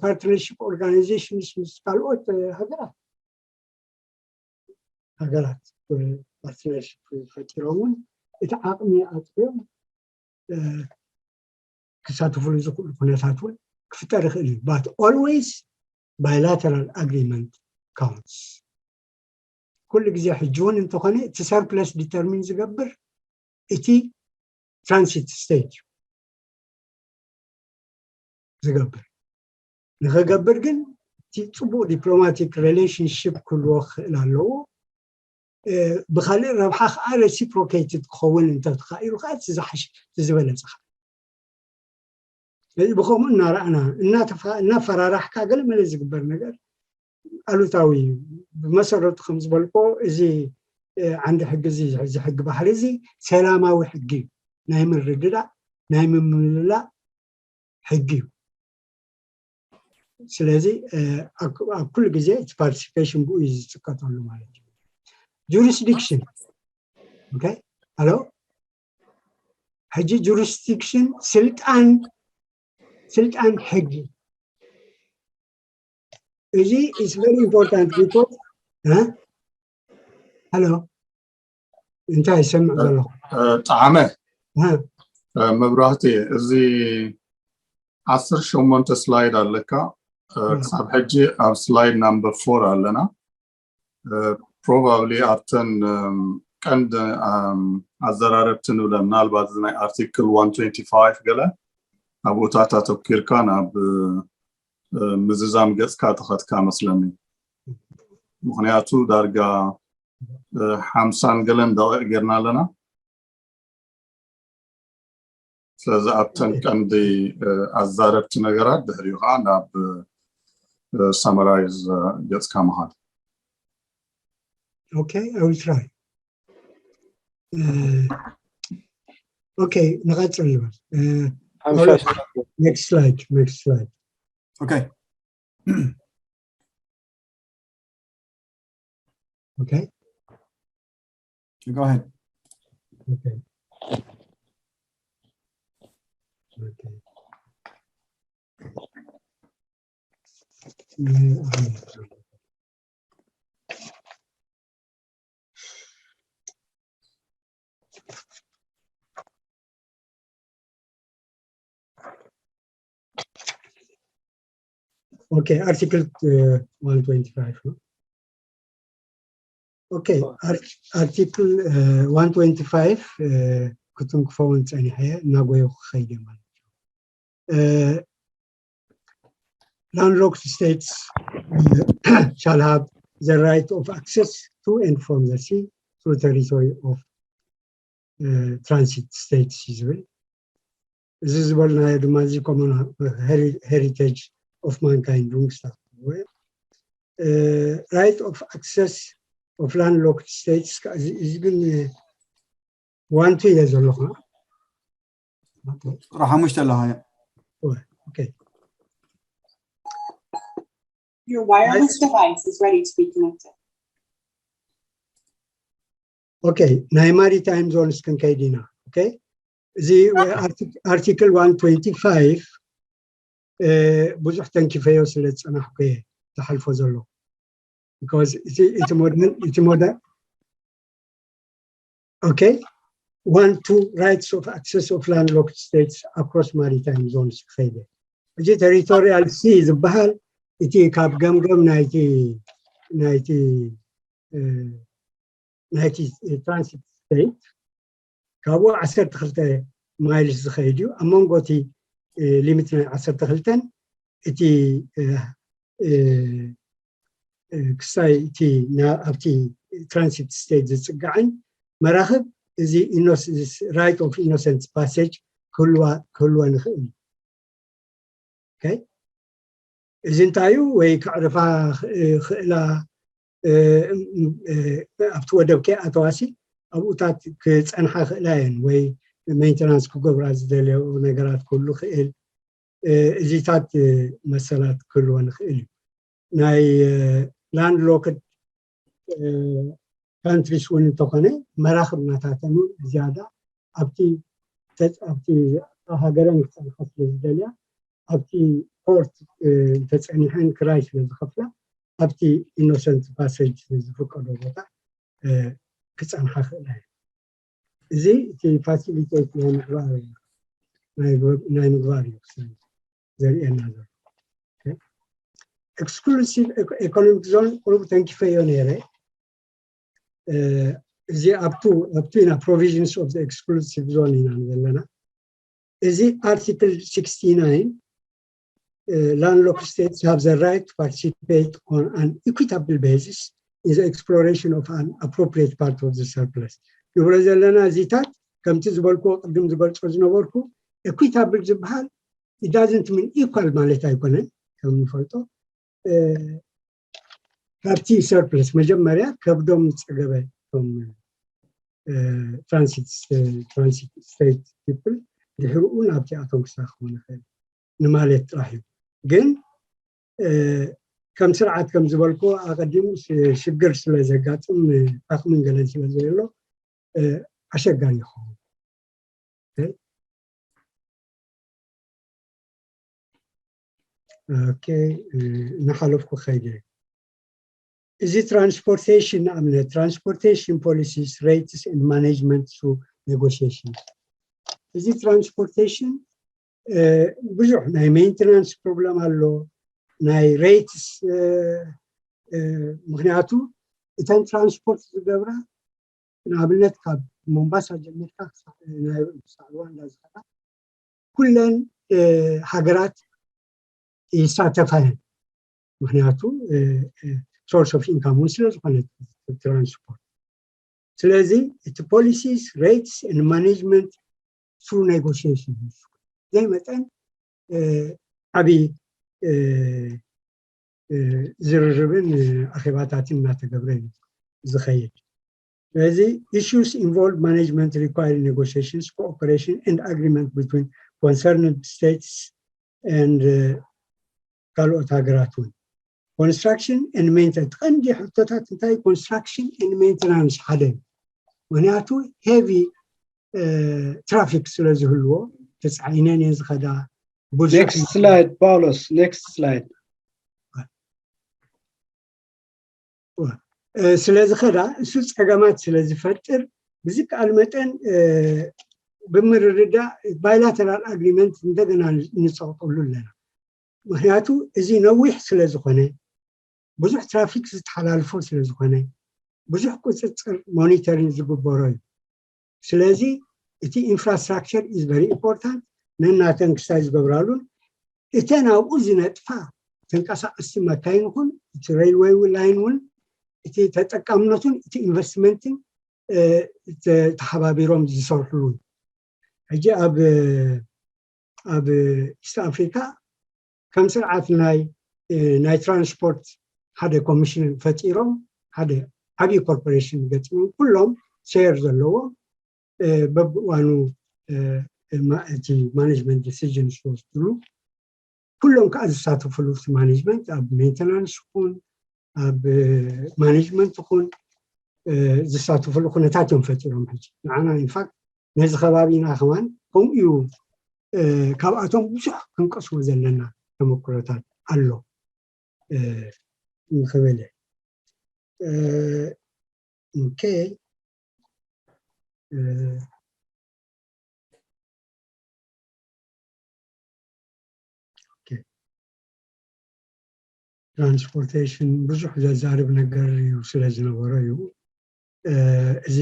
partnership organizations ምስ ካልኦት ሃገራት ሃገራት partnership ፈጢሮም እውን እቲ ዓቕሚ ኣጥርዮም ክሳተፍሉ ዝኽእሉ ኩነታት እውን ክፍጠር ይኽእል እዩ። But always bilateral agreement counts። ኩሉ ግዜ ሕጂ እውን እንተኾነ እቲ surplus determine ዝገብር እቲ transit state እዩ ዝገብር። ንኸገብር ግን እቲ ፅቡቕ diplomatic relationship ክህልዎ ክኽእል ኣለዎ። ብካልእ ረብሓ ከዓ reciprocated ክኸውን እንተተኻኢሉ ከዓ እቲ ዝሓሽ እቲ ዝበለፀ ከዓ ስለዚ ብከምኡ እናረኣና እናፈራራሕካ ገለ መለ ዝግበር ነገር ኣሉታዊ እዩ። ብመሰረቱ ከም ዝበልኮ እዚ ዓንዲ ሕጊ እዚ ሕጊ ባሕሪ እዚ ሰላማዊ ሕጊ እዩ። ናይ ምርድዳእ ናይ ምምልላእ ሕጊ እዩ። ስለዚ ኣብ ኩሉ ግዜ እቲ participation ብኡ እዩ ዝፅቀጠሉ ማለት እዩ። Jurisdiction okay hello ሕጂ jurisdiction ስልጣን ስልጣን ሕጊ እዚ is very important because hello እንታይ ይሰምዕ ዘለኹ ጠዓመ መብራህቲ እዚ ዓሰርተ ሸሞንተ slide ኣለካ ክሳብ ሕጂ ኣብ slide number four ኣለና probably ኣብተን ቀንዲ ኣዘራረብቲ ንብለን ምናልባት እዚ ናይ article one twenty five ገለ ኣብኡታት ኣተኪርካ ናብ ምዝዛም ገፅካ ተኸትካ መስለኒ ምክንያቱ ዳርጋ ሓምሳን ገለን ደቂቕ ጌርና ኣለና ስለዚ ኣብተን ቀንዲ ኣዛረብቲ ነገራት ድሕሪኡ ከዓ ናብ summarize ገፅካ ምኻድ okay I will try okay ንቐፅል ንበል next slide next slide okay okay go ahead okay okay okay article uh, one twenty five no? okay article uh, one twenty five uh, ክትንክፎ እውን ፀኒሐ እናጎየኩ ክኸይደ ማለት እዩ landlocked states uh, shall have the right of access to and from the sea through territory of uh, transit states እዩ ዝብል እዚ ዝበልናዮ ድማ እዚ common heritage of mankind ሩንግስታት right of access of landlocked states እዚ ግን one two ኢለ ዘለኹ ቁጥሪ ሓሙሽተ ኣለኻ okay Your wireless device is ready to be connected. okay ናይ maritime zones ክንከይድ ኢና okay እዚ article one twenty five ብዙሕ ተንኪፈዮ ስለ ዝፀናሕኩ እየ ዝሓልፎ ዘሎ because እቲ modern እቲ modern okay one two rights of access of landlocked states across maritime zones ክኸይደ እዚ territorial sea ዝበሃል እቲ ካብ ገምገም ናይቲ ናይቲ ናይቲ transit state ካብኡ ዓሰርተ ክልተ miles ዝኸይድ እዩ ኣብ መንጎ እቲ limit ናይ ዓሰርተ ክልተን እቲ ክሳይ እቲ ኣብቲ transit state ዝፅጋዕን መራኽብ እዚ right of innocent passage ክህልወን ይኽእል እዩ። እዚ እንታይ እዩ? ወይ ከዕርፋ ክእላ ኣብቲ ወደብ ከይኣተዋሲ ኣብኡታት ክፀንሓ ክእላ እየን ወይ maintenance ክገብራ ዝደልዮ ነገራት ክህሉ ክእል። እዚታት መሰላት ክህልወን ይኽእል እዩ። ናይ land locked countries እውን እንተኾነ መራኽብ ናታተን እውን ዝያዳ ኣብቲ ኣብቲ ሃገረን ክፀንሓ ስለ ዝደልያ ኣብቲ port ተፀኒሐን ክራይ ስለ ዝኸፍላ ኣብቲ innocent passage ዝፍቀዶ ቦታ ክፀንሓ ክእላ እየ። እዚ እቲ facilitate ናይ ምግባር ናይ ምግባር እዩ ዘርእየና ዘሎ። Exclusive economic zone ቁሩብ ተንኪፈዮ ነይረ። እዚ ኣብቱ ኣብቱ ኢና provisions of the exclusive zone ኢና ዘለና። እዚ article sixty-nine landlocked states have the right to participate on an equitable basis in the exploration of an appropriate part of the surplus ንብሎ ዘለና እዚታት ከምቲ ዝበልክዎ ቅድም ዝገልጾ ዝነበርኩ equitable ዝበሃል it doesn't mean equal ማለት ኣይኮነን። ከም ንፈልጦ ካብቲ surplus መጀመርያ ከብዶም ዝፀገበ እቶም transit transit state people ድሕርኡ ናብቲ ኣቶም ክሳኽቡ ንኽእል ንማለት ጥራሕ እዩ። ግን ከም ስርዓት ከም ዝበልኩ ኣቐዲሙ ሽግር ስለ ዘጋጥም ዓቕምን ገለን ስለ ዘየሎ ኣሸጋሪ ይኸውን። ኦኬ፣ እናሓለፍኩ ከይደ። እዚ transportation ንኣብነት transportation policies rates and management through negotiation። እዚ transportation ብዙሕ ናይ maintenance problem ኣሎ፣ ናይ rates ምክንያቱ እተን transport ዝገብራ ንኣብነት ካብ ሞምባሳ ጀሚርካ ክሳዕ ሩዋንዳ ዝኸዳ ኩለን ሃገራት ይሳተፋ እየን። ምክንያቱ source of income እውን ስለ ዝኾነ transport። ስለዚ እቲ policies rates and management through negotiation ዘይመጠን ዓብዪ ዝርርብን ኣኼባታትን እናተገብረ እዩ ዝኸይድ። ስለዚ issues involve management require negotiations, cooperation and agreement between concerned states and ካልኦት ሃገራት እውን። Construction and maintenance ቀንዲ ሕቶታት እንታይ? Construction and maintenance ሓደ እዩ። ምክንያቱ heavy traffic ስለ ዝህልዎ ተፃዒነን እየን ዝኸዳ። ብዙሕ next slide ፓውሎስ፣ next slide። ስለ ዝኸዳ እሱ ፀገማት ስለ ዝፈጥር ብዝከኣል መጠን ብምርድዳእ bilateral agreement እንደገና ንፀቕጠሉ ኣለና። ምክንያቱ እዚ ነዊሕ ስለ ዝኾነ ብዙሕ traffic ዝተሓላልፎ ስለ ዝኾነ ብዙሕ ቁፅፅር monitoring ዝግበሮ እዩ። ስለዚ እቲ infrastructure is very important። ነናተን ክስታይ ዝገብራሉን እተን ኣብኡ ዝነጥፋ ተንቀሳቀስቲ መካይን ይኹን እቲ railway line እውን እቲ ተጠቃምነቱን እቲ investment ን ተሓባቢሮም ዝሰርሕሉ። ሕጂ ኣብ ኣብ East Africa ከም ስርዓት ናይ ናይ transport ሓደ commission ፈጢሮም ሓደ ዓብዪ corporation ገጢሞም ኩሎም share ዘለዎም በብእዋኑ እቲ management decision ዝወስድሉ ኩሎም ከዓ ዝሳተፍሉ እቲ management ኣብ maintenance ይኹን ኣብ management ይኹን ዝሳተፍሉ ኩነታት እዮም ፈጢሮም። ሕጂ ንዓና in fact ነዚ ከባቢና ከማን ከምኡ እዩ። ካብኣቶም ብዙሕ ክንቀስሞ ዘለና ተመክሮታት ኣሎ ክብል okay። Transportation ብዙሕ ዘዛርብ ነገር እዩ ስለ ዝነበሮ እዩ። እዚ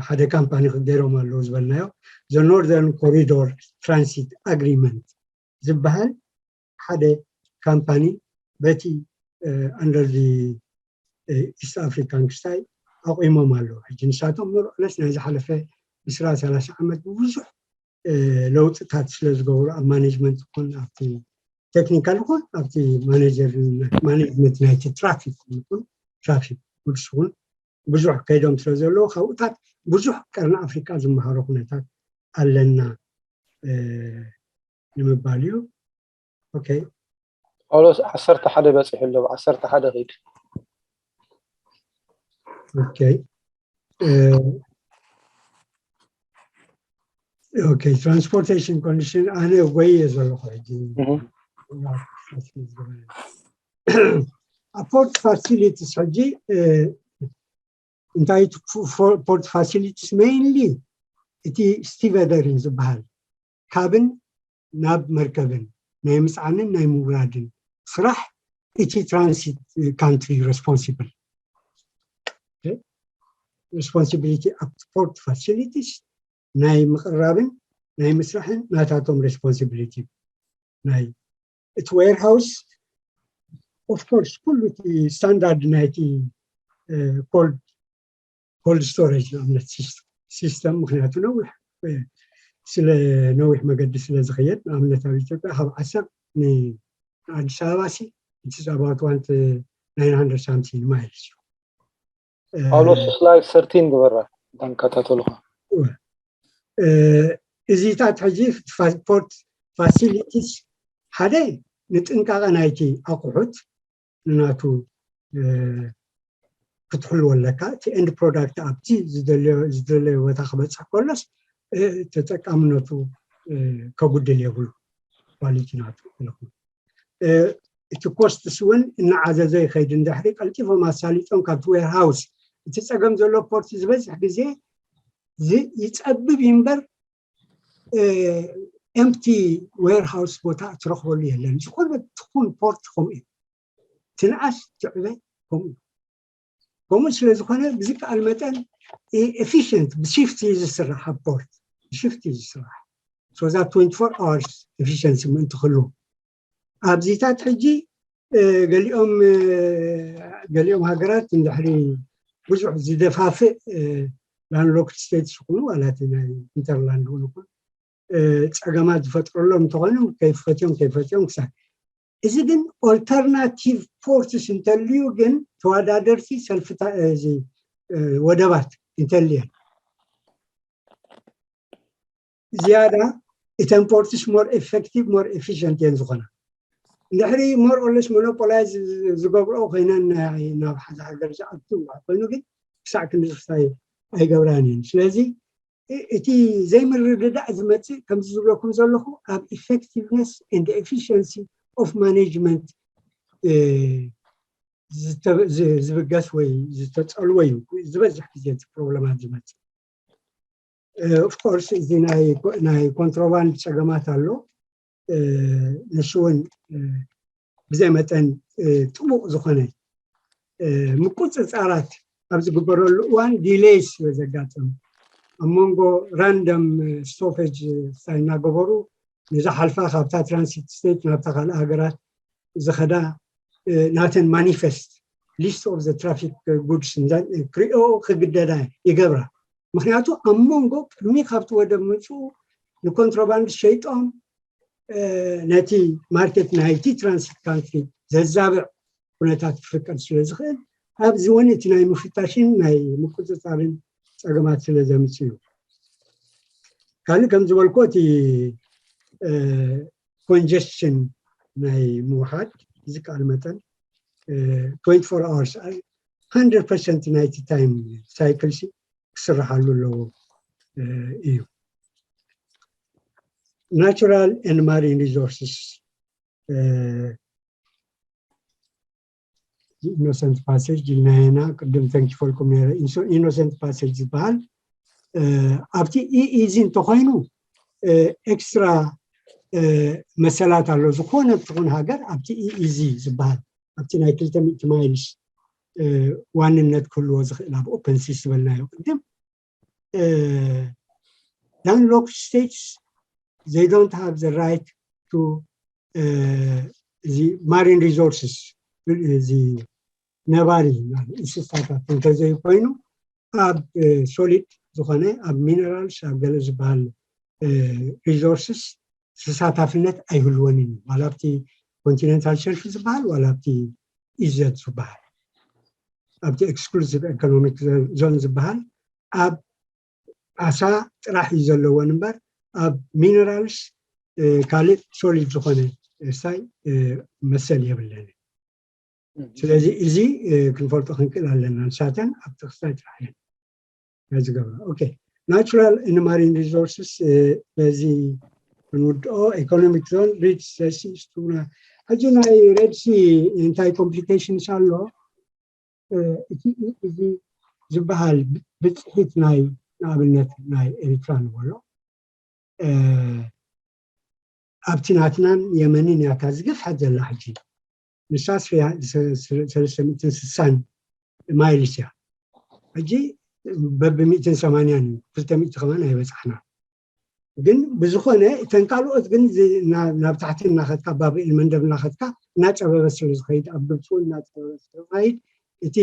ሓደ company ክገይሮም ኣለዉ ዝበልናዮ the Northern Corridor Transit Agreement ዝበሃል ሓደ company በቲ under the East African ክስታይ ኣቑሞም ኣለዉ። ሕጂ ንሳቶም ሞሮለስ ናይ ዝሓለፈ ዕስራ ሰላሳ ዓመት ብዙሕ ለውጥታት ስለ ዝገበሩ ኣብ ማኔጅመንት ይኹን ኣብቲ ቴክኒካል ይኹን ኣብቲ ማኔጀርነት ማኔጅመንት ናይቲ ትራፊክ ይኹን ትራፊክ ጉድስ ይኹን ብዙሕ ከይዶም ስለ ዘለዉ ካብኡታት ብዙሕ ቀርኒ ኣፍሪቃ ዝመሃሮ ኩነታት ኣለና ንምባል እዩ። ኦኬ። ጳውሎስ ዓሰርተ ሓደ በፂሑ ኣሎ። ዓሰርተ ሓደ ኺድ። ኦኬ። ኦኬ፣ ትራንስፖርቴሽን ኮንዲሽን ኣነ ወይ እየ ዘለኹ ሕጂ። ኣብ ፖርት ፋሲሊቲስ ሕጂ እንታይ ፖርት ፋሲሊቲስ ሜይንሊ እቲ ስቲቨደር እዩ ዝበሃል ካብን ናብ መርከብን ናይ ምፅዓንን ናይ ምውራድን ስራሕ እቲ ትራንሲት ካንትሪ ሬስፖንሲብል ሬስፖንሲቢሊቲ ኣብ ፖርት ፋሲሊቲስ ናይ ምቅራብን ናይ ምስራሕን ናታቶም ሬስፖንሲቢሊቲ ናይ እቲ ዌርሃውስ ኦፍኮርስ ኩሉ እቲ ስታንዳርድ ናይቲ ኮልድ ኮልድ ስቶሬጅ ንኣብነት ሲስተም ምክንያቱ ነዊሕ ስለ ነዊሕ መገዲ ስለ ዝኸየድ ንኣብነት ኣብ ኢትዮጵያ ካብ ዓሰብ ንኣዲስ ኣበባ ሲ it's about one nine hundred something miles ጳውሎስ ስላይድ ሰርቲን ግበራ እታን ከታተሉኻ እዚታት ሕጂ ፖርት ፋሲሊቲስ ሓደ ንጥንቃቐ ናይቲ ኣቑሑት ንናቱ ክትሕልዎ ኣለካ እቲ ኤንድ ፕሮዳክት ኣብቲ ዝደለዮ ቦታ ክበፅሕ ከሎስ ተጠቃምነቱ ከጉድል የብሉ ኳሊቲ ናቱ ኣለኹ እቲ ኮስትስ እውን እናዓዘዘ ይኸይድ እንድሕሪ ቀልጢፎም ኣሳሊጦም ካብቲ ዌርሃውስ እቲ ፀገም ዘሎ ፖርት ዝበዝሕ ግዜ ይፀብብ እዩ እምበር ኤምቲ ዌርሃውስ ቦታ ትረኽበሉ የለን ዝኾነ ትኹን ፖርት ከምኡ እዩ ትንኣስ ትዕበ ከምኡ ከምኡ ስለ ዝኾነ ብዝከኣል መጠን ኤፊሽንት ብሽፍት እዩ ዝስራሕ ኣብ ፖርት ብሽፍት እዩ ዝስራሕ so that twenty-four hours efficiency ምእንቲ ክህሉ ኣብዚታት ሕጂ ገሊኦም ገሊኦም ሃገራት እንድሕሪ ብዙሕ ዝደፋፍእ ላንድሎክድ ስቴትስ ይኹኑ ዋላ እቲ ናይ ኢንተርላንድ እውን ይኹን ፀገማት ዝፈጥረሎም እንተኾይኖም ከይፈትዮም ከይፈትዮም ክሳብ እዚ ግን ኦልተርናቲቭ ፖርትስ እንተልዩ ግን ተወዳደርቲ ሰልፊ ወደባት እንተልየን ዝያዳ እተን ፖርትስ more effective more efficient እየን ዝኾና እንድሕሪ more or less monopolize ዝገብርኦ ኮይነን ናብ ሓደ ሃገር ዝኣቱ ኮይኑ ግን ክሳዕ ክንዲ ክሳይ ኣይገብራን እየን ስለዚ እቲ ዘይምርድዳእ ዝመፅእ ከምዚ ዝብለኩም ዘለኹ ኣብ effectiveness and efficiency of management ዝብገስ ወይ ዝተፀልወ እዩ ዝበዝሕ ግዜ እቲ ፕሮብለማት ዝመፅእ ኦፍኮርስ እዚ ናይ ኮንትሮባንድ ፀገማት ኣሎ ንሱ እውን ብዘይ መጠን ጥቡቕ ዝኾነ ምቁፅፃራት ኣብ ዝግበረሉ እዋን ዲሌይስ ስለ ዘጋጥም ኣብ መንጎ ራንደም ስቶፔጅ እናገበሩ ንዝሓልፋ ካብታ ትራንሲት ስቴት ናብታ ካልእ ሃገራት ዝኸዳ ናተን ማኒፌስት ሊስት ኦፍ ዘ ትራፊክ ጉድስ ክሪኦ ክግደዳ ይገብራ ምክንያቱ ኣብ መንጎ ቅድሚ ካብቲ ወደብ ምፅኡ ንኮንትሮባንድ ሸይጦም ነቲ ማርኬት ናይቲ ትራንሲት ካንትሪ ዘዛብዕ ኩነታት ክፍቀድ ስለ ዝኽእል ኣብዚ እውን እቲ ናይ ምፍታሽን ናይ ምቁፅፃርን ፀገማት ስለ ዘምፅእ እዩ ካልእ ከም ዝበልኮ እቲ ኮንጀስሽን ናይ ምውሓድ ዝከኣል መጠን twenty-four hours hundred percent ናይቲ ታይም ሳይክል ክስርሓሉ ኣለዎ እዩ natural and marine resources innocent passage ኢልና ኢና ቅድም ተንኪፈልኩም ነረ innocent passage ዝበሃል ኣብቲ ኢኢዚ እንተኮይኑ ኤክስትራ መሰላት ኣሎ ዝኾነ ትኹን ሃገር ኣብቲ ኢኢዚ ዝበሃል ኣብቲ ናይ ክልተ ሚእቲ ማይልስ ዋንነት ክህልዎ ዝኽእል ኣብ ኦፐን ሲ ዝበልናዮ ቅድም landlocked states they don't have the right to እዚ marine resources እዚ ነባሪ እንስሳታት እንተዘይኮይኑ ኣብ solid ዝኾነ ኣብ minerals ኣብ ገለ ዝበሃል resources ተሳታፍነት ኣይህልወንን እዩ። ዋላ ኣብቲ continental shelf ዝበሃል ዋላ ኣብቲ ኢዘት ዝበሃል ኣብቲ exclusive economic zone ዝበሃል ኣብ ዓሳ ጥራሕ እዩ ዘለወን እምበር ኣብ minerals ካልእ solid ዝኾነ ስታይ መሰል የብለን። ስለዚ እዚ ክንፈልጦ ክንክእል ኣለና። ንሳተን ኣብቲ ክስታይ ጥራሕ እየን ነዚ ገብራ። Okay, natural and marine resources በዚ ክንውድኦ economic zone Red Sea ሕጂ ናይ Red Sea እንታይ complications ኣሎ? እቲ እዚ ዝበሃል ብፅሒት ናይ ንኣብነት ናይ ኤርትራ ንበሎ ኣብቲ ናትናን የመንን እያ እታ ዝገፍሐት ዘላ ሕጂ። ንሳ ሰለስተ ሚእትን ስሳን miles እያ። ሕጂ በብሚእትን ሰማንያን ክልተ ሚእቲ ከማን ኣይበፃሕና። ግን ብዝኾነ እተን ካልኦት ግን ናብ ታሕቲ እናኸድካ ባብኤል መንደብ እናኸድካ እናፀበበ ስለ ዝኸይድ ኣብ ግብፂ እውን እናፀበበ ስለ ዝኸይድ እቲ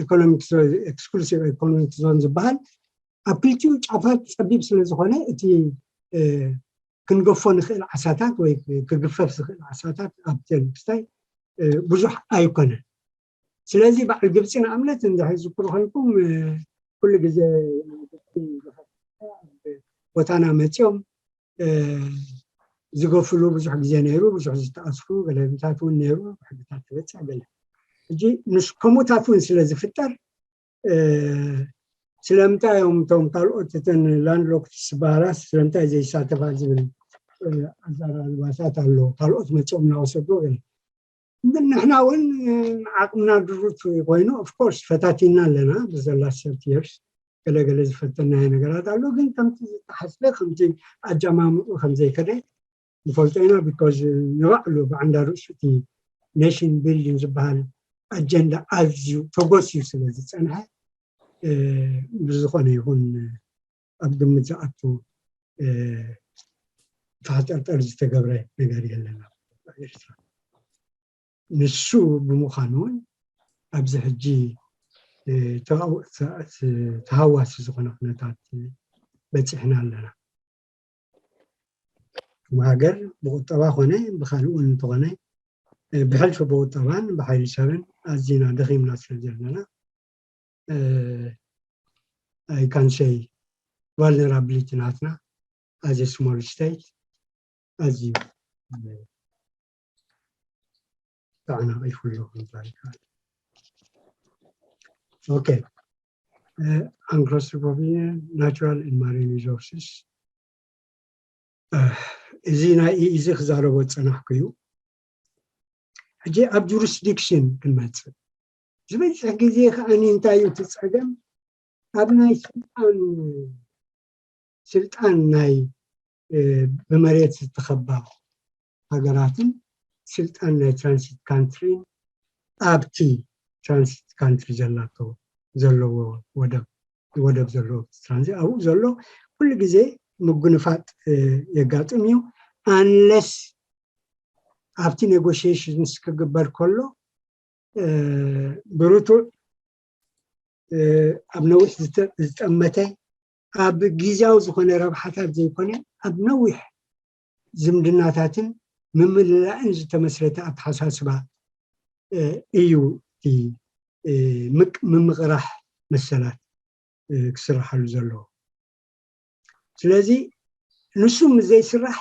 economic exclusive economic zone ዝበሃል ኣብ ክልቲኡ ጫፋት ፀቢብ ስለ ዝኾነ እቲ ክንገፎ ንኽእል ዓሳታት ወይ ክግፈፍ ዝኽእል ዓሳታት ኣብ ቴክስታይ ብዙሕ ኣይኮነን። ስለዚ በዓል ግብፂ ንኣብነት እንድሕር ዝክሩ ኮንኩም ኩሉ ግዜ ቦታና መፂኦም ዝገፍሉ ብዙሕ ግዜ ነይሩ። ብዙሕ ዝተኣስሩ ገለታት እውን ነይሩ። ሕግታት ትበፅሕ ገለ ሕጂ ምስ ከምኡታት እውን ስለ ዝፍጠር ስለምንታይ እዮም እቶም ካልኦት እተን landlocked ዝበሃላ ስለምንታይ ዘይሳተፋ ዝብል ኣዘራርባታት ኣሎ። ካልኦት መፅኦም እናወሰዱ ግን ንሕና እውን ዓቕምና ድሩት ኮይኑ of course ፈታቲና ኣለና ብዘላ thirty years ገለገለ ዝፈተናዮ ነገራት ኣሎ። ግን ከምቲ ዝተሓስበ ከምቲ ኣጀማምሩ ከምዘይከደ ንፈልጦ ኢና። Because ንባዕሉ ብዓንዳ ርእሱ እቲ nation building ዝበሃል ኣጀንዳ ኣዝዩ ተጎስዩ ስለ ዝፀንሐ ብዝኾነ ይኹን ኣብ ግምት ዝኣቱ ፋሕጠርጠር ዝተገብረ ነገር የለን ኣብ ኤርትራ። ንሱ ብምዃኑ እውን ኣብዚ ሕጂ ተሃዋሲ ዝኾነ ኩነታት በፂሕና ኣለና። ከም ሃገር ብቁጠባ ኮነ ብካልእ እውን እንተኾነ ብሕልፊ ብቁጠባን ብሓይሊ ሰብን ኣዚና ደኺምና ስለ ዘለና I can say vulnerability ናትና as a small state ኣዝዩ ተዓናቒፉ ኣሎ ክንባል ይከኣል። Okay, ኣንክሮስትሮፖፊ natural and marine resources እዚ ናይ እዚ ክዛረቦ ዝፀናሕኩ እዩ። ሕጂ ኣብ jurisdiction ክንመፅእ ዝበፅሕ ግዜ ከዓ እንታይ እዩ እቲ ፀገም ኣብ ናይ ስልጣን ስልጣን ናይ ብመሬት ዝተኸባ ሃገራትን ስልጣን ናይ transit country ን ኣብቲ transit country ዘላቶ ዘለዎ ወደብ ወደብ ዘለዎ transit ኣብኡ ዘሎ ኩሉ ግዜ ምጉንፋጥ የጋጥም እዩ። Unless ኣብቲ negotiations ክግበር ከሎ ብርቱዕ ኣብ ነዊሕ ዝጠመተ ኣብ ግዝያዊ ዝኾነ ረብሓታት ዘይኮነ ኣብ ነዊሕ ዝምድናታትን ምምልላእን ዝተመስረተ ኣተሓሳስባ እዩ እቲ ምምቕራሕ መሰላት ክስርሓሉ ዘለዎ። ስለዚ ንሱ ምስ ዘይስራሕ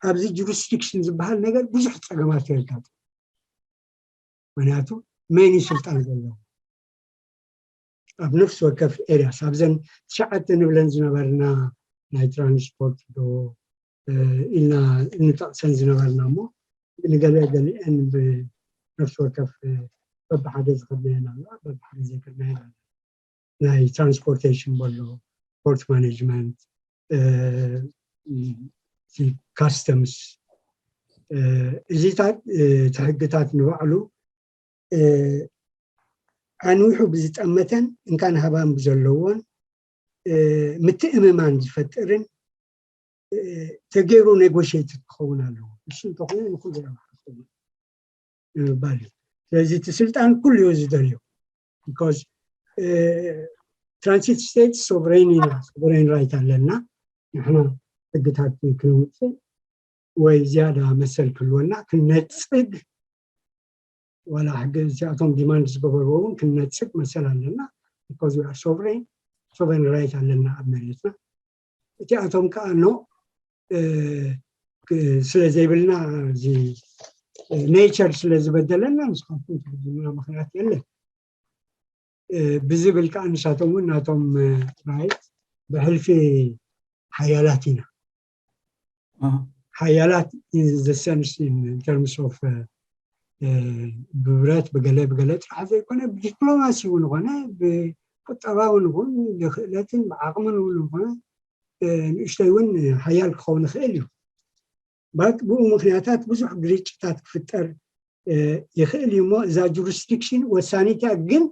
ኣብዚ jurisdiction ዝበሃል ነገር ብዙሕ ፀገማት የጋጥም። ምክንያቱ መን እዩ ስልጣን ዘለዎ ኣብ ነፍሲ ወከፍ areas ኣብዘን ትሽዓተ ንብለን ዝነበርና ናይ transport ዶ ኢልና እንጠቕሰን ዝነበርና እሞ ንገለ ገሊአን ብነፍሲ ወከፍ በብሓደ ዝኸድናየን ኣለዋ በብሓደ ዘይከድናየን ኣለዋ። ናይ transportation በሎ port management customs እዚታት እቲ ሕግታት ንባዕሉ ኣንዊሑ ብዝጠመተን እንካን ሃባን ብዘለዎን ምትእምማን ዝፈጥርን ተገይሩ negotiated ክኸውን ኣለዎ። እሱ እንተኾነ ንኩሉ ረብሓ ክኸውን ንምባል እዩ። ስለዚ እቲ ስልጣን ኩሉ እዩ ዝደልዮ። Because transit state sovereign ኢና፣ sovereign right ኣለና ንሕና። ሕግታት ክነውፅእ ወይ ዝያዳ መሰል ክህልወና ክንነፅግ፣ ዋላ ሕጊ እዚኣቶም demand ዝገበርዎ እውን ክንነፅግ መሰል ኣለና። Because we are sovereign, sovereign right ኣለና ኣብ መሬትና። እቲኣቶም ከዓ no ስለ ዘይብልና፣ እዚ nature ስለ ዝበደለና ንስኻትኩም ትብሉና ምክንያት የለን። ብዝብል ከዓ ንሳቶም እውን ናቶም right ብሕልፊ ሓያላት ኢና። ሓያላት in the sense in terms of ብብረት ብገለ ብገለ ጥራሕ ዘይኮነ፣ ብዲፕሎማሲ እውን ኾነ ብቁጠባ እውን ይኹን ብክእለትን ብዓቕምን እውን ኾነ ንእሽተይ እውን ሓያል ክኸውን ይኽእል እዩ። ባት ብኡ ምክንያታት ብዙሕ ግርጭታት ክፍጠር ይኽእል እዩ እሞ እዛ jurisdiction ወሳኒት እያ። ግን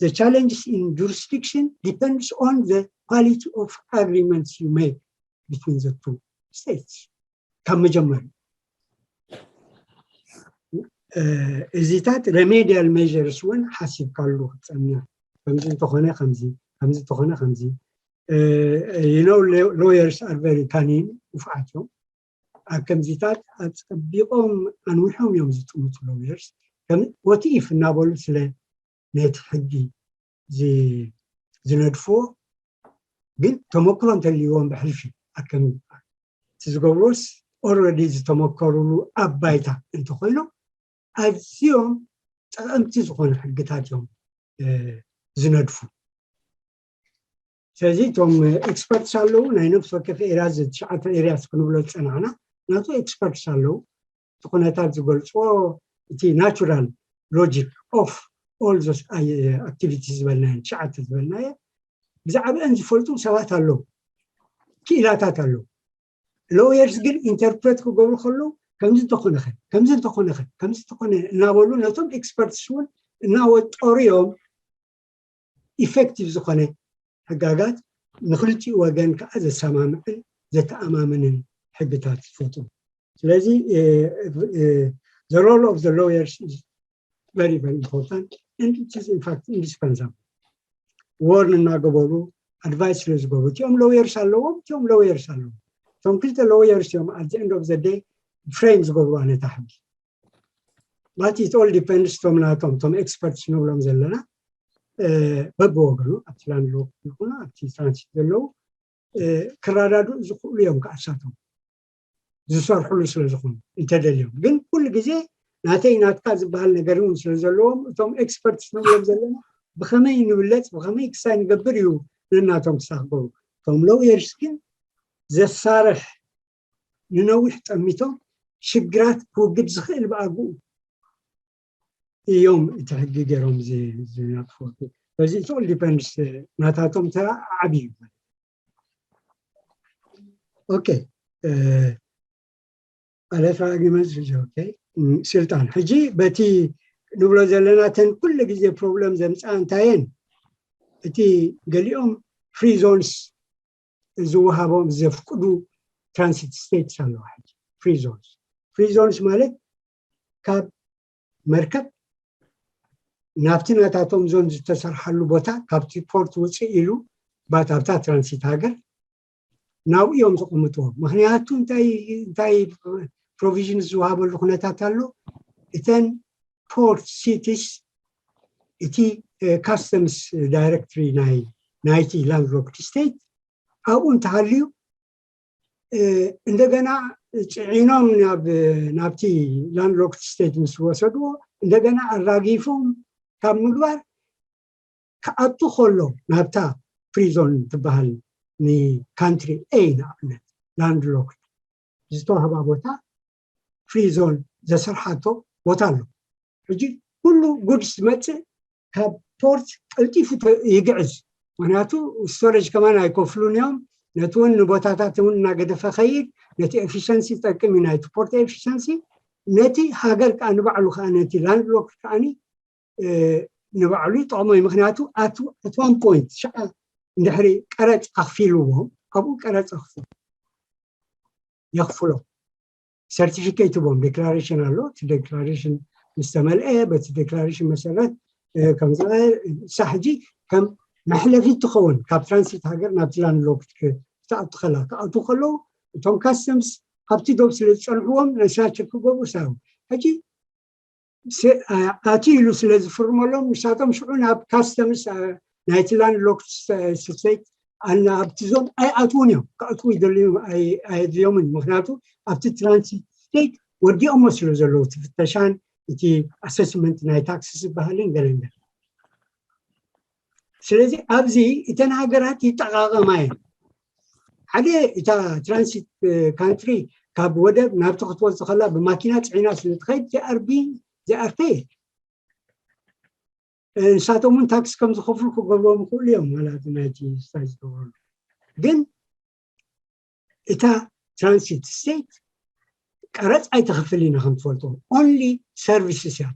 the challenges in jurisdiction depends on the quality of agreements you make between the two states ካብ መጀመሪ። እዚታት remedial measures እውን ሓሲብካሉ ክትፀንዕ፣ ከምዚ እንተኾነ ከምዚ፣ ከምዚ እንተኾነ ከምዚ። You know, lawyers are very cunning፣ ንፉዓት እዮም። ኣብ ከምዚታት ኣፀቢቖም ኣንዊሖም እዮም ዝጥምቱ lawyers። What if እናበሉ ስለ ነቲ ሕጊ ዝነድፍዎ፣ ግን ተመክሮ እንተልይዎም ብሕልፊ ኣከም እቲ ዝገብሮስ already ዝተመከሩሉ ኣብ ባይታ እንተኮይኖም ኣዝዮም ጠቐምቲ ዝኾኑ ሕግታት እዮም ዝነድፉ። ስለዚ እቶም experts ኣለዉ፣ ናይ ነፍሲ ወከፍ area፣ እዚ ትሽዓተ areas ክንብሎ ዝፀናዕና ናቱ experts ኣለዉ። እቲ ኩነታት ዝገልፅዎ እቲ natural logic of all those activities ዝበልናዮ ትሽዓተ ዝበልናዮ ብዛዕባአን ዝፈልጡ ሰባት ኣለዉ፣ ክኢላታት ኣለዉ። Lawyers ግን interpret ክገብሩ ከለዉ ከምዚ እንተኾነኸ፣ ከምዚ እንተኾነኸ፣ ከምዚ እንተኾነ እናበሉ ነቶም experts እውን እናወጠሩ እዮም effective ዝኾነ ሕጋጋት ንክልቲኡ ወገን ከዓ ዘሰማምዕን ዘተኣማምንን ሕግታት ዝፈጥሩ። ስለዚ the role of the lawyers is very very important and it is in fact indispensable። Warn እናገበሩ advice ስለ ዝገብሩ እቲኦም lawyers ኣለዎም፣ እቲኦም lawyers ኣለዎም። እቶም ክልተ lawyers እዮም at the end of the day frame ዝገብሩ ነታ ሕጊ። But it all depends እቶም ናቶም እቶም experts ንብሎም ዘለና በብወገኑ ኣብቲ land law ይኹኑ ኣብቲ transit ዘለዉ ክረዳድኡ ዝኽእሉ እዮም ክኣሳቶም ዝሰርሕሉ ስለ ዝኾኑ እንተደልዮም። ግን ኩሉ ግዜ ናተይ ናትካ ዝበሃል ነገር እውን ስለ ዘለዎም እቶም experts ንብሎም ዘለና ብኸመይ ንብለፅ ብኸመይ ክሳይ ንገብር እዩ ነናቶም ክሳክበሩ። እቶም lawyers ግን ዘሳርሕ ንነዊሕ ጠሚቶም ሽግራት ክውግድ ዝኽእል ብኣግኡ እዮም እቲ ሕጊ ገይሮም ዝነጥፉ። በዚ it all depends ናታቶም ተራ ዓብዪ እዩ። ኦኬ ኣለፋ ግመዝ ኦኬ ስልጣን ሕጂ በቲ ንብሎ ዘለና ተን ኩሉ ግዜ problem ዘምፅኣ እንታየን እቲ ገሊኦም free zones ዝወሃቦም ዘፍቅዱ transit states ኣለዋ። ሕጂ free zones free zones ማለት ካብ መርከብ ናብቲ ናታቶም ዞን ዝተሰርሓሉ ቦታ ካብቲ ፖርት ውፅእ ኢሉ ባት ኣብታ transit ሃገር ናብኡ እዮም ዘቐምጥዎ። ምክንያቱ እንታይ እንታይ provisions ዝወሃበሉ ኩነታት ኣሎ። እተን port cities እቲ customs directory ናይ ናይቲ landlocked state ኣብኡ እንተሃልዩ እንደገና ፅዒኖም ናብቲ landlocked state ምስ ወሰድዎ እንደገና ኣራጊፎም ካብ ምግባር ክኣቱ ከሎ ናብታ free zone ትበሃል ን country A ንኣብነት landlocked ዝተዋህባ ቦታ free zone ዘሰርሓቶ ቦታ ኣሎ። ሕጂ ኩሉ goods ዝመፅእ ካብ ፖርት ቀልጢፉ ይግዕዝ። ምክንያቱ storage ከማን ኣይከፍሉን እዮም። ነቲ እውን ንቦታታት እውን እናገደፈ ከይድ ነቲ efficiency ይጠቅም እዩ ናይቲ ፖርት efficiency። ነቲ ሃገር ከዓ ንባዕሉ ከዓ ነቲ landlocked ከዓ ንባዕሉ ይጠቕሞ እዩ። ምክንያቱ at one point ሸዓ እንድሕሪ ቀረፅ ኣኽፊልዎም ኣብኡ ቀረፅ ኣኽፍሉ የኽፍሎ certificate ቦም declaration ኣሎ። እቲ declaration ምስ ተመልአ በቲ declaration መሰረት ከም ዝረኣየ ንሳ ሕጂ ከም መሕለፊት ትኸውን ካብ ትራንሲት ሃገር ናብቲ ላንድ ሎክድ ክትኣቱ ከላ ክኣቱ ከለዉ እቶም ካስተምስ ኣብቲ ዶብ ስለ ዝፀንሕዎም ንሳ ቸክ ክገብሩ ሳሩ ሕጂ ኣቲ ኢሉ ስለ ዝፍርመሎም ንሳቶም ሽዑ ናብ ካስተምስ ናይቲ ላንድ ሎክድ ስቴት ኣብቲ ዞን ኣይኣትውን እዮም ክኣትዉ ይደልዩ ኣየድልዮምን ምክንያቱ ኣብቲ ትራንሲት ስቴት ወዲኦሞ ስለ ዘለዉ እቲ ፍተሻን እቲ ኣሰስመንት ናይ ታክሲ ዝበሃልን ገለን ገለን ስለዚ ኣብዚ እተን ሃገራት ይጠቃቀማ እየን ሓደ እታ ትራንሲት ካንትሪ ካብ ወደብ ናብቲ ክትወፅ ከላ ብማኪና ፅዒና ስለ ትኸይድ ዚኣርቢ ዚኣርተ ንሳቶም እውን ታክስ ከም ዝኸፍሉ ክገብሮም ይኽእሉ እዮም ማለት ናይቲ ስታይ ዝገብረሉ ግን እታ ትራንሲት ስቴት ቀረፅ ኣይተኸፍል ኢና ከም ትፈልጦ only services እያ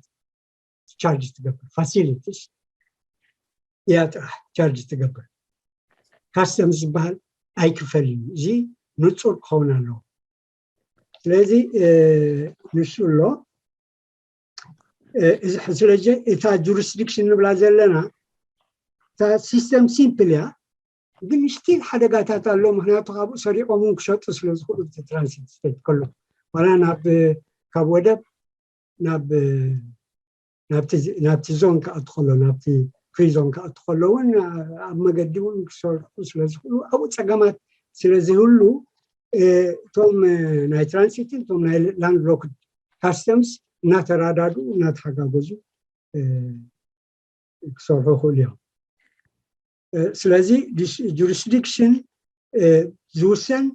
ቻርጅ ትገብር facilities እያ ጥራሕ ቻርጅ ትገብር ካስተምስ ዝበሃል ኣይክፈልን እዩ እዚ ንፁር ክኸውን ኣለዎ ስለዚ ንሱ ኣሎ እዚ ስለዚ እታ ጁሪስዲክሽን ንብላ ዘለና እታ ሲስተም ሲምፕል እያ ግን ስቲል ሓደጋታት ኣሎ ምክንያቱ ካብኡ ሰሪቆም እውን ክሸጡ ስለ ዝኽእሉ ትራንሲት ስቴት ከሎ ዋላ ናብ ካብ ወደብ ናብ ናብቲ ዞን ክኣቱ ከሎ ናብቲ ፍሪ ዞን ክኣቱ ከሎ እውን ኣብ መገዲ እውን ክሰርሑ ስለ ዝኽእሉ ኣብኡ ፀገማት ስለ ዝህሉ እቶም ናይ ትራንሲትን እቶም ናይ ላንድ ሎክድ ካስተምስ እናተራዳድኡ እናተሓጋገዙ ክሰርሑ ይኽእሉ እዮም ስለዚ ጁሪስዲክሽን ዝውሰን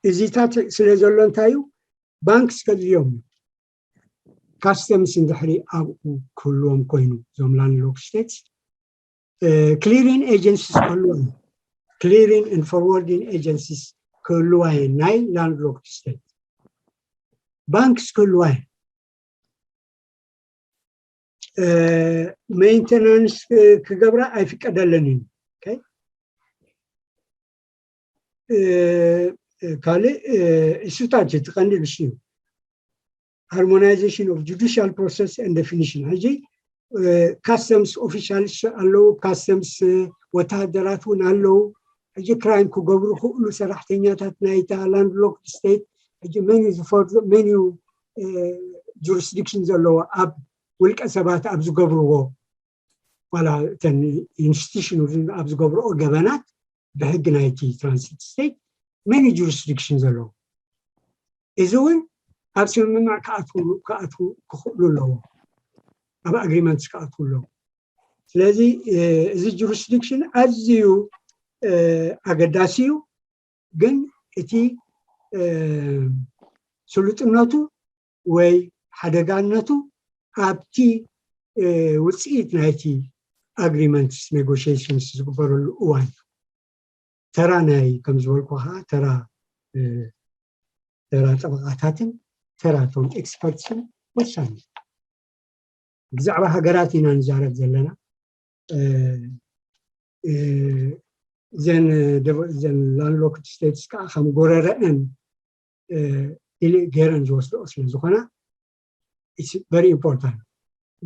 እዚታት ስለ ዘሎ እንታይ እዩ ባንክስ ከድልዮም እዩ ካስተምስ እንድሕሪ ኣብኡ ክህልዎም ኮይኑ እዞም ላንድ ሎክድ ስቴትስ clearing agencies ክህልዋ clearing and forwarding agencies ክህልዋ ናይ ላንድ ሎክድ ስቴት ባንክስ ክህልዋ maintenance ክገብራ ኣይፍቀደለን እዩ ካልእ እሱታት እቲ ቀንዲ ንሱ እዩ harmonization of judicial process and definition ሕጂ customs officials ኣለዉ customs ወተሃደራት እውን ኣለዉ ሕጂ ክራይም ክገብሩ ክእሉ ሰራሕተኛታት ናይታ land locked state ሕጂ መን እዩ ዝፈርዶ መን እዩ jurisdiction ዘለዎ ኣብ ውልቀ ሰባት ኣብ ዝገብርዎ ዋላ እተን institution ኣብ ዝገብርኦ ገበናት ብሕጊ ናይቲ transit state መን እዩ jurisdiction ዘለዎ እዚ እውን ኣብ ስምምዕ ክኣትዉ ክኽእሉ ኣለዎ ኣብ agreements ክኣትዉ ኣለዎ ስለዚ እዚ jurisdiction ኣዝዩ ኣገዳሲ እዩ ግን እቲ ስሉጥነቱ ወይ ሓደጋነቱ ኣብቲ ውፅኢት ናይቲ agreements negotiations ዝግበረሉ እዋን ተራ ናይ ከም ዝበልኩ ከዓ ተራ ተራ ጠበቃታትን ተራ ቶም experts ን ወሳኒ ብዛዕባ ሃገራት ኢና ንዛረብ ዘለና እዘን land locked states ከዓ ከም ጎረረአን ገይረን ዝወስድኦ ስለ ዝኾና very important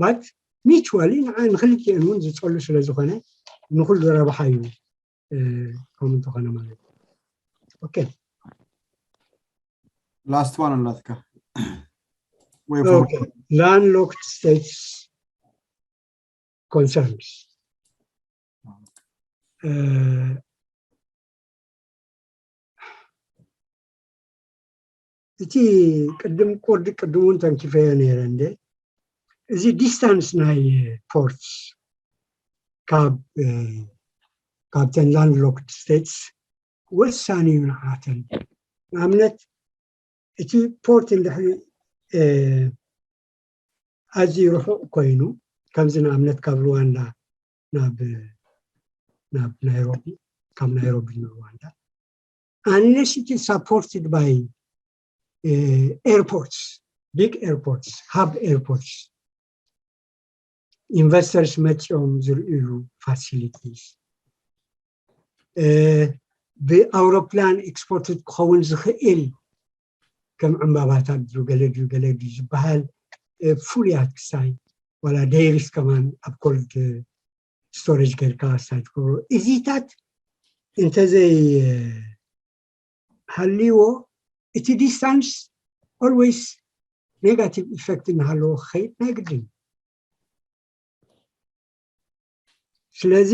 but mutually ንዓ ንክልቲአን እውን ዝፀሉ ስለ ዝኾነ ንኩሉ ረብሓ እዩ ከምኡ እንተኾነ ማለት እዩ okay last one ኣላትካ land locked states concerns እቲ ቅድም ቁርዲ ቅድም እውን ተንኪፈዮ ነይረ እንደ እዚ distance ናይ ports ካብ ካብተን land locked states ወሳኒ እዩ ንዓተን ንኣብነት እቲ port እንድሕሪ ኣዝዩ ርሑቕ ኮይኑ ከምዚ ንኣብነት ካብ ሩዋንዳ ናብ ናብ ናይሮቢ ካብ ናይሮቢ ንሩዋንዳ unless it is supported by uh, airports big airports hub airports investors መፂኦም ዝርእሉ facilities ብኣውሮፕላን exported ክኸውን ዝኽእል ከም ዕምባባታት ድዩ ገለ ድዩ ገለ ድዩ ዝበሃል ፍሉያት ክሳይ ዋላ dairies ከማን ኣብ cold storage ጌርካ ሳይ ትገብሮ። እዚታት እንተዘይ ሃልይዎ እቲ distance always negative effect እናሃለዎ ክኸይድ ናይ ግድን። ስለዚ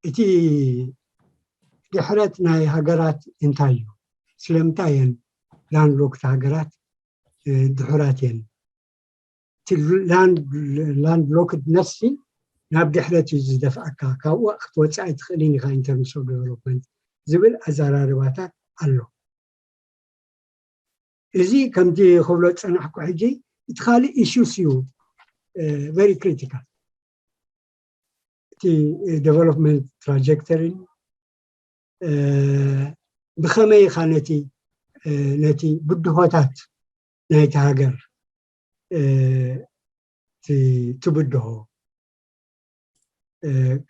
እቲ ድሕረት ናይ ሃገራት እንታይ እዩ? ስለምንታይ እየን landlocked ሃገራት ድሑራት እየን? landlocked ነፍሲ ናብ ድሕረት እዩ ዝደፍኣካ፣ ካብኡ ክትወፅእ ኣይትኽእልን ኢኻ in terms of development ዝብል ኣዘራርባታት ኣሎ። እዚ ከምቲ ክብሎ ዝፀናሕኩ ሕጂ እቲ ካልእ issues እዩ very critical። እቲ development trajectory ብኸመይ ኢኻ ነቲ ነቲ ብድሆታት ናይቲ ሃገር ትብድሆ?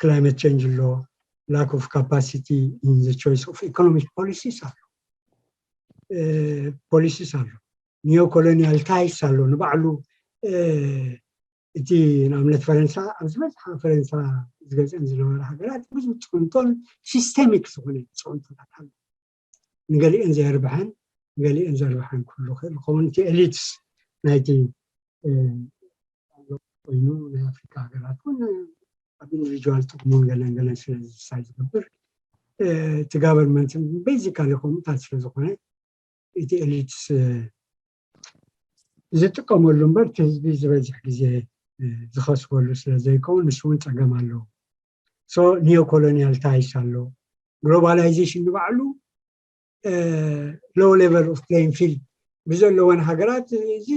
Climate change ኣሎ፣ lack of capacity in the choice of economic policies ኣሎ፣ policies ኣሎ፣ neo colonial ties ኣሎ። ንባዕሉ እቲ ንኣብነት ፈረንሳ ኣብ ዝበዝሓ ፈረንሳ ዝገዝአን ዝነበረ ሃገራት ብዙ ፅዕንቶን systemic ዝኾነ ፅዕንቶታት ኣሎ። ንገሊአን ዘየርብሐን ንገሊአን ዘርብሐን ክህሉ ክእል ዝኸውን እቲ elites ናይቲ ኮይኑ ናይ ኣፍሪካ ሃገራት እውን ኣብ individual ጥቅሙን ገለን ገለን ስለ ዝሳይ ዝገብር እቲ government basically ከምኡታት ስለ ዝኾነ እቲ elites ዝጥቀመሉ እምበር እቲ ህዝቢ ዝበዝሕ ግዜ ዝኸስበሉ ስለ ዘይከውን ንሱ እውን ፀገም ኣለዎ። So neo colonial ties ኣሎ። Globalization ንባዕሉ low level of playing field ብዘለወን ሃገራት እዚ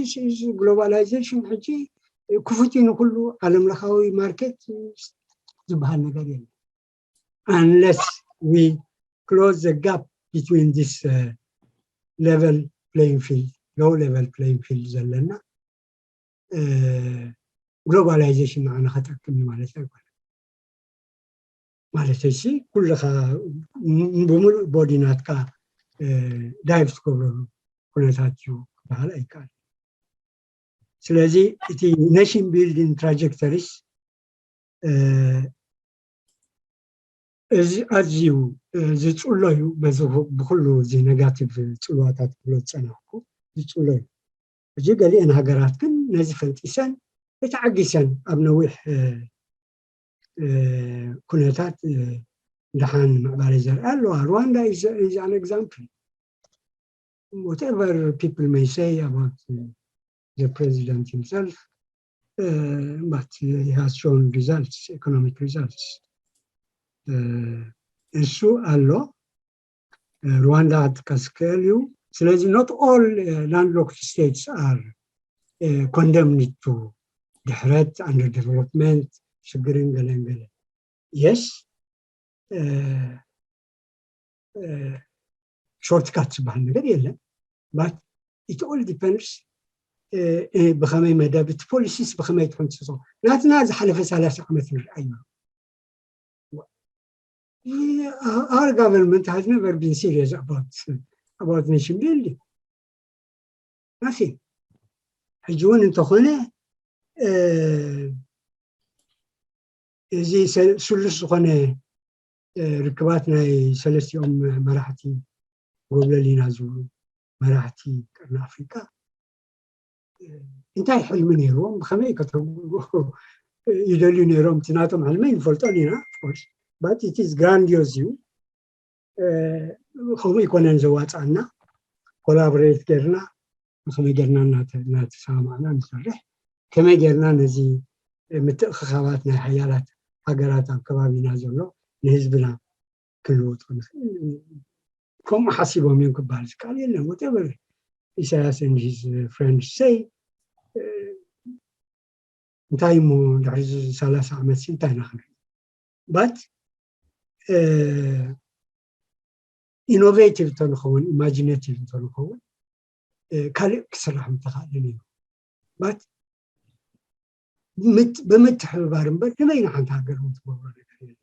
globalization ሕጂ ክፉት እዩ ንኩሉ ዓለም ለኻዊ market ዝበሃል ነገር የለን። Unless we close the gap between this level playing field, low level playing field ዘለና globalization ንዓና ከጠቅም እዩ ማለት ኣይኮነ። ማለት ሲ ኩልኻ ብምሉእ body ናትካ dive ትገብረሉ ኩነታት እዩ ክበሃል ኣይከኣል። ስለዚ እቲ nation building trajectories እዚ ኣዝዩ ዝፅሎ እዩ። በዚ ብኩሉ እዚ negative ፅልዋታት ክብሎ ዝፀናሕኩ ዝፅሎ እዩ። ሕጂ ገሊአን ሃገራት ግን ነዚ ፈንጢሰን ተዓጊሰን ኣብ ነዊሕ ኩነታት ደሓን ምዕባለ ዘርኣ ኣለዋ። Rwanda is an example. Whatever people may say about the president himself, but he has shown results, economic results. እሱ ኣሎ። Rwanda ክጥቀስ ክእል እዩ። ስለዚ not all landlocked states are condemned to ድሕረት፣ under development፣ ሽግርን ገለን ገለ። Yes, shortcut ዝበሃል ነገር የለን። But it all depends ብኸመይ መደብ እቲ policies ብኸመይ ትሕንፅሶ። ናትና ዝሓለፈ ሰላሳ ዓመት ንርኣዮ። Our government has never been serious about about nation building. Nothing. ሕጂ እውን እንተኾነ እዚ ስሉስ ዝኾነ ርክባት ናይ ሰለስቲኦም መራሕቲ ጎብለል ኢና ዝብሉ መራሕቲ ቀርኒ ኣፍሪካ እንታይ ሕልሚ ነይርዎም፣ ብኸመይ ከተግብርዎ ይደልዩ ነይሮም? እቲ ናቶም ሕልሚ ንፈልጦን ኢና። But it is grandiose እዩ። ከምኡ ይኮነን ዘዋፃና። Collaborate ጌርና ብከመይ ጌርና እናተሰማማዕና ንሰርሕ፣ ከመይ ጌርና ነዚ ምትእኽኻባት ናይ ሓያላት ሃገራት ኣብ ከባቢና ዘሎ ንህዝብና ክንልውጦ ንኽእል። ከምኡ ሓሲቦም እዮም ክበሃል ዝከኣል የለን። Whatever Isaias and his friends say፣ እንታይ እሞ ድሕሪ ሰላሳ ዓመት ሲ እንታይ ኢና ክንርኢ? But innovative እንተንኸውን፣ imaginative እንተንኸውን ካልእ ክስራሕ ምተኻእለ ነይሩ። But ብምትሕብባር እምበር ንበይና ሓንቲ ሃገር እውን ትገብሮ ነገር የለን።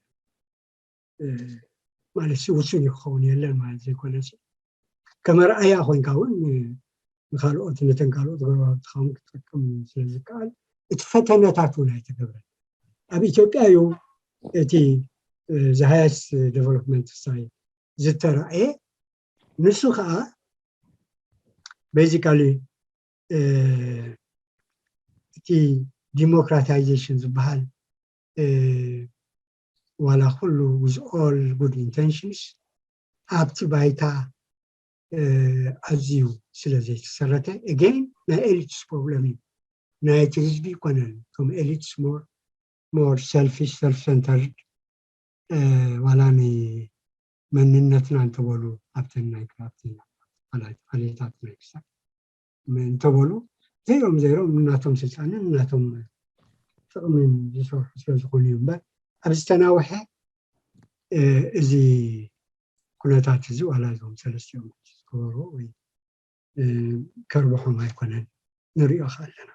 ማለት ውሱን እዩ ክኸውን የለን ማለት ዘይኮነ፣ ከመርኣያ ኮይንካ እውን ንካልኦት ነተን ካልኦት ጎረባብትኻ እውን ክትጥቀም ስለ ዝከኣል እቲ ፈተነታት እውን ኣይተገብረን። ኣብ ኢትዮጵያ እዩ እቲ the highest development style ዝተራእየ። ንሱ ከዓ basically እቲ democratization ዝበሃል ዋላ ኩሉ with all good intentions ኣብቲ ባይታ ኣዝዩ ስለ ዘይተሰረተ again ናይ elites problem እዩ። ናይ እቲ ህዝቢ ይኮነን። እቶም elites more more selfish self centered ዋላ ንመንነትና እንተበሉ ኣብተን ናይ ክላብተን ዓሌታት ናይ ክሳብ እንተበሉ ዘይሮም ዘይሮም እናቶም ስልጣንን እናቶም ጥቕምን ዝሰርሑ ስለ ዝኾኑ እዩ እምበር ኣብ ዝተናውሐ እዚ ኩነታት እዚ ዋላ እዞም ሰለስቲኦም ዝገበርዎ ወይ ከርብሖም ኣይኮነን ንሪኦ ከኣለና።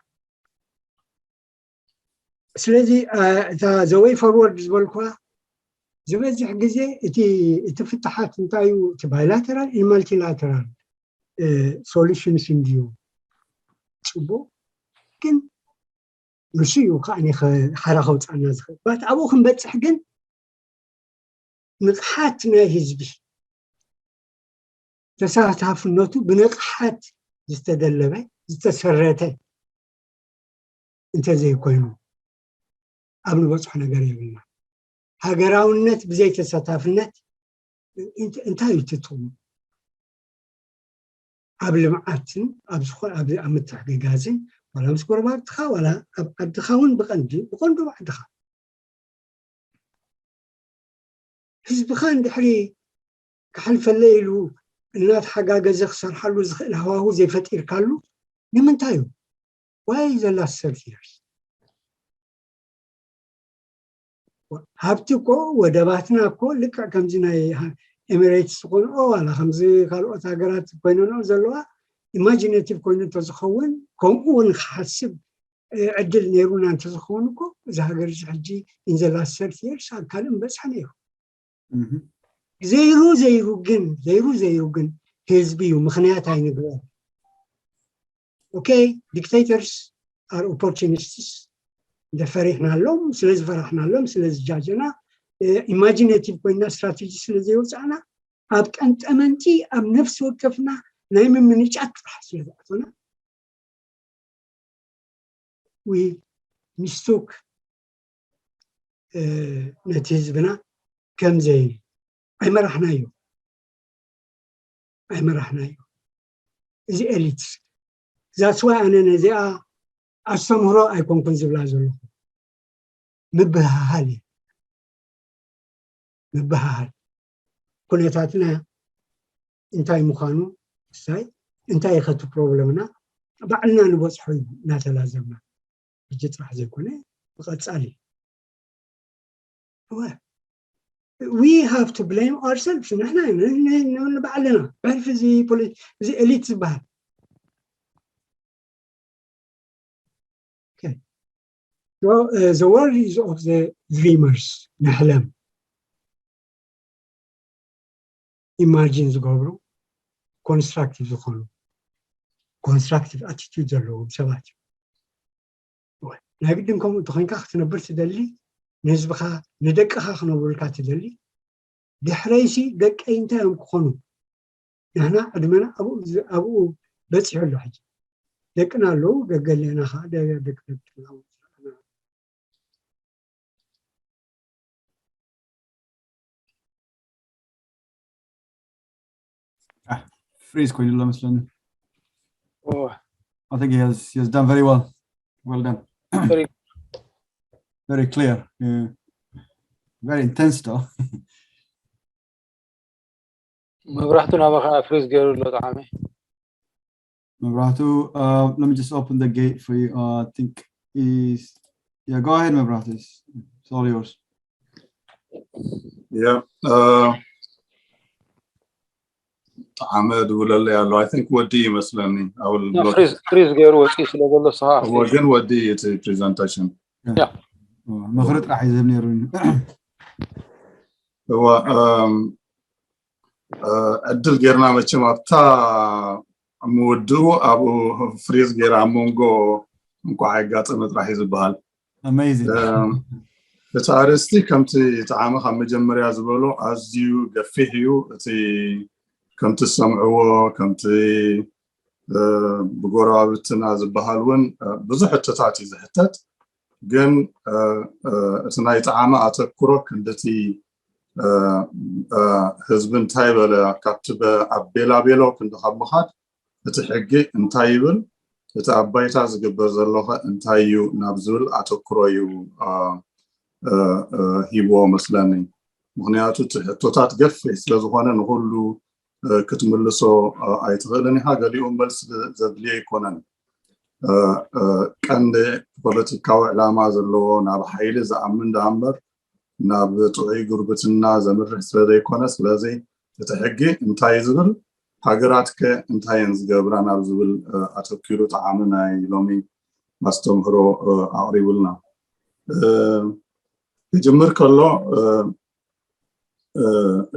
ስለዚ እታ the way forward ዝበልኩዋ ዝበዝሕ ግዜ እቲ እቲ ፍትሓት እንታይ እዩ እቲ bilateral and multilateral solutions እንድዩ ፅቡቅ ግን ንሱ እዩ ከዓ ሓራ ከውፃና ዝኽእል ባት ኣብኡ ክንበፅሕ ግን ንቕሓት ናይ ህዝቢ ተሳታፍነቱ ብንቕሓት ዝተደለበ ዝተሰረተ እንተዘይኮይኑ ኣብ ንበፅሖ ነገር የብልና። ሃገራውነት ብዘይ ተሳታፍነት እንታይ እዩ ትጥቕሙ? ኣብ ልምዓትን ኣብ ዝኾነ ኣብ ኣብ ምትሕግጋዝን ዋላ ምስ ጎረባብትኻ ዋላ ኣብ ዓድኻ እውን ብቐንዲ ብቐንዱ ኣብ ዓድኻ ህዝብኻ እንድሕሪ ክሓልፈለይ ኢሉ እናተሓጋገዘ ክሰርሓሉ ዝኽእል ሃዋሁ ዘይፈጢርካሉ ንምንታይ እዩ? Why the last thirty years? ሃብቲ እኮ ወደባትና እኮ ልክዕ ከምዚ ናይ ኤሚሬትስ ዝኾንኦ ዋላ ከምዚ ካልኦት ሃገራት ኮይነንኦ ዘለዋ ኢማጂኔቲቭ ኮይኑ እንተዝኸውን ከምኡ እውን ክሓስብ ዕድል ነይሩና እንተዝኸውን እኮ እዚ ሃገር እዚ ሕጂ in the last thirty years ኣብ ካልእ ምበፅሐ ነይሩ። ዘይሩ ዘይሩ ግን ዘይሩ ዘይሩ ግን ህዝቢ እዩ ምኽንያት ኣይንግበር። Okay, dictators are opportunists. እንተፈሪሕናሎም ስለ ዝፈራሕናሎም ስለ ዝጃጀና ኢማጂኔቲቭ ኮይና ስትራቴጂ ስለ ዘይወፃእና ኣብ ቀንጠመንጢ ኣብ ነፍሲ ወከፍና ናይ ምምንጫት ጥራሕ ስለ ዝኣቶና we mistook ነቲ ህዝብና ከምዘይ ኣይመራሕናዮ ኣይመራሕናዮ። እዚ ኤሊት that's why ኣነ ነዚኣ ኣስተምህሮ ኣይኮንኩን ዝብላ ዘለኹ ምብህሃል እዩ። ምብህሃል ኩነታትና እንታይ ምዃኑ ምሳይ እንታይ እዩ ከቲ ፕሮብለምና ባዕልና ንበፅሖ እዩ እናተላዘብና ሕጂ ጥራሕ ዘይኮነ ብቐፃሊ we have to blame ourselves ንሕና ንባዕልና ብሕልፊ እዚ ኤሊት ዝበሃል the world is of the dreamers ንሕለም ኢማጂን ዝገብሩ ኮንስትራክቲቭ ዝኾኑ ኮንስትራክቲቭ ኣቲቱድ ዘለዎም ሰባት እዩ። ናይ ግድን ከምኡ እንተኮይንካ ክትነብር ትደሊ ንህዝብኻ ንደቅኻ ክነብሩልካ ትደሊ ድሕረይሲ ደቀይ እንታይ እዮም ክኾኑ ንሕና ዕድመና ኣብኡ በፂሑ ኣሎ ሕጂ ደቅና ኣለዉ ገገሌና ከዓ ደቂ ደቅና ፍሪዝ ኮይኑ ኣሎ መስለኒ I think he has, he has done very well. Well done. Very, very clear. Uh, very intense though. መብራህቱ ናባኻ ፍሪዝ ገይሩ ኣሎ ጠዓመ መብራህቱ uh, let me just open the gate for you uh, I think is yeah go ahead መብራህቱ it's all yours yeah uh, ጠዓመ ድውለለይ ኣሎ I think ወዲ ይመስለኒ ፍሪዝ ገይሩ ወፂ ስለ ዘሎ ስኻ ግን ወዲ እቲ presentation ምኽሪ ጥራሕ እዩ ዝህብ ነይሩ እዋ ዕድል ጌርና መቸም ኣብታ ምውድኡ ኣብኡ ፍሪዝ ገይራ ኣብ መንጎ እንኳዕ ኣጋጠመ ጥራሕ እዩ ዝበሃል። Amazing። እቲ ኣርእስቲ ከምቲ ጣዕሚ ካብ መጀመርያ ዝበሎ ኣዝዩ ገፊሕ እዩ። እቲ ከምቲ ዝሰምዕዎ ከምቲ ብጎረባብትና ዝበሃል እውን ብዙሕ ሕቶታት እዩ ዝሕተት። ግን እቲ ናይ ጣዕሚ ኣተኩሮ ክንድቲ ህዝቢ እንታይ በለ ካብቲ ኣብ ቤላቤሎ ክንዲ ካብ ምኻድ እቲ ሕጊ እንታይ ይብል፣ እቲ ኣብ ባይታ ዝግበር ዘሎ ኸ እንታይ እዩ ናብ ዝብል ኣተኩሮ እዩ ሂብዎ መስለኒ። ምክንያቱ እቲ ሕቶታት ገፊሕ ስለዝኾነ ንኩሉ ክትምልሶ ኣይትኽእልን ኢኻ። ገሊኡ መልሲ ዘድልዮ ኣይኮነን። ቀንዲ ፖለቲካዊ ዕላማ ዘለዎ ናብ ሓይሊ ዝኣምን ደኣ እምበር ናብ ጥዑይ ጉርብትና ዘምርሕ ስለ ዘይኮነ፣ ስለዚ እቲ ሕጊ እንታይ ዝብል፣ ሃገራት ከ እንታይ እየን ዝገብራ ናብ ዝብል ኣተኪሩ ጣዕሚ ናይ ሎሚ ኣስተምህሮ ኣቕሪቡልና። ክጅምር ከሎ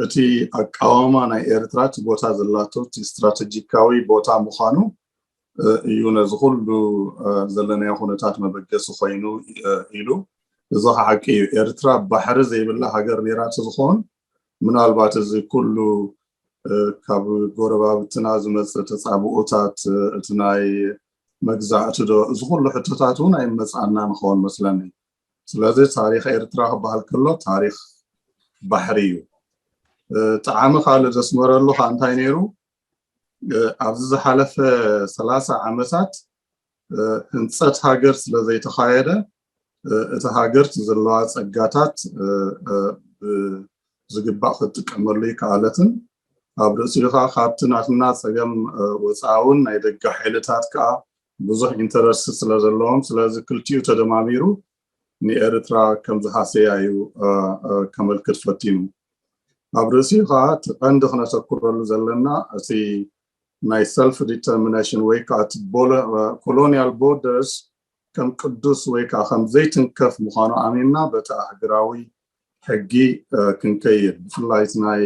እቲ ኣቃዋማ ናይ ኤርትራ እቲ ቦታ ዘላቶ እቲ ስትራተጂካዊ ቦታ ምዃኑ እዩ ነዚ ኩሉ ዘለናዮ ኩነታት መበገሲ ኮይኑ ኢሉ። እዚ ሓቂ እዩ። ኤርትራ ባሕሪ ዘይብላ ሃገር ነይራ ተዝኸውን ምናልባት እዚ ኩሉ ካብ ጎረባብትና ዝመፅእ ተፃብኦታት እቲ ናይ መግዛእቲ ዶ እዚ ኩሉ ሕቶታት እውን ኣይመፃና ንኸውን መስለኒ። ስለዚ ታሪክ ኤርትራ ክበሃል ከሎ ታሪክ ባሕሪ እዩ። ጣዕሚ ካልእ ዘስመረሉ ከዓ እንታይ ነይሩ? ኣብዚ ዝሓለፈ ሰላሳ ዓመታት ህንፀት ሃገር ስለ ዘይተኻየደ እቲ ሃገር ዘለዋ ፀጋታት ብዝግባእ ክትጥቀመሉ ይከኣለትን ኣብ ርእሲኡ ከዓ ካብቲ ናትና ፀገም ወፃእውን ናይ ደገ ሓይልታት ከዓ ብዙሕ ኢንተረስት ስለ ዘለዎም ስለዚ ክልቲኡ ተደማሚሩ ንኤርትራ ከም ዝሃሰያ እዩ ከመልክት ፈቲኑ። ኣብ ርእሲኡ ከዓ እቲ ቀንዲ ክነተኩረሉ ዘለና እቲ ናይ ሰልፍ ዲተርሚኔሽን ወይ ከዓ colonial borders ከም ቅዱስ ወይ ከዓ ከም ዘይትንከፍ ምዃኑ ኣሚንና በቲ ኣህግራዊ ሕጊ ክንከይድ ብፍላይ ናይ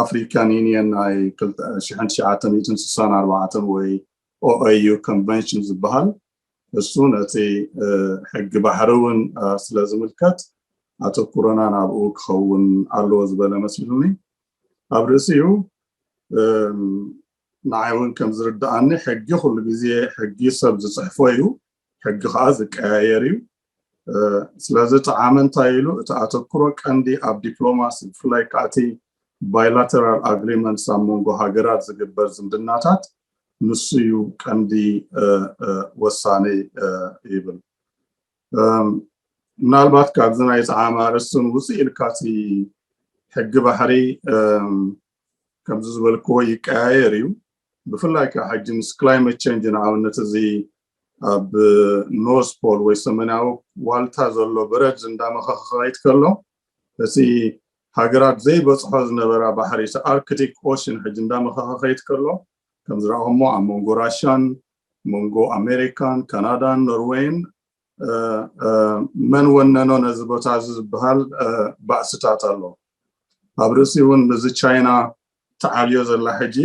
ኣፍሪካን ዩኒየን ናይ ሽሕን ትሽዓተ ሚእትን ስሳን ኣርባዕተን ወይ ኦኤዩ ኮንቨንሽን ዝበሃል እሱ ነቲ ሕጊ ባሕሪ እውን ስለ ዝምልከት ኣተኩሮና ናብኡ ክኸውን ኣለዎ ዝበለ መሲሉኒ። ኣብ ርእሲኡ ንዓይ እውን ከም ዝርድኣኒ ሕጊ ኩሉ ግዜ ሕጊ ሰብ ዝፅሕፎ እዩ። ሕጊ ከዓ ዝቀያየር እዩ። ስለዚ ጠዓመ እንታይ ኢሉ እቲ ኣተኩሮ ቀንዲ ኣብ ዲፕሎማሲ ብፍላይ ከዓ እቲ bilateral agreements ኣብ መንጎ ሃገራት ዝግበር ዝምድናታት ንሱ እዩ ቀንዲ ወሳኒ ይብል። ምናልባት ካብዚ ናይ ጠዓመ ኣርእስትን ውፅእ ኢልካ እቲ ሕጊ ባሕሪ ከምዚ ዝበልክዎ ይቀያየር እዩ። ብፍላይ ከዓ ሕጂ ምስ climate change ንኣብነት እዚ ኣብ ኖርዝ ፖል ወይ ሰሜናዊ ዋልታ ዘሎ በረድ እንዳመኸኸ ክኸይድ ከሎ እቲ ሃገራት ዘይበፅሖ ዝነበራ ባሕሪ እቲ ኣርክቲክ ኦሽን ሕጂ እንዳመኸኸ ክኸይድ ከሎ ከም ዝረኣኹሞ ኣብ መንጎ ራሻን መንጎ ኣሜሪካን ካናዳን ኖርዌይን መን ወነኖ ነዚ ቦታ እዚ ዝበሃል ባእስታት ኣሎ። ኣብ ርእሲ እውን እዚ ቻይና ተዓብዮ ዘላ ሕጂ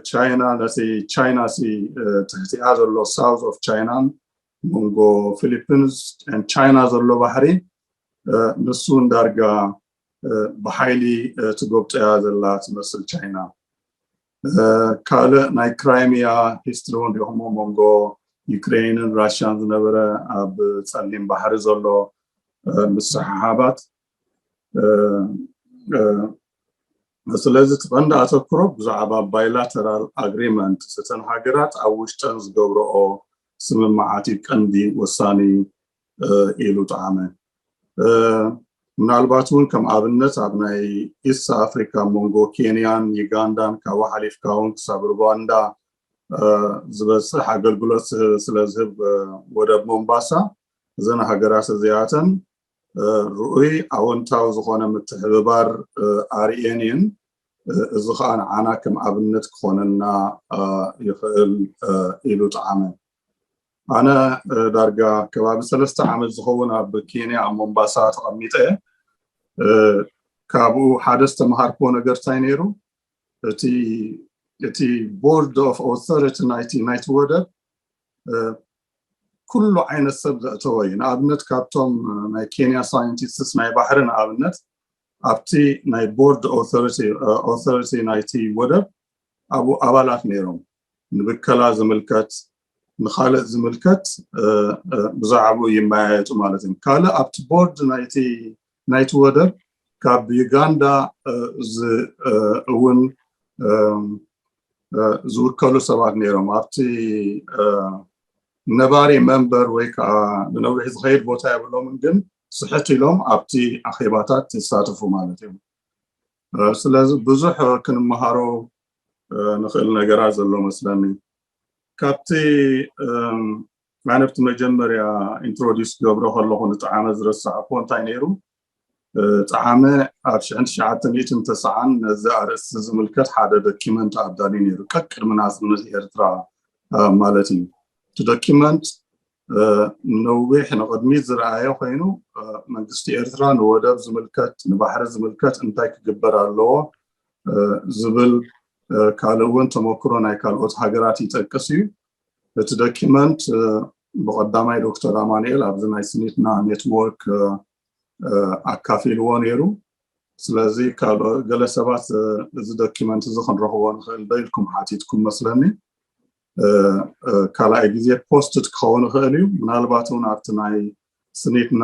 ቻይና ነቲ ቻይና ሲ ትሕቲኣ ዘሎ ሳውት ኦፍ ቻይናን መንጎ ፊሊፒንስ ቻይና ዘሎ ባሕሪ ንሱ እንዳርጋ ብሓይሊ ትጎብጠያ ዘላ ትመስል ቻይና። ካልእ ናይ ክራይሚያ ሂስትሪ እውን ሪኹሞ መንጎ ዩክሬንን ራሽያን ዝነበረ ኣብ ፀሊም ባሕሪ ዘሎ ምስሕሓባት ስለዚ እቲ ቀንዲ ኣተኩሮ ብዛዕባ bilateral agreement እተን ሃገራት ኣብ ውሽጠን ዝገብረኦ ስምምዓት እዩ ቀንዲ ወሳኒ ኢሉ ጠዓመ። ምናልባት እውን ከም ኣብነት ኣብ ናይ ኢስት ኣፍሪካ መንጎ ኬንያን ዩጋንዳን ካብኡ ሓሊፍካ እውን ክሳብ ሩዋንዳ ዝበፅሕ ኣገልግሎት ስለ ዝህብ ወደብ ሞምባሳ እዘን ሃገራት እዚኣተን ርኡይ ኣወንታዊ ዝኾነ ምትሕብባር ኣርእየን እየን። እዚ ከዓ ንዓና ከም ኣብነት ክኾነና ይኽእል ኢሉ ጠዓመ። ኣነ ዳርጋ ከባቢ ሰለስተ ዓመት ዝኸውን ኣብ ኬንያ ኣብ ሞምባሳ ተቐሚጠ እየ። ካብኡ ሓደ ዝተምሃርክዎ ነገር እንታይ ነይሩ? እቲ እቲ board of authority ናይቲ ናይቲ ወደብ ኩሉ ዓይነት ሰብ ዘእተወ እዩ። ንኣብነት ካብቶም ናይ ኬንያ ሳይንቲስትስ ናይ ባሕሪ ንኣብነት ኣብቲ ናይ board authority ናይቲ ወደብ ኣብኡ ኣባላት ነይሮም። ንብከላ ዝምልከት ንኻልእ ዝምልከት ብዛዕባኡ ይመያየጡ ማለት እዮም። ካልእ ኣብቲ board ናይቲ ናይቲ ወደብ ካብ ዩጋንዳ እውን ዝውከሉ ሰባት ነይሮም። ኣብቲ ነባሪ መንበር ወይ ከዓ ንነዊሕ ዝኸይድ ቦታ የብሎምን፣ ግን ስሕት ኢሎም ኣብቲ ኣኼባታት ይሳተፉ ማለት እዮም። ስለዚ ብዙሕ ክንመሃሮ ንኽእል ነገራት ዘሎ መስለኒ። ካብቲ ኣነ ኣብቲ መጀመርያ introduce ክገብሮ ከለኹ ንጠዓመ ዝረሳዕኩዎ እንታይ ነይሩ? ጠዓመ ኣብ ሽሕን ትሽዓተ ሚእትን ተስዓን ነዚ ኣርእስቲ ዝምልከት ሓደ ዶኪመንት ኣዳልዩ ነይሩ፣ ቀቅድሚ ናጽነት ኤርትራ ማለት እዩ። እቲ ዶኪመንት ነዊሕ ንቕድሚት ዝረኣየ ኮይኑ መንግስቲ ኤርትራ ንወደብ ዝምልከት ንባሕሪ ዝምልከት እንታይ ክግበር ኣለዎ ዝብል ካልእ እውን ተመክሮ ናይ ካልኦት ሃገራት ይጠቅስ እዩ። እቲ ዶኪመንት ብቐዳማይ ዶክተር ኣማኑኤል ኣብዚ ናይ ስኒትና ኔትወርክ ኣካፊልዎ ነይሩ። ስለዚ ካልኦ ገለ ሰባት እዚ ዶኪመንት እዚ ክንረኽቦ ንኽእል ዶ ኢልኩም ሓቲትኩም መስለኒ። ካልኣይ ግዜ ፖስትድ ክኸውን ይኽእል እዩ። ምናልባት እውን ኣብቲ ናይ ስኒትና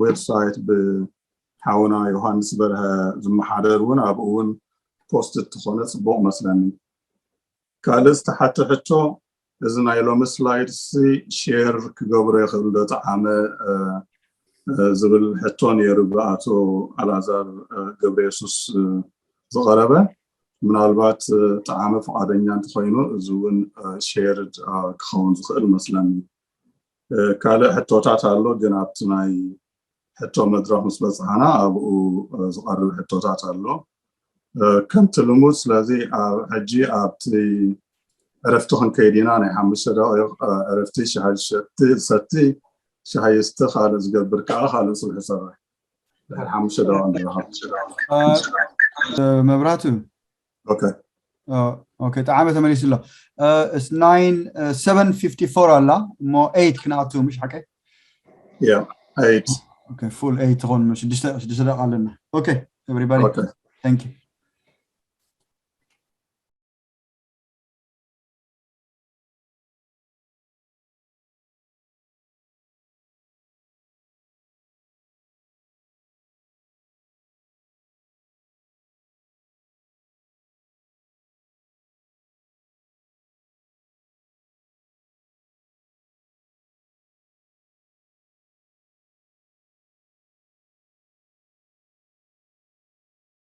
ዌብሳይት ብሓውና ዮሃንስ በርሀ ዝመሓደር እውን ኣብኡ እውን ፖስትድ ተኾነ ጽቡቕ መስለኒ። ካልእ ዝተሓተ ሕቶ እዚ ናይ ሎሚ ስላይድ ሲ ሼር ክገብሮ ይኽእል ዶ ጠዓመ ዝብል ሕቶ ነይሩ ብኣቶ ኣልኣዛር ገብረ የሱስ ዝቐረበ። ምናልባት ጠዓመ ፍቓደኛ እንተኾይኑ እዚ እውን ሼር ክኸውን ዝኽእል መስለኒ። ካልእ ሕቶታት ኣሎ፣ ግን ኣብቲ ናይ ሕቶ መድረኽ ምስ በጻሕና ኣብኡ ዝቐርብ ሕቶታት ኣሎ። ከምቲ ልሙድ ስለዚ ሕጂ ኣብቲ ዕረፍቲ ክንከይድ ኢና። ናይ ሓሙሽተ ደቂቕ ዕረፍቲ፣ ሻሂ ዝሰቲ፣ ሻሂ ዝሰቲ፣ ካልእ ዝገብር ከዓ ካልእ ስርሑ ይሰርሕ። ድሕሪ ሓሙሽተ ደቂቕ ንራኸብ። መብራቱ okay okay ጠዓመ ተመሊሱ ኣሎ። It's nine seven fifty four ኣላ እሞ eight ክንኣቱ ምሽ ሓቀይ? Yeah eight okay full eight ትኾን ሽዱሽተ ደቂቕ ኣለና። Okay everybody okay thank you